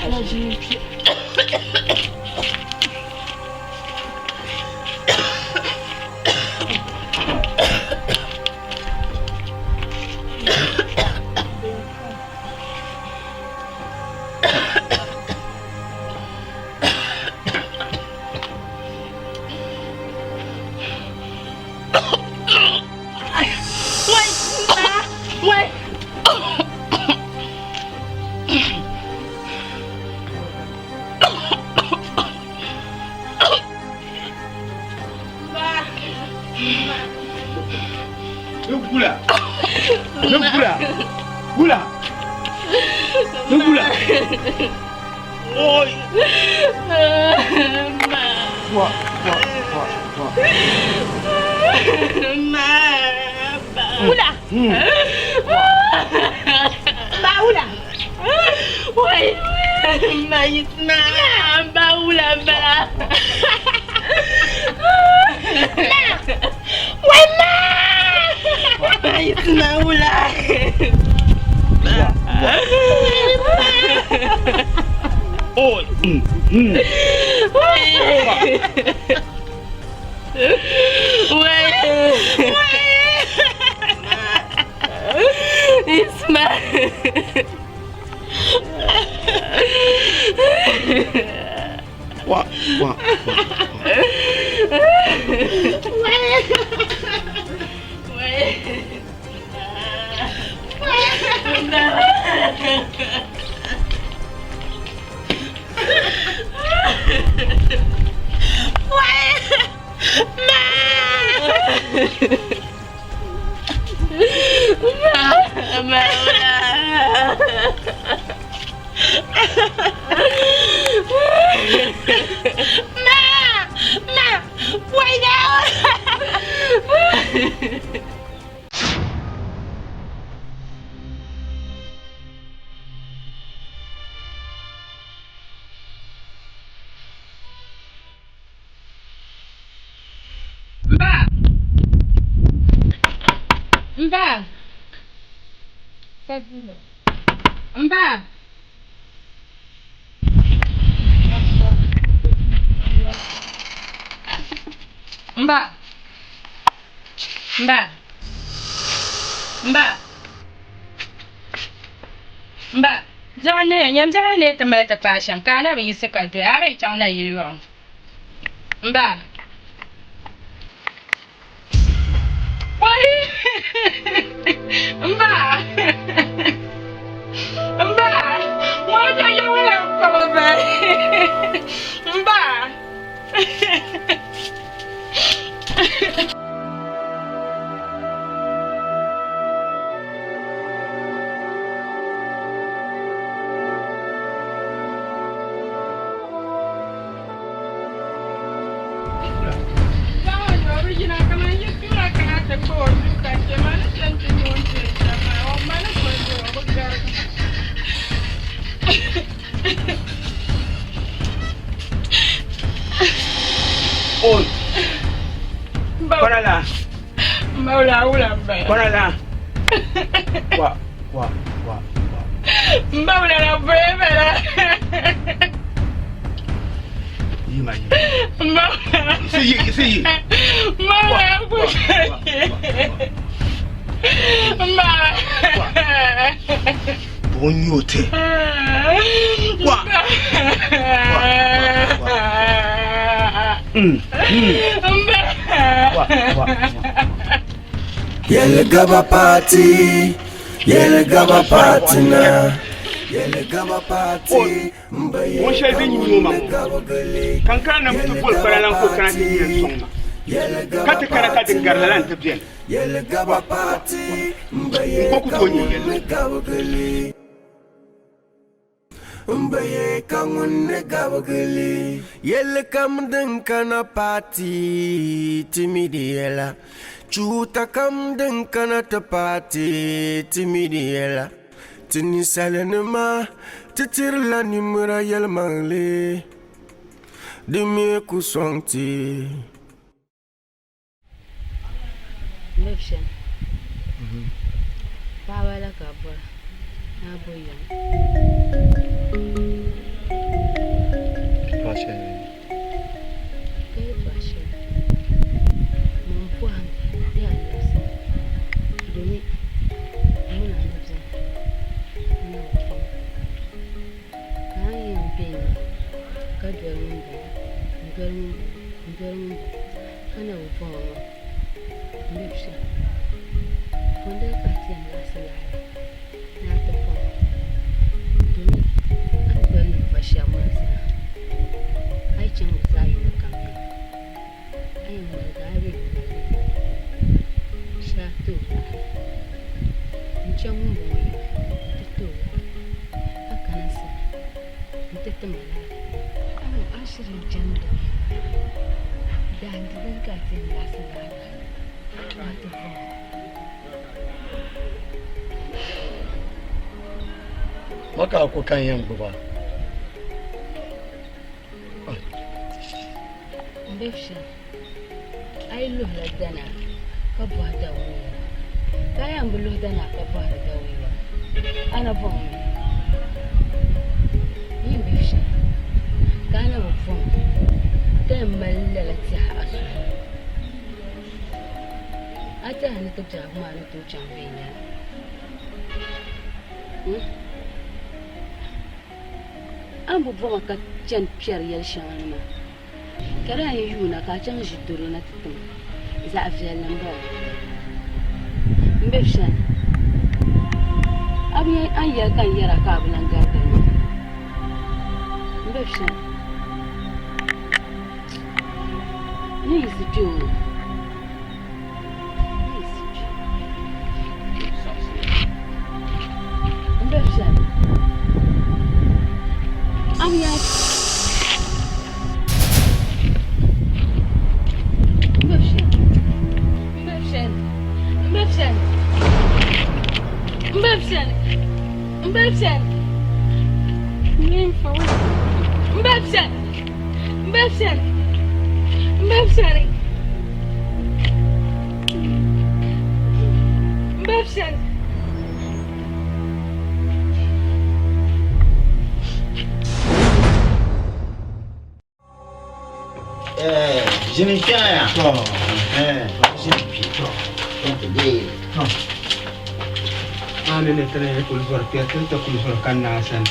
U: Na ʒini kpe.
A: Gula. Gula. Gula. Gula. Oi. Wa, wa, wa, wa.
U: Wula. Ba wula. Wai. Ma yisma. Ba wula ba. Ma. Wai ma. Ma yisma wula.
A: Oi.
U: Isma.
A: Wa, wa, wa.
U: Ma! Ma! Wait out!
T: Mba! Mba! Mba! Mba! Mba! Mba! Mba! Diɛɣu neeya, nyam diɛɣu neei ti mali ti paai shɛm ka a na bi yiɣisi ka doya, a bi chaŋ na yili yɔɣu. Mba! Wai! Mba! Mba! Ŋɔ ja yaŋɔ la n-kpabi ba. Mba!
A: Oi. Kɔna la.
T: Mba wula wula mba.
A: Kɔna la. Wa, wa, wa.
T: Mba wula la bɔye bala.
A: Yi ma yi.
T: Mba wula.
A: Si yi, si yi.
T: Mba wula ko. Mba.
A: Buɣu n nyɛ o te. Wa. Wa, wa, wa.
C: Yellow Gaba Party, Yellow Gaba Party na. Yellow Gaba Party,
A: Ŋun shɛli din nyuui ŋɔ ma ŋɔ, kankana nam ti boli kpana lan ko kana ti nyɛ n-sɔŋ ma, ka ti kana ka di gari lala nti beni.
C: Yellow Party,
A: N ko ku tooi nyɛ yɛlli.
C: Mbaye ka ŋun ni gabigili yɛlli kam din kana paati ti mi di yɛla chuuta kam din kana ti paati ti mi di yɛla ti ninsalinima ti tirila nimira yɛlimaŋli di mi ku sɔŋ ti.
H: Mibishin paɣaba la ka bɔra ni a bo yiŋa.
G: doli ŋumbɔŋɔ, n-doli ŋumbɔŋɔ, n-doli ŋumbɔŋɔ, ka na bi bɔŋɔ maa, m be shɛm. Bɔndali ka a ti yɛn laɣisi laɣiri ni a ti bɔŋɔ, domi a ni doli ninvuɣ shɛba maa zaa, a yi chaŋ bɛ zaɣ yini kam yiŋa, a yɛn ŋmaligi a bee ŋ-ŋmaligi shee a ti o laɣiri. N-chaŋ ŋumbɔŋɔ yiŋa nti ti o laɣiri, ka kana n sani nti ti ma laɣiri. A shiri n-chani dama dahindi dini ka a ti yɛn laɣisi laɣiri ni a ti bɔŋɔ.
V: Ma ka a ko ka n yɛn gbuba.
G: M be shɛm, a yi luhila dana ka bɔhi Dawuni yɛla, ka a yɛn bi luhi dana ka bɔhiri Dawuni yɛla, a na bɔŋmi? Yi ni be shɛm ka a na bi bɔŋ ka yɛn mali lala tɛha a suhu ni, a tɛha ni ti biɛhigu maa ni tooi chaŋ viɛnyɛla? A ni bi bɔma ka chani kpɛri yɛl shɛŋa ni maa, ka di a yi yuuna ka a chaŋ ʒi doro na ti ti ma, zaɣ viɛlli m-bala. M be shɛli, a bi nya a ni yɛli ka n yɛr a ka a bi lan garigiri ma. M be shɛli, n ni yiɣisi kpe o.
W: Ʒini kpɛna ya. Ʒini kpɛ. Ti deei.
B: Maa ni ni ti ni kuli zɔri kpɛri ti ti kuli zɔri ka naa sani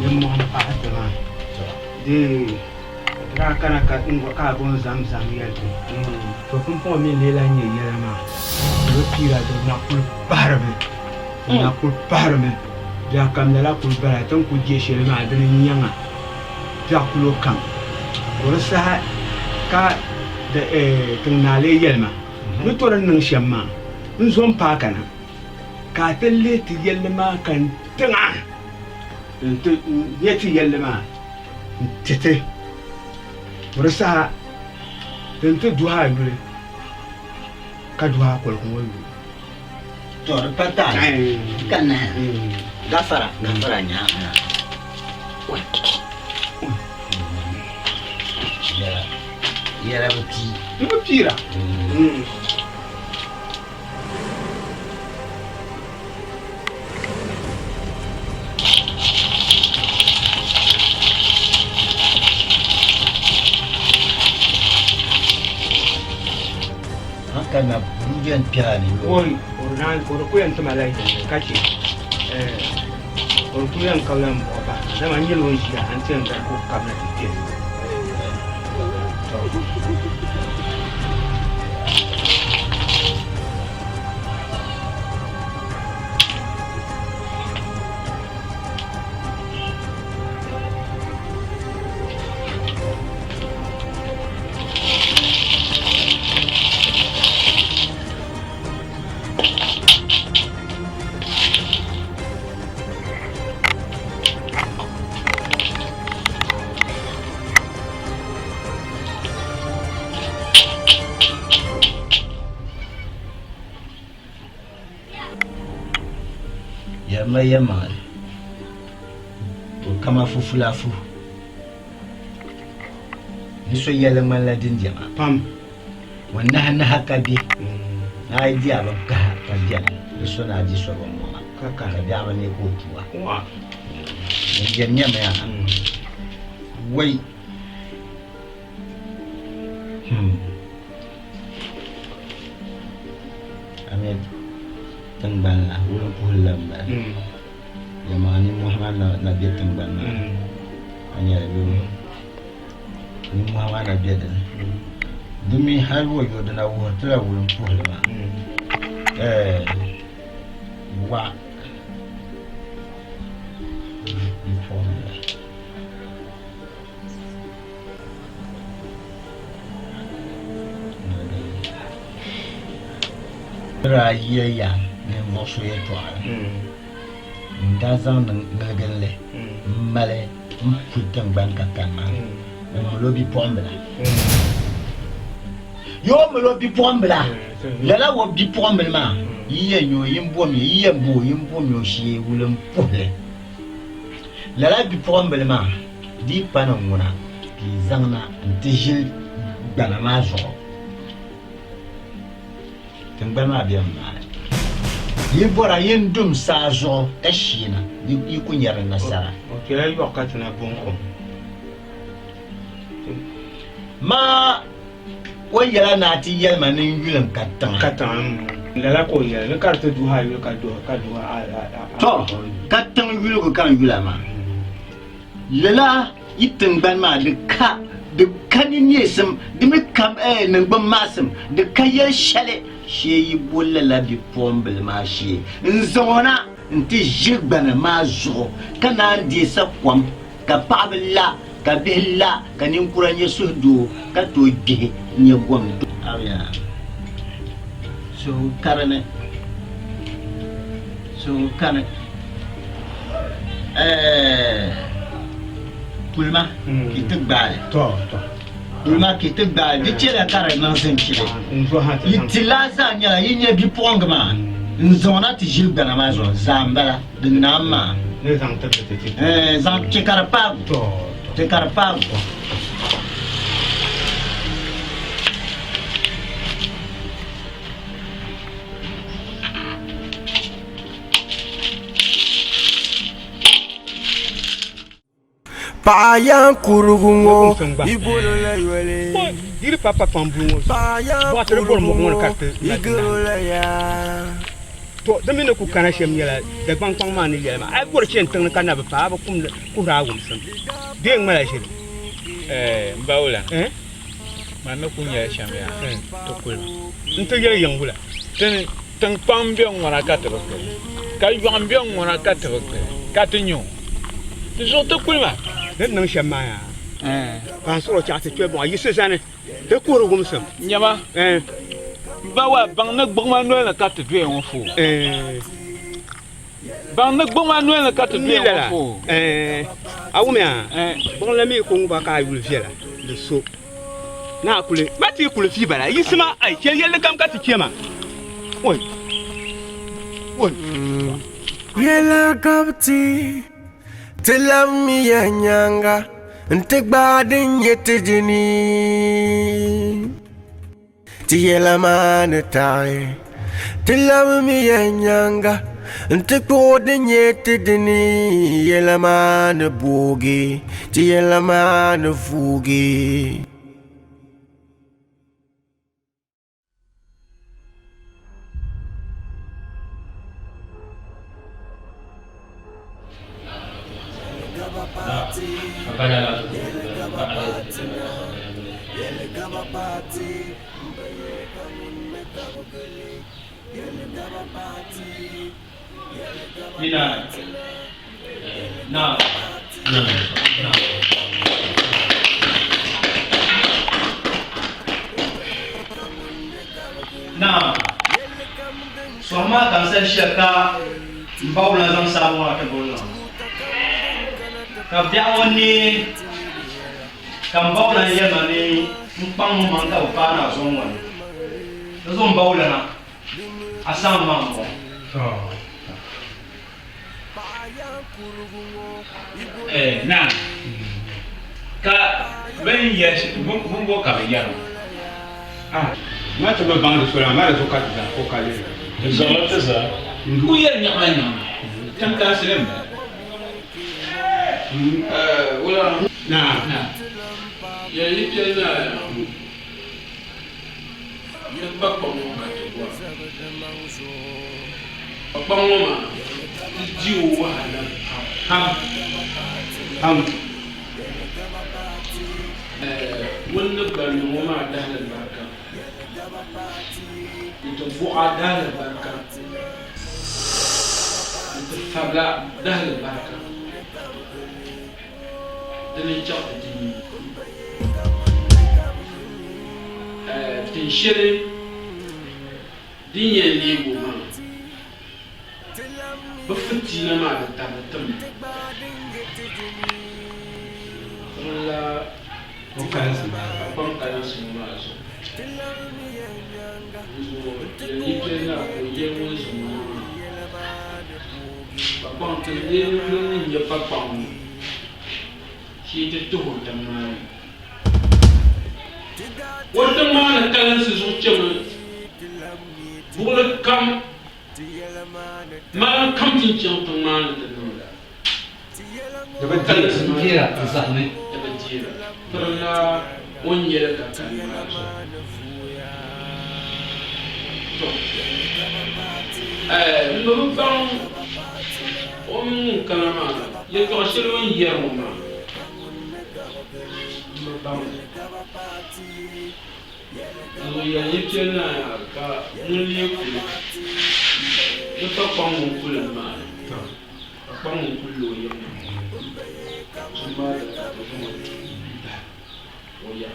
B: nimmohi m-pahi ti maa. Dee Ti daa kana ka n ka a bo n-zam zam yɛli ti, To pumpɔŋɔ mi n-lee lan nyɛ yɛla maa, di bi piira, di na kul pahirimi, di na kul pahirimi. Biɛɣu kam lala kul bala, ti ni kul je shɛli maa dini n-nyaŋa biɛɣu kulo kam. Ka di saha ka tiŋ naa lee yɛli ma, Ni to di ni niŋ shɛm maa, n zo m-paai ka na, ka a ti lihi ti yɛlli maa ka n tiŋa nti nya ti yɛlli maa. N-ti ti di saha ti ni ti duhi a yuli ka duhi a koligu ŋɔ yuli.
W: To di pa taali ka nahi gafara gafara nyaanga. Yɛla bi pii.
B: Di bi piira.
W: An ka na yɛn kpɛha ni yo.
B: Oi, o di naan o di ku yɛn tima la yɛlli ka chɛ o di ku yɛn kabila n buɣi bahi dama n nyɛla o ni ʒiya a ni ti yɛn gari ka o kabina ti kpɛ.
W: Yɛlima yɛlimaŋli o kama fufulafu ni so yɛlli ŋmanila dindiɛma
B: pam
W: ŋun nahi naha ka bɛ ni a yi di a bin kaha ka bɛni di so ni a di so bin mɔŋa ka biɛɣu bi neei ka o tuwa din biɛni nyɛmi yaa wai A mi tiŋgbani la wulimpuhili la m-bala. Yɛlimaŋli nimmohi maa na be tiŋgbani maa ni. A nyɛli bee? Nimmohi maa na be dini. Di mi hali o yo dina wuhiri ti la wulimpuhili maa. Ɛɛ wa bipuɣimbila. Bɛ daa yɛliya ninvuɣ so yɛtɔɣa ŋun daa zaŋ ŋiliginli m-mali m-pu tiŋgbani ka kani maa, o mali o bipuɣimbila. Yoo o mali o bipuɣimbila, lala o bipuɣimbila maa yi yɛn nya o, yin bomiya, yi yɛn bo o, yin bomiya o shee wulimpuhili. Lala bipuɣimbila maa dii pa ni ŋuna ka yi zaŋna nti ʒili gbana maa zuɣu. Tiŋgbani maa bemi maali. Yi bɔra yin dum saa zuɣu ka sheena, yi ku nya di nasara.
B: O kpɛla yɔɣu ka ti na bo n-kom.
W: Maa o yɛla ni a ti yɛli ma ni n yuli n ka tiŋa.
B: Ka tiŋa, lala ka o yɛli ni ka di ti duhi a yuli ka duhi ka duhi a a.
W: Tɔ! Ka tiŋ yuligu ka n yula maa. Lala yi tiŋgbani maa di ka di ka ninneesim, di mi ka niŋgbun maɣisim, di ka yɛl shɛli shee yi bo lala bipuɣimbila maa shee n-zaŋ o na nti ʒi gbana maa zuɣu ka naan deei sa kom, ka paɣiba la, ka bihi la, ka ninkura nyɛ suhudoo, ka tooi gbihi n-nyɛ gom doo. Suhu kani, suhu kani. Kulima ki ti gbaali kulima ki ti gbaali di chɛla ka di niŋ zinchili yi ti laa zaa nyɛla yi nyɛ bipuɣingi maa n zaŋ na ti ʒili gbana maa zuɣu zaa n bala di naam maa zaŋ chɛ ka di paagu chɛ ka di paagu.
C: Paɣa yan kurugu ŋɔ yi bolo la yoli. Paɣa yan kurugu ŋɔ yi garo la yaa.
B: To di mi ni ku kana shɛm nyɛla Dagbaŋ kpaŋ maa ni yɛli ma a yi bɔri chani tiŋ ni ka na bi paai a bi kuhiri a wumsim bee ŋmala ʒili.
E: Ɛɛ m ba wula man ni ku nyɛli shɛm yaa ti kuli ma.
B: N ti yɛli yiŋ wula?
E: Tiŋkpaŋ m-be ŋ-ŋɔna ka ti bi kpeli, ka yɔɣu m-be ŋ-ŋɔna ka ti bi kpeli, ka ti nya o. Di zuɣu ti kuli maa.
B: Di ni niŋ shɛm maa yaa, ka n suhir o chaɣ ti kpe buɣa yiɣisi zani di kuhiri wumsim.
E: Nyama, m ba wa, baŋ ni gbuɣima noli ni ka ti doya ŋɔ fo. Baŋ ni gbuɣima noli ni ka ti doya ŋɔ fo.
B: A wumya, gbuɣim la mi ku ŋuba ka a yuli viɛla di so. Naa kuli ma ti kuli fi bala yiɣisima ai chɛ yɛlli kam ka ti chɛ ma oi oi.
C: Yɛla gabi ti, ti labimiya nyaaŋa nti gbaai din nyɛ ti dini. Ti yɛla maa ni taɣi, ti labimiya nyaaŋa nti kpuɣi din nyɛ ti dini. Yɛla maa ni boogi, ti yɛla maa ni vuugi.
J: Naa, sɔhim maa ka n sali shɛli ka m ba wula zaŋ saabu maa ti boli na. Ka biɛɣu ŋɔ neei ka m ba wula yɛli ma ni n kpaŋ m maŋ ka bɛ paai na zɔŋ ŋɔ ni. Di zuɣu m ba wulana, a saɣim ma m-bɔŋɔ.
E: Naa, ka bɛ ni yɛli shɛm, bimbo ka bɛ yɛri ŋɔ?
B: Ah, ma ti bi baŋdi soli amaa di zuɣu ka ti zaa ko ka lihira.
E: Di zaŋla ti zaa. N ku yɛli nyaɣima nyaŋ tiŋkansi ni m-bala.
K: Wula?
B: Naa.
K: Yɛli yi kpɛli naa yaa. Ni kpa kpaŋ ŋɔ ka ti bɔra. Kpa kpaŋ ŋɔ maa ti di o wahala pam.
B: Pam. Pam.
K: mini ni gbandi ŋɔ maa dahalibarika, ni ti buɣa dahalibarika, ni ti fabila dahalibarika, dini n-chaŋ ti di nyee. Tin shɛli din yɛn leeg o maa, bɛ fitiina maa di tabili tim Pirinla kpaŋ kalinsi ŋɔ maa zuɣu. Dinzuɣu yɛn yi kpɛri na ka o yɛli ŋun zaŋ o na maa, Kpakpaŋ ti lee ŋun ni nyɛ kpakpaŋ ŋɔ shee ti tuhi o tiŋ maa ni. O tiŋ maa ni kalinsi zuɣu chɛmi buɣili kam Malim kam ti ni chaŋ tiŋ maa ni ti niŋda.
D: Di bi deera n zahimi.
K: Di bi deera. Pirinla o ni nyɛli ka kani maa zuɣu. Tɔ! Ɛɛ m bi bi baŋ o mini ŋun kana maa yɛtɔɣ shɛli o ni yɛri ŋɔ maa. M bi baŋ li. N yɛn yi kpe naaya ka ŋun lee kuli di pa kpaŋ ŋun kuli m-maa ni, ka kpaŋ ŋun kuli lo o yiŋ maa zuɣu maa dali ka ti zaŋ o n-tahi o ya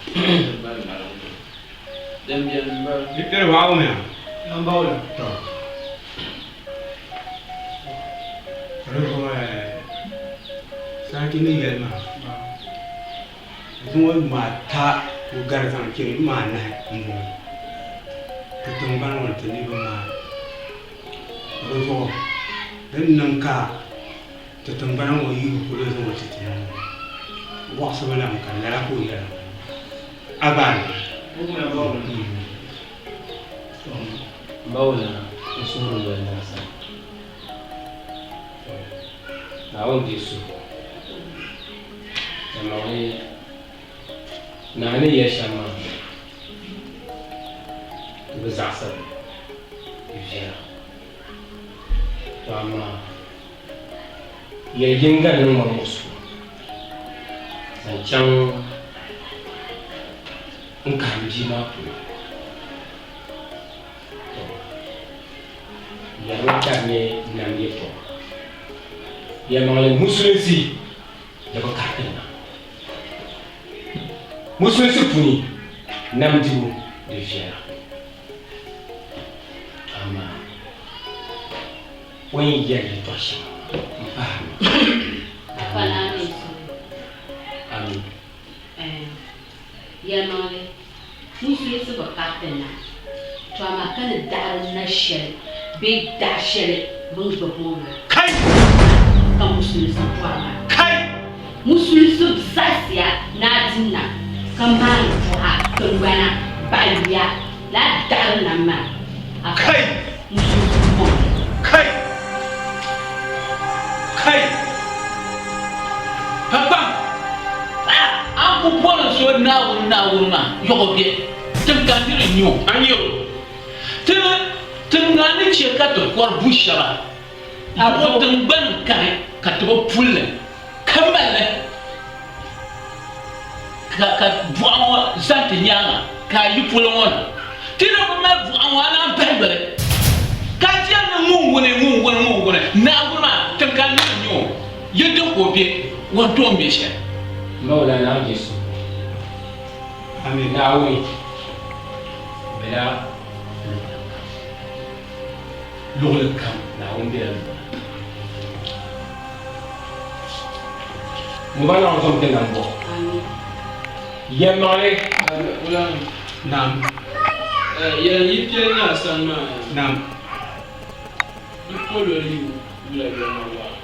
K: ti mali ŋariŋ maa. Din beni m-bala.
A: Di kpɛri waɣu mi a?
J: N bawla.
A: Tɔ. Ka di zuɣu sariki ni yɛli maa. Zuŋɔ yuma ata ka o gari zaŋ chani yuma anahi m-bɔŋɔ ka tiŋgbani ŋɔ ni ti niriba maa di zuɣu di ni niŋ ka ti tiŋgbana ŋɔ yihibu polo zaŋ o ti ti na ŋɔ wɔɣisibu lan kani lala ka o yɛra a gba ni.
S: Mawulana n suhuri noli naa sani. Naawuni deei suhigu. Yɛlimaŋli naa ni yɛli shɛm maa ti bi zaɣisiri li, di viɛla. To amaa yɛli yiŋga niŋ ma muɣisigu zaŋ chaŋ n kahim bia maa polo. To yɛrimi ka di nyɛ nam yɛltɔɣa. Yɛlimaŋli musulinsi di bi kariti na. Musulinsi puuni nam dibu di viɛla. Amaa o ni yɛri yɛltɔɣa shɛŋa maa m-pahiri ma. Amin.
G: Yɛlimaŋli, musulinsi bi kariti na, to amaa ka ni daɣiri na shɛli bee daɣ shɛli bɛ ni gbubi ŋɔ maa.
A: Kai!
G: Ka musulinsi bɔri maa.
A: Kai!
G: Musulinsi zaɣisiya ni a di na ka maani buɣa tiŋgbana baɣa yuya lala daɣiri nam maa. A ka
A: Kai!
G: musulinsi bɔŋ.
A: Kai! Kai!
H: Kpakpaŋ, A ni ku bɔri so Naawuni Naawuni maa yɔɣɔ bɛ tiŋ ka nir n-nya o.
K: A nya o.
H: Ti tiŋ a ni chɛ ka ti kɔri bu shɛba yɔɣɔ tiŋgbani kani ka ti bi puli li ka mali li ka ka buɣa ŋɔ zani ti nyaaŋa ka a yi polo ŋɔ na. Ti ni bi mali buɣa ŋɔ a naan bahi yoli ka a chɛ ni ŋun wuni ŋun wuni ŋun wuni Naawuni maa tiŋ ka nir n-nya o. Yi din ka o be, o ni tooi me shɛli.
S: Mawlana Yesu, Amin. Naawuni bela luɣili kam. Luɣili kam Naawuni bela luɣili. Nuba Naawuni zom ti nambɔɣu. Yɛlimaŋli.
A: Naam.
K: Yɛn yi kpɛri naa sani maa.
A: Naam.
K: Di polo yi wula yɔma waa.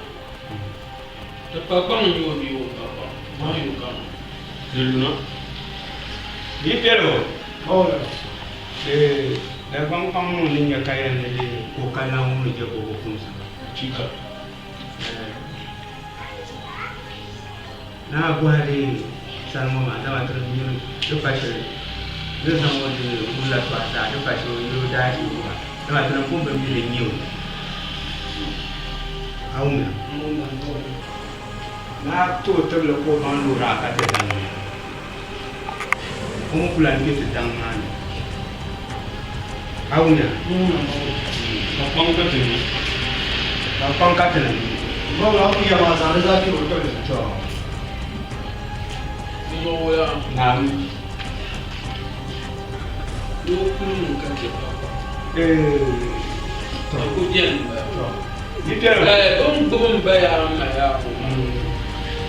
K: Ti pa kpaŋ n-nyɛ o bee o pa kpaŋ? Bɔhi o ka ŋɔ.
A: Di luna. Di yi kpɛri o, di Dagbaŋ kpaŋ ŋɔ ni nya ka yɛli ni di ka o ka Naawuni ni je ka o bi kumsi.
K: Achiika.
A: Naa bɔhi di sani ŋɔ maa, dama ti miri di pa shɛli ni zaŋ o di wula tɔhi zaa, di pa shɛli o yuli o daaʒiibu maa, dama ti ni pun bi mi li n-nyɛ o. A wumya? Naa ti o tibili ka o baŋ ni o daa ka ti zaŋ o. O mi ku lan be ti daŋ maa ni. A wumya?
K: Ka kpaŋ ka ti ni.
A: Ka kpaŋ ka ti ni.
J: Bawla a ku yɛm a zaŋ di zaa kpɛri o tibili ni tɔ.
K: Zuɣuwula.
A: Naam.
K: Doo kuli niŋ ka chɛ pa kpa.
A: Tɔ.
K: Di ku beni m-bala.
A: Tɔ. Yi beni.
K: O ni gbubi m ba yaa m ma yaa ko maa.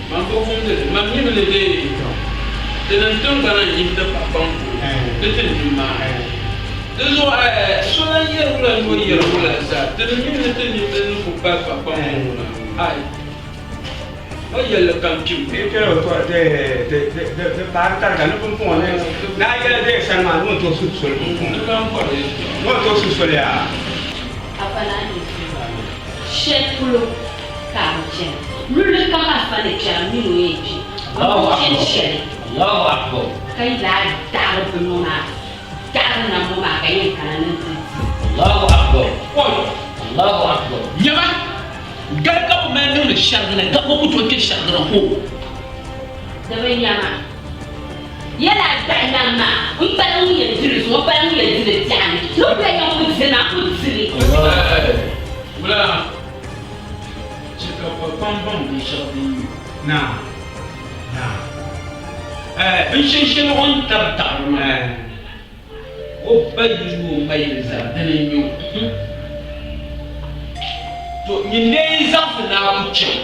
K: Man bi wumdi li. Man mi mi ni deei ti niŋ tiŋgbana n-yihi ti pahi kpaŋ puuni di ti nim maa. Di zuɣu so lan yɛri wula ni o yɛri wula zaa, ti mi ni ti nimdi ni ku pali pahi kpaŋ puuni maa. Ai! O yɛlli kam kpim.
A: Di kpɛla o tɔri di paari tariga ni pumpɔŋɔ ni naa yɛli deei sani maa ni o ni tooi suhi soli pumpɔŋɔ. Ni o ni tooi suhi soli yaa.
G: Afa naa ni shɛli polo ka a bi chana. Luɣili kam afa ni kpɛra mini o yɛn kpi. A bi chani shɛli ka yi daa daɣiri bini ŋɔ maa, daɣiri nam ŋɔ maa ka yɛn kana ni nti di.
T: Nyama, Gali ka bɛ mali niŋdi shɛrigili ka bɛ ku tooi kpe shɛrigili ko.
G: Di bi nyama, yɛla a gbahi nam maa, m pala ŋun yɛn di li zuŋɔ, m pala ŋun yɛn di li biɛɣuni. Ni o kuli yɛn ku di li maa, n ku di li.
K: Wula chɛ ka kpakpaŋ baŋ binshɛɣu din nyɛ.
A: Naa, naa.
K: Binshɛli shɛli o ni tabi daɣiri maa, o ba yili ni o ma yili zaa dini n-nyɛ o. To nyin lee yi zaɣisi ni a ku chaŋ,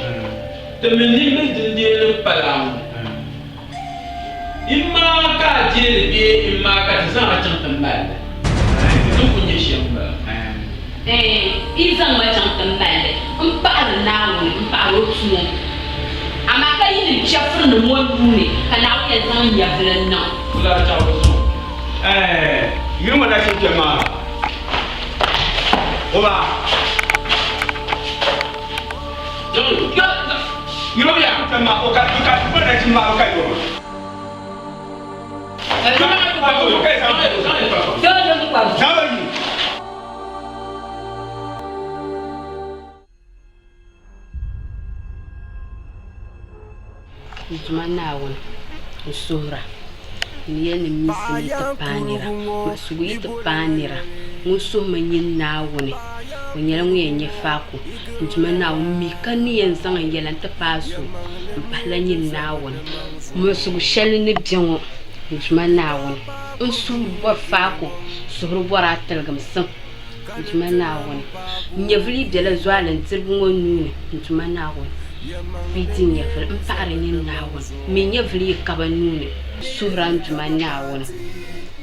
K: ti mi nimbili din dee ni pala a ŋɔ. M maa ka a deei li bee m maa ka ti zaŋ a chaŋ ti mali li? Di ni kul nyɛ shɛm m-bala.
G: Ɛɛn, yi zaŋ ma chaŋ ti mali li, m paɣiri Naawuni, m paɣir o tumo. Amaa ka yi ni chɛfirinim ŋɔ nuu ni ka Naawuni yɛn zaŋ nyɛvili niŋ.
K: Wula chaɣ bi zuɣu?
A: Ɛɛn, yili ŋɔ nachin kpɛm maa, o ba. Yili ŋɔ nachin kpɛm maa, o ka, o ka, o nachin maa o ka yoma.
G: N Duuma Naawuni, n suhir a ni yɛli ni miisim yi ti paai nira, muɣisigu yi ti paai nira, ŋun suhimi nyin Naawuni, o nyɛla ŋun yɛn nya faako. N Duuma Naawuni, mi ka n ni yɛn zaŋ n yɛla nti paai a so m-pahila nyin Naawuni. Muɣisigu shɛli ni be ŋɔ, n Duuma Naawuni, n suhuri bɔri faako, suhuri bɔri a tiligimsim, n Duuma Naawuni. N nyɛvili yi bela zualindiriba ŋɔ nuu ni, n Duuma Naawuni. Bɛ yi di n nyɛvili, m paɣiri nyin Naawuni. M mi nyɛvili yi ka bɛ nuu ni, suhiri a n Duuma Naawuni,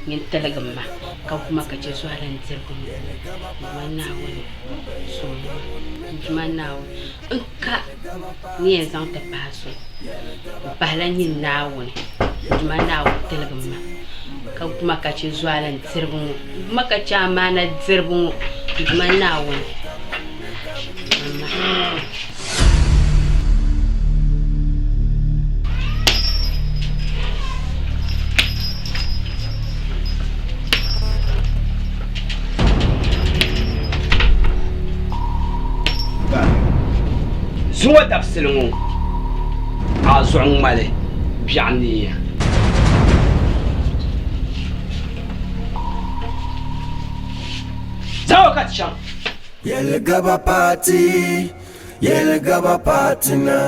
G: nyin tiligim ma, ka gu ma ka chɛ zualindiriba ŋɔ, n Duuma Naawuni, sɔŋm ma, n Duuma Naawuni. N ka ni yɛn zaŋ ti pahi so, m pahila nyin Naawuni, n Duuma Naawuni tiligim ma, ka gu ma ka chɛ zualindiriba ŋɔ, gu ma ka chɛ amaana diriba ŋɔ, n Duuma Naawuni, niŋ ma.
M: Zuŋɔ dabisili ŋɔ a zuɣu ŋmali biɛɣu neeya. Zaŋ o ka ti chaŋ.
C: Yɛli gaba paati, yɛli gaba paati na,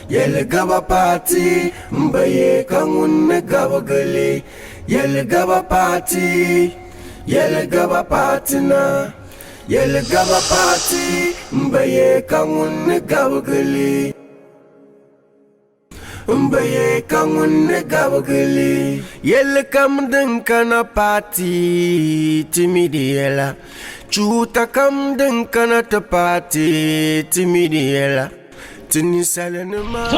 C: yɛli gaba paati, m ba ye ka ŋun ni gabigi li. Yɛli gaba paati, yɛli gaba paati na. Yɛli gaba paati m ba ye ka ŋun ni gabigi li. M ba ye ka ŋun ni gabigi li. Yɛli kam din kana paati ti mi di yɛla. Chuuta kam din kana ti paati ti mi di yɛla. Ti ninsalinima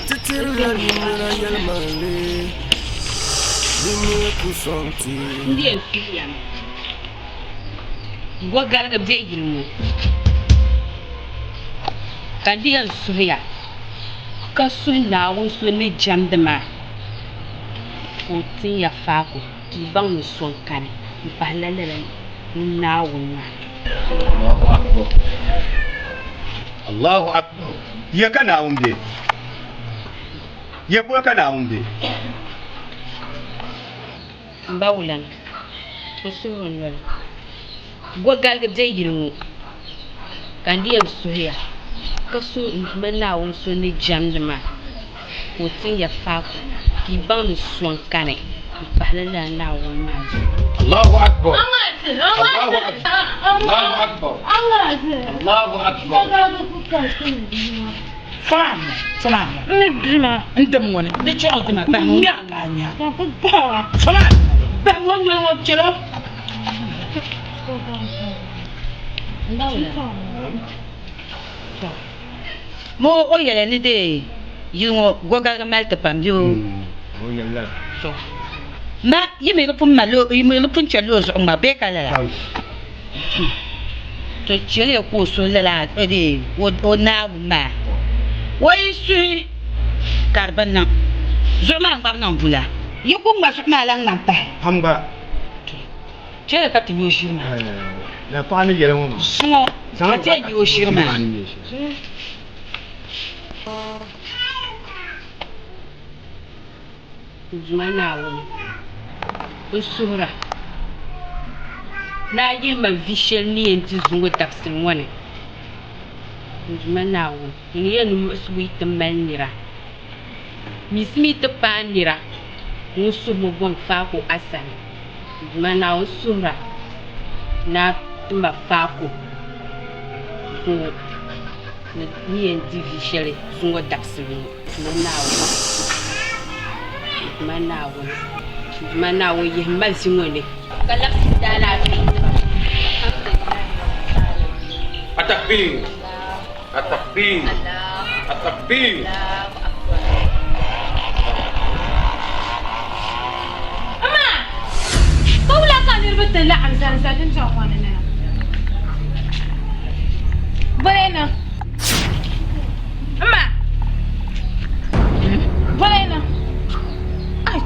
C: ti tirila nimmira yɛlimaŋli di mi ku sɔŋ ti.
G: N di yɛn suhiya mi gɔgaligi be yili ŋɔ ka n di yɛn suhiya ka suhi Naawuni so ni jɛmdi maa ka o tin ya faako m-baŋ ni so n-kani m-pahila lala ŋun Naawuni maa.
A: Allahu Akbar. Allahu Akbar. Ya ka Naawuni be? Ya polo ka Naawuni be?
G: M ba Wulana, n suhiri noli. Gogaligi be yili ŋɔ ka n di yɛn suhiya ka suhi n Duuma Naawuni so ni jɛmdi maa ka o tin ya faako ka yi baŋ ni sɔŋ kani m-pahila lala Naawuni maa zuɣu.
D: Allahu Akbar! Allahu Akbar! Allahu Akbar! Allahu Akbar!
H: Mo o yɛli ni dee yili ŋɔ gogaligi mali ti pam bee o ma yi mi di pun mali yi mi di pun chɛli o zuɣu ŋma bee ka lala to chɛliya ka o suhi lala o Naawuni maa o yi suhi ka di bi niŋ zuɣu maa ŋmabu niŋ bula yi ku ŋma zuɣu maa lahi ŋma m-pahi
A: Pam gba.
H: Chɛli ka ti nya o ʒiri maa.
A: La paɣa ni yɛli ŋɔ maa.
H: Zuŋɔ ka ti yɛn nya o ʒiri maa.
G: N Duuma Naawuni, n suhira ni a yihi ma vi shɛli ni yɛn di zuŋɔ dabisili ŋɔ ni. N Duuma Naawuni, n ni yɛn ni muɣisigu yi ti mali nira, miɣisimi yi ti paai nira ŋun suhimi bɔŋ faako a sani. N Duuma Naawuni suhira ni a ti ma faako zuŋɔ ni yɛn di vi shɛli zuŋɔ dabisili ŋɔ. Duuma Naawuni, n Duuma Naawuni, n Duuma Naawuni yihim ma vi ŋɔ ni. Ka labisi daalaafee ti ba. Alhamdulillahi Rabbil Alamin.
S: Atakbir! Atakbir! Atakbir!
G: Allahu Akbar.
I: Ama, ka wula ka niriba ti laɣim zani za dundɔŋ ŋɔ ni na? Bɔyina. Ama, bɔyina.
H: Ai,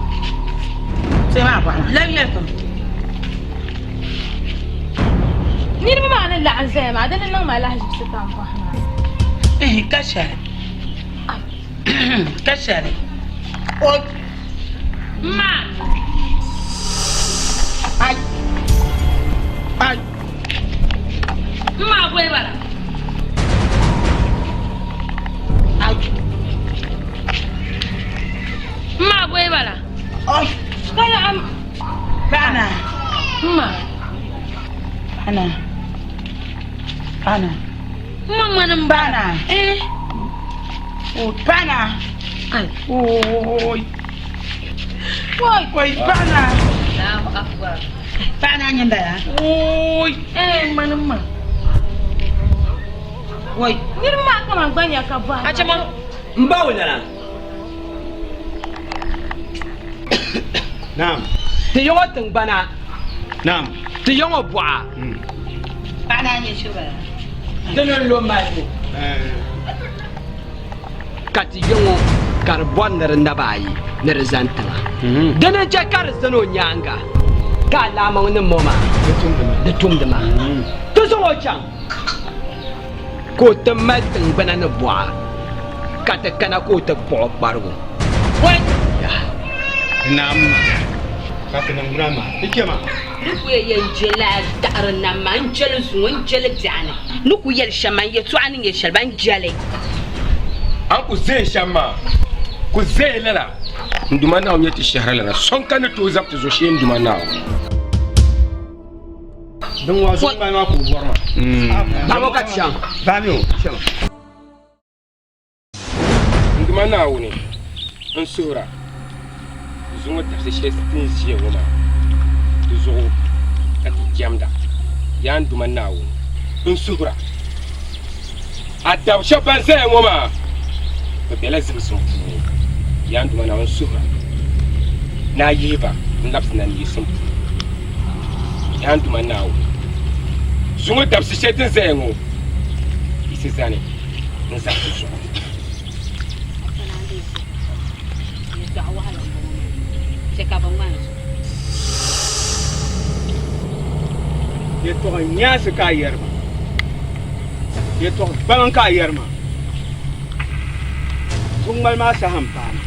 H: sai maa bɔhima. Lan yɛli kam.
I: Niriba maa ni laɣim zaya maa, di ni niŋ ma lahiʒibisi pam bɔhima.
H: Ehe, ka shɛli. Ka shɛli. O.
I: Ma.
H: Ai. Ai.
I: Ma bɔyi bala.
H: Ai.
I: Ma bɔyi bala.
H: Ai.
I: Ka laɣim.
H: Paɣana.
I: Ma.
H: Paɣana. Paɣana.
I: Ma ŋmani m
H: Paɣana.
I: Eh.
H: O paɣana.
I: Ai.
H: Oi. Oi, oi, paɣana.
G: Allahu Akbar.
H: Paɣana nyɛ bala. Oi.
I: Eh, ŋmani ma.
H: Oi.
I: Niriba maa kaman gba nya ka bɔhima.
H: Achama.
M: M ba o lana.
A: Naam.
M: Ti yiŋɔ tiŋgbana.
A: Naam.
M: Ti yiŋɔ buɣa.
H: Paɣana nyɛ shibala.
M: Dini n-lo malibu. Ka ti yiŋɔ ka di bɔri ni di naba ayi ni di zani tiŋa. Dini n-chɛ ka di zani o nyaaŋa ka alaama ŋɔ ni mo maa di tumdi maa. Ti zaŋ o chaŋ ka o ti mali tiŋgbana ni buɣa. Ka ti kana ka o ti kpuɣi o kparigu.
A: Naam ka ti niŋ ŋuna maa ti chɛ ma.
G: Ni ku yɛn je la daɣiri nam maa, n je li zuŋɔ, n je li biɛɣuni. Ni ku yɛli shɛm maa, n yɛtɔɣa ni nyɛ shɛli ba, n je li.
S: A ni ku zee shɛm maa, ku zee lala. N Duuma Naawuni nyɛ ti shɛhiralana, so n-ka ni tooi zabi ti zo shee n Duuma Naawuni.
A: Din ŋɔ zuɣu ŋmani maa ka o bɔri maa.
M: Baŋ o ka ti chaŋ.
A: Baami o chaŋ.
S: N Duuma Naawuni, n suhir a, zuŋɔ dabisi shɛli ti ni ʒiya ŋɔ maa, di zuɣu ka ti jɛmda. Yaa n Duuma Naawuni, n suhir a, a dab shɛb ban zaya ŋɔ maa, bɛ bela zibisim puuni. Yaa n Duuma Naawuni, n suhir a ni a yihi ba n-labisi na neesim puuni. Yaa n Duuma Naawuni, zuŋɔ dabisi shɛli ti ni zaya ŋɔ, yiɣisi zani. n zaɣisi zuɣu.
A: Yɛtɔɣ nyaansi ka a yɛri ma, yɛtɔɣ gbaliŋ ka a yɛri ma. Zuŋmali maa saha m-paai na.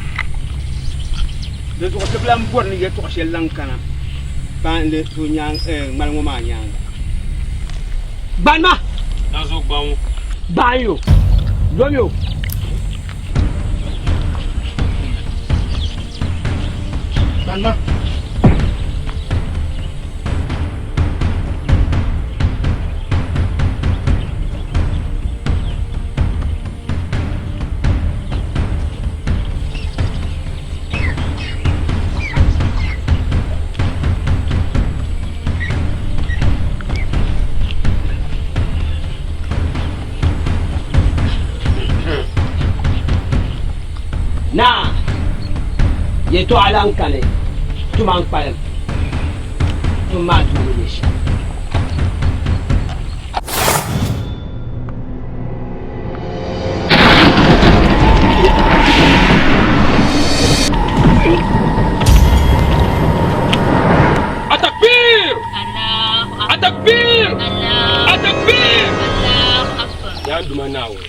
A: Di zuɣu ti bi lan bɔri ni yɛtɔɣ shɛli lan kana. Ban di to ŋmali ŋɔ maa nyaaŋa.
M: Gbanima!
K: Nazo gbaŋ.
M: Gbaanyo! Lomi o! Gbanima! Naa, yɛtɔɣa lan kani, tuma n-kpalim, tum maa duu ni nyɛ shɛm.
S: Atakbir! ! Atakbir! Atakbir!
C: Yaa n Duuma Naawuni,